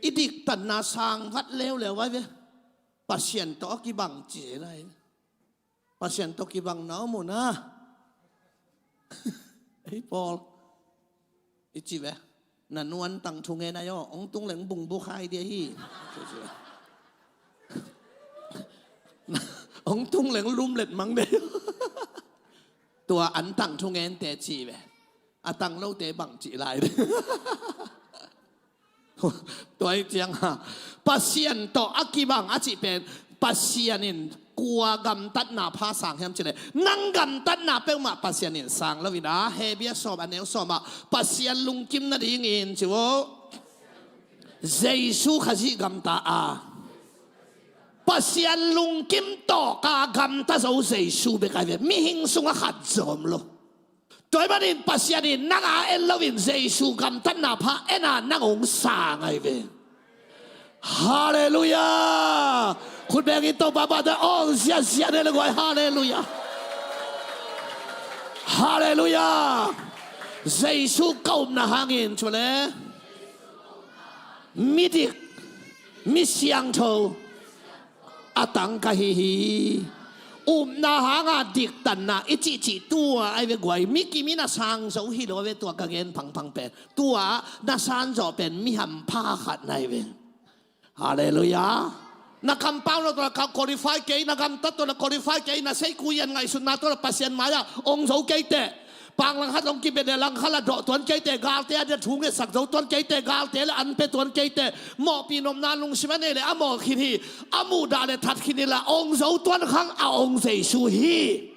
I diktatna sang vat leuleu ai ve. Pasian tawh a kibang ci na hi. Pasian tawh kibang na om uh na. Ei Paul. I ci ve. Na nu an tang thungen ai aw, ong tung leng bung bu khai dia hi. Ong tung leng lum let mang dia. Tua an tang thungen te ci ve. A tang lote bang ci lai dia. Tua hi ciang ha. Pasian tawh a kibang a cih pen, Pasian in kua gamtatna pha sang hiam cih leh, nang gamtatna peuhmah Pasian in sang lo in a, Hebru sawm a neu sawm ah, Pasian lungkim nadingin ci vo. Jesu Khazih gamta a, Pasian lungkim tawka gamta zo Jesu bek ai ve. Mihing sungah khat zong om lo. Tua ahih manin Pasian in nang a en loin Jesu gamtatna pha en a nang hong sang ai ve. Halleluiah. Khut bengin Topa pahtawi aw ziazia ne le guai. Halleluiah. Halleluiah. Jesu ka upna hangin cu le midik, mi siangtho a tang ka hi hi. Upna hanga diktatna i cihcih tua ai ve guai. Mi kim in a sang zo hi lo ve tua ka gen phangphang pen. Tua na san zawh pen mi hampha khat na hi ve. Halleluiah. Na kampau na tua ka qualify kei, na gamtat tua na qualify kei, na seikui an ngaihsutna tua na Pasian mai-ah ong zo kei teh. Pang langkhat hong kibet le langkhat la dawh tuan kei teh, galte a dia thu ngetsak zo tuan kei teh, galte le an pe tuan kei teh, mawhpih nopna lungsim a nei le a mawh khin hi, a muhdah le that khin hi la ong zo tuan khang a ong Jesu hi.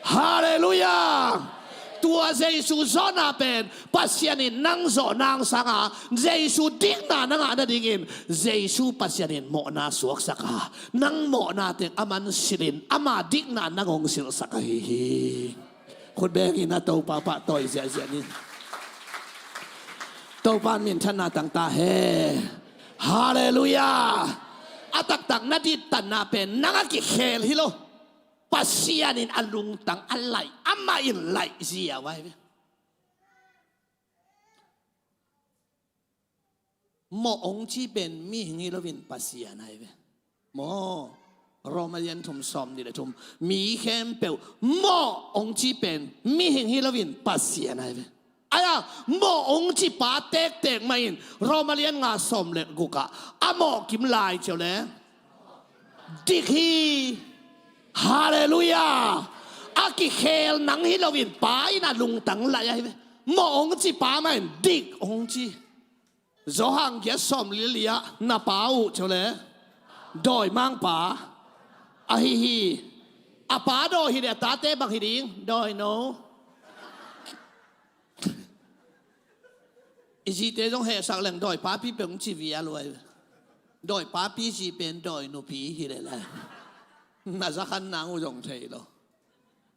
Halleluiah. Tua Jesu zawhna pen Pasian in nang zawh nang sanga Jesu dikna na ngah nadingin Jesu Pasian in mawhna suaksak a, nang mawhna teng a man silhin ama dikna nang hong silhsak ahi hi. Khut bengin a Topa pahtawi ziahziah ni. Topa in minthanna tang ta hen. Halleluiah. A taktak na diktatna pen nang a kikhel hi lo. Pasian in a lungtang a laih, amah in laih zia vai ve. Mawh hong ci pen mihing hi loin Pasian ahi ve. Maw, Rom a lian thum sawm nih le thum. Mi khempeuh mawh hong ci pen mihing hi loin Pasian ahi ve. Ahi a, mawh hong ci pa tektek mah in Rom a lian nga sawm le guk ah a mawh kim lai ciau le dik hi. Halleluiah. A kikhel nang hi loin pa in a lungtang laih ahi ve. Mawh hong ci pa mah in dik hong ci. Johan giat sawm li li ah na pa uh ciau le dawimangpa ahi hi. A pa dawi hi le a tate bang hi ding? Dawino. I zite zong hehsak leng dawipapi peuh hong ci vial uh ahi. Dawipapi zi pen dawinupi hi le lai. Na zakhan nang uh zong thei lo.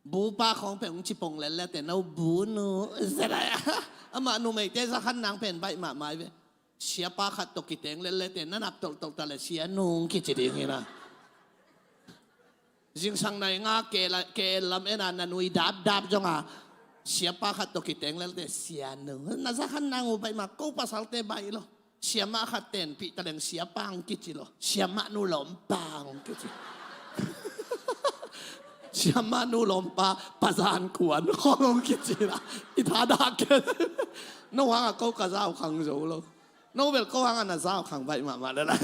Bupa khawng pen hong ci pong lel le te no bunu. Amah numeite zakhan nang pen baih mahmah hi ve. Siapa khat tawh kiteng lel le te na nap tolhtolh ta le sia nung kici ding hi na. Zingsang nai nga ke la, ke lam ena na nui dapdap zonga siapa khat tawh kiteng lel te sia nung. Na zakhan nang uh baih mah, ko pasalte baih lo. Siamah khat tenpih taleng siapa hong kici lo. Siamah nu lawmpa hong kici. Siamah nu lawmpa pazan kuan hong kici la. I thadah ke. No hanga ko ka zau khang zo lo. No bel ko hanga na zau khang baih mahmah le la.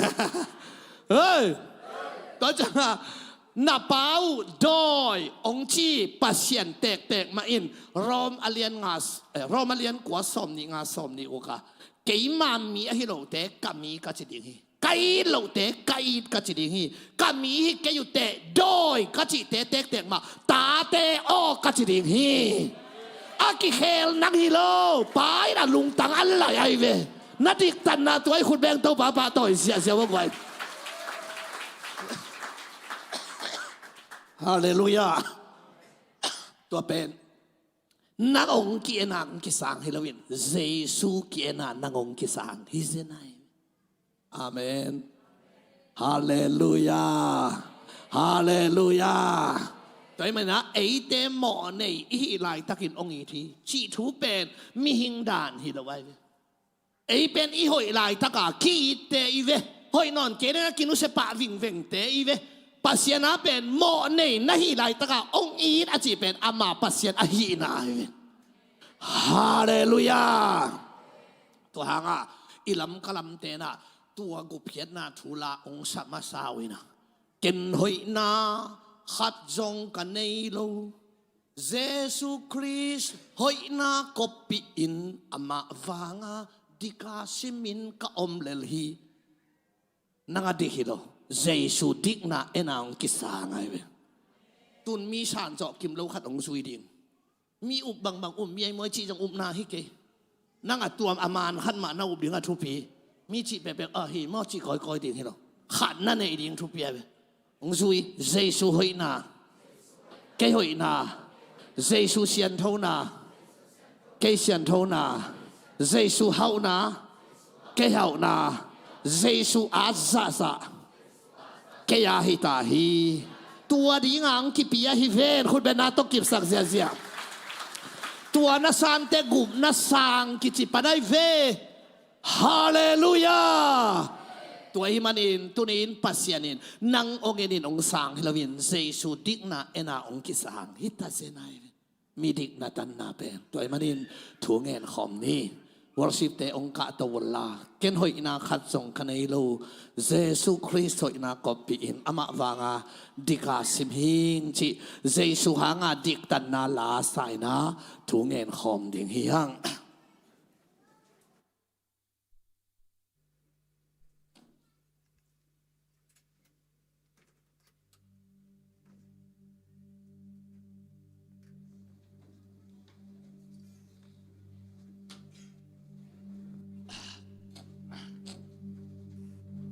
Hei. Tua cianga na pa uh dawi hong ci Pasian tektek mah in Rom a lian nga, eh, Rom a lian kua sawm nih nga sawm nih uka. Keima mi ahi lote ka mi ka ci ding hi. Ka it lote ka it ka ci ding hi. Ka mi hi kei uh teh dawi ka cihte tektek mah tate aw ka ci ding hi. A kikhel nang hi lo, pa in a lungtang a laih ahi ve. Na diktanna tua i khut beng Topa pahtawi ziahziah uh a guai. Halleluiah. Tua pen nang hong ki-en a hong kisang hi loin Jesu ki-en a nang hong kisang hi zen ahi. Amen. Halleluiah. Halleluiah. Tua ahih manin ah eite mawh nei i hih laitakin hong it hi cih thu pen mihing dan hi lo ahi ve. Ei pen i hoih laitaka ki-itte i ve. Hoih nawn kei leh na kinusia pah vingvengte i ve. Pasian a pen mawh nei na hih laitaka hong it a cih pen ama Pasian ahihna i ve. Halleluiah. Tua hanga i lam ka lam tenah tua gupkhiatna thu la hong sa masa uh inah ken hoihna khat zong ka nei lo. Jesu Khrist hoihna koppih in amah vanga dika simin ka om lel hi. Nang a dik hi lo. Jesu dikna en a hong kisang ahi ve. Tun mi san zawh kim lo khat hong zui ding. Mi up bangbang um, mi ei maw cih zong upna hi kei. Nang a tuam a man khat mah na up ding a thupi. Mi cih pekpek a hi maw cih kawikawi ding hi lo. Khat na neih ding thupi a ve. Hong zui, Jesu hoihna, kei hoihna, Jesu sianthona, kei sianthona, Jesu hauhna, kei hauhna, Jesu at zahzah, kei a hi ta hi. Tua dinga hong kipia hi ven, khutbetna tawh kipsak ziahziah. Tua na sante gupna sang kici pan ahi ve. Halleluiah. Tua ahih manin tuni-in Pasian in nang hong en in hong sang hi loin Jesu dikna en a hong kisang hi ta zen ahi ve. Mi dikna tanna pen. Tua ahih manin thu ngen khawm ni. Worship-te hong kahto unla. Ken hoihna khat zong ka nei lo. Jesu Khrist hoihna koppih in amah vanga dika sim hing cih Jesu hanga diktanna la sa inah thu ngen khawm ding hi hang.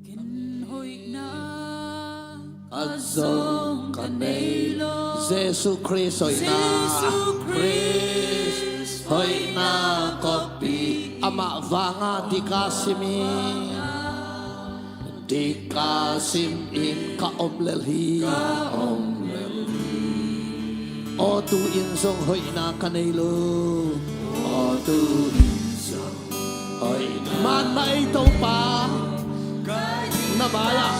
Ken hoihna khat zong ka nei lo. Jesu Khrist hoihna. Jesu Khrist hoihna koppih. Amah vanga dika sim hi. Dika sim in ka om lel hi. Ka om lel hi. Aw tu-in zong hoihna ka nei lo. Aw tu-in zong Manna ei Topa, na mai-ah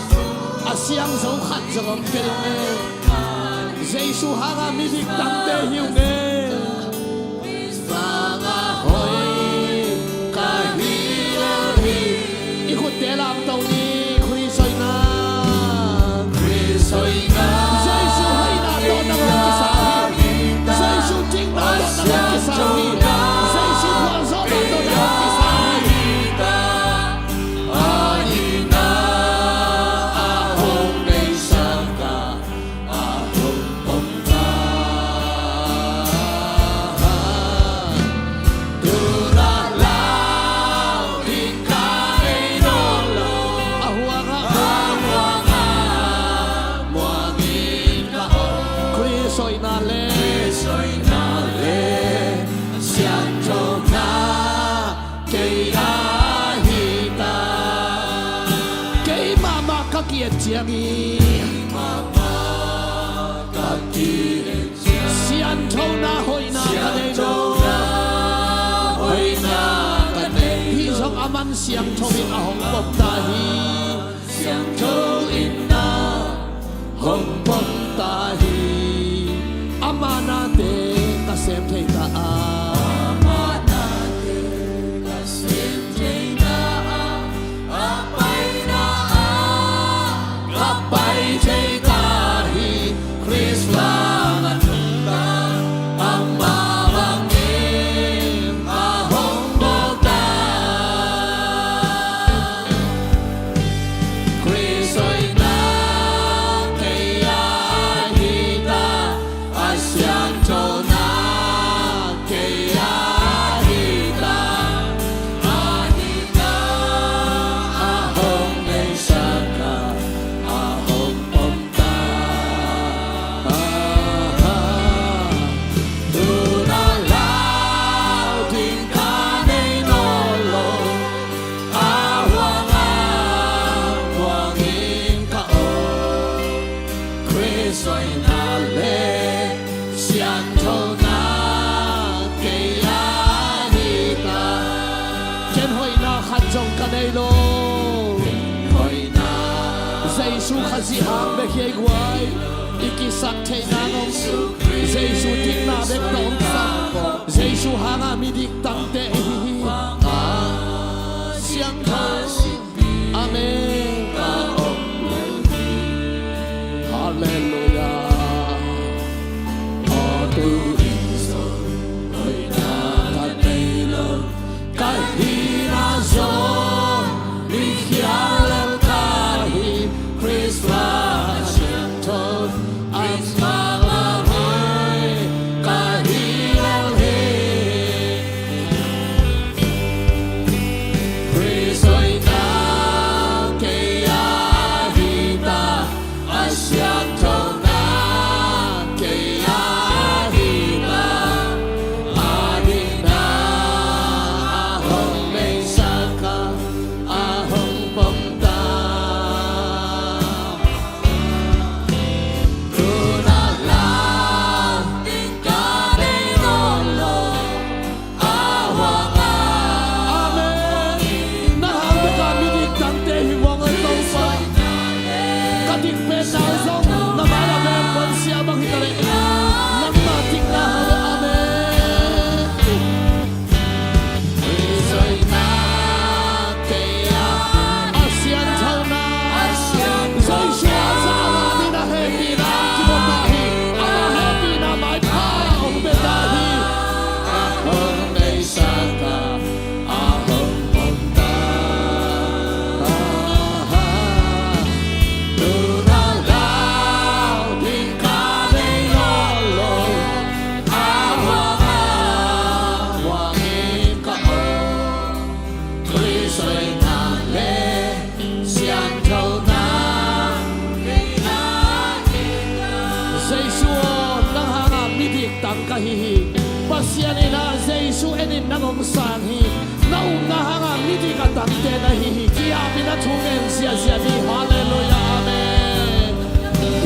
a siangtho khat zong om kei ung e. Jesu hanga midik tangte hi ung e. Hoih ka hi lel hi. I khutte lamto ni. Khrist hoihna, Khrist hoihna, Jesu hoihna tawh nang hong kisang hi. Jesu dikna tawh nang hong kisang hi. Jesu khualzawhna tawh nang hong kisang hi. A dikna a hong neisak a, a hong pom ta. Tu-in lau ding ka nei nawn lo. A huangah, a huangah muang in ka om. Khrist hoihna le, Khrist hoihna le siangthona kei a hi ta. Kei mahmah ka ki-et ciangin, kei mahmah ka ki-et ciangin, sianthona hoihna ka nei lo. Sianthona hoihna ka nei lo. Hih zong aman siangtho in a hong pom ta hi. Siangtho in a hong pom ta hi. Ama nate ka sem thei ta a, ama nate ka sem thei ta a, a paina ah ka pai thei ta hi. Khrist lam a tung ta, amah bangin a hong bawl ta. Khrist hoihna kei a hi ta, a sianthona kei a hi ta. A dikna a hong neisak a, a hong pom ta. Tu-in lau ding ka nei nawn lo. A huangah muang in ka om. Khrist hoihna le sianthona kei a hi ta. Ken hoihna khat zong ka nei lo. Ken hoihna, Jesu Khazih hang bek hi ei guai. I kisap theihna ngong, Jesu dikna bek tawh hong kisap. Jesu hangah midik tangte i hi hi. Siangtho. Amen. Halleluiah. Aw, tu-in zong hoihna ka nei lo. Ka hihna zong mi khial lel ka hi. Khrist lam a siangtho, amah bangin ka hi lel hi. Khrist hoihna kei a hi ta, a sianthona kei a hi ta. A dikna a hong neisak a, a hong pom ta. Tu-in lau ding ka nei nawn lo. A huangah. Amen. Na hang bek a midik tangte hi vong a Topa. Ka dik pen na zong na mai-ah bek kuan sia bang hi ta leh, nangmah dikna hang bek. Amen. Khrist hoihna kei a, a sianthona, Jesu a za a ngah ding a hehpihna kipawlna hi. Ama hehpihna maipha hong pia ta hi. A hong neisak a, a hong pom ta. Tu-in lau ding ka nei nawn lo. A huangah muang in ka om. Khrist hoihna le sianthona. Jesu aw, nang hangah midik tang ka hi hi. Pasian in ah Jesu en in nang hong sang hi. Na upna hangah midik a tangte na hi hi. Ki-ap in a thu ngen ziahziah ni. Halleluiah. Amen.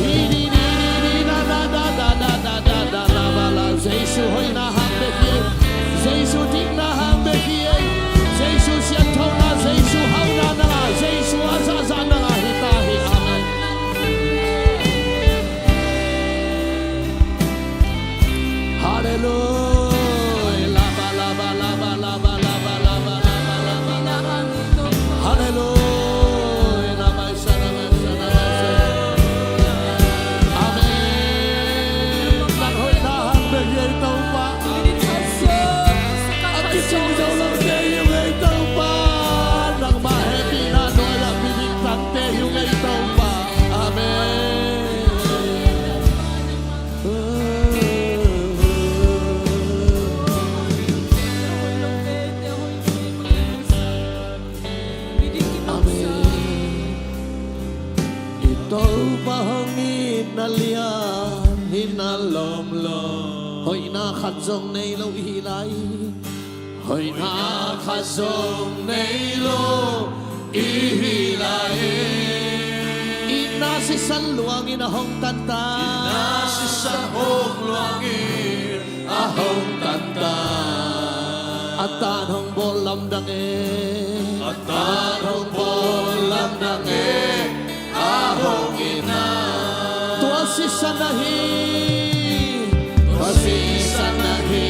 Hi, hi, hi, hi, hi, na, na, na, na, na, na, na, na, na, na, Jesu hoihna hang bek hi. Jesu dikna hang bek hi. Jesu sia Topa hong itna lian, itna lawmlawm. Hoihna khat zong nei lo i hi lai. Hoihna khat zong nei lo i hi lai. Itna sisan luangin a hong tantan. Itna sisan hong luangin a hong tantan. A tan hong bawl lamdang e. A tan hong bawl lamdang e. A hong itna. Tua sisan ahi. Tua sisan ahi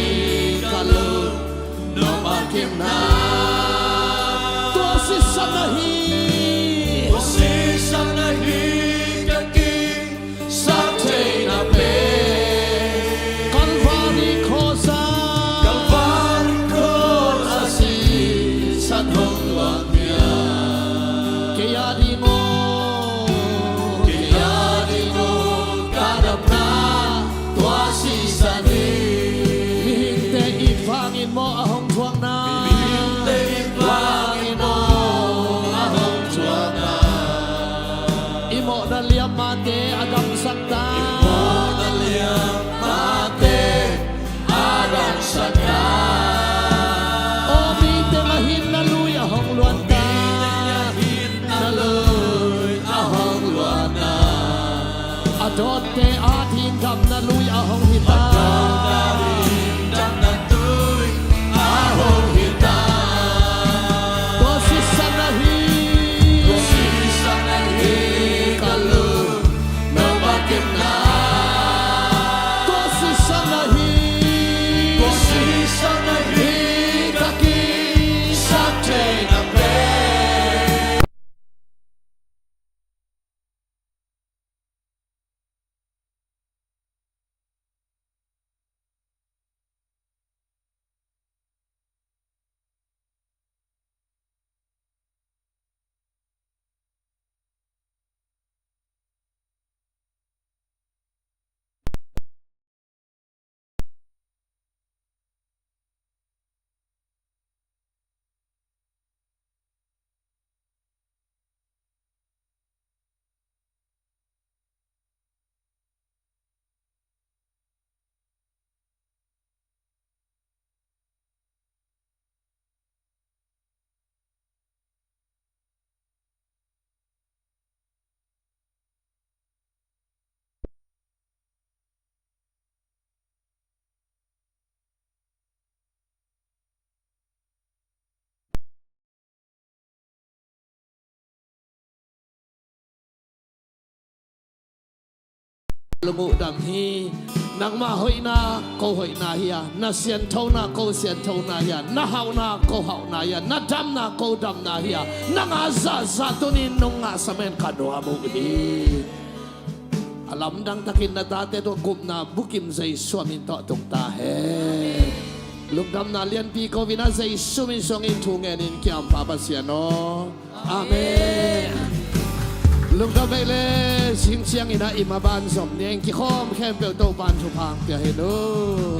ka lung nop a kimna. Tua sisan ahi. Tua sisan ahi ka ki sak theihna pen. Calvary cross ah. Calvary cross ah sisan hong luang pian. Kei a ding aw. Kei a ding aw ka damna tua sisan hi. Mihingte it vangin maw a hong thuakna. Mihingte it vangin maw a hong thuakna. I mawhna liammate a damsak ta. I mawhna liammate a damsak ta. Aw mi teng a hinna lui a hong luan ta. Mi teng a hinna lui a hong luan ta. A dawtte ading damna lui a hong hi ta. A dawtte ading damna lui a hong hi ta. Tua sisan ahi. Tua sisan ahi ka lung nop a kimna. Tua sisan ahi. Tua sisan ahi ka kisak theihna pen. Lungdam hi. Nangmah hoihna ko hoihna hi a, na sianthona ko sianthona hi a, na hauhna ko hauhna hi a, na damna ko damna hi a, nang a zahzah tunin nong ngahsa men ka nuam uh hi. A lamdang takin na tate tungah gupna bukim Jesu min tawh tung ta hen. Lungdamna lianpi ko-in a Jesu min suangin thu ngenin kiam pa Pasian aw. Amen. Lungdam ei le, zing ciangin a i maban zom ni ing, kikhawm khempeuh Topa'n thupha pia hen uh.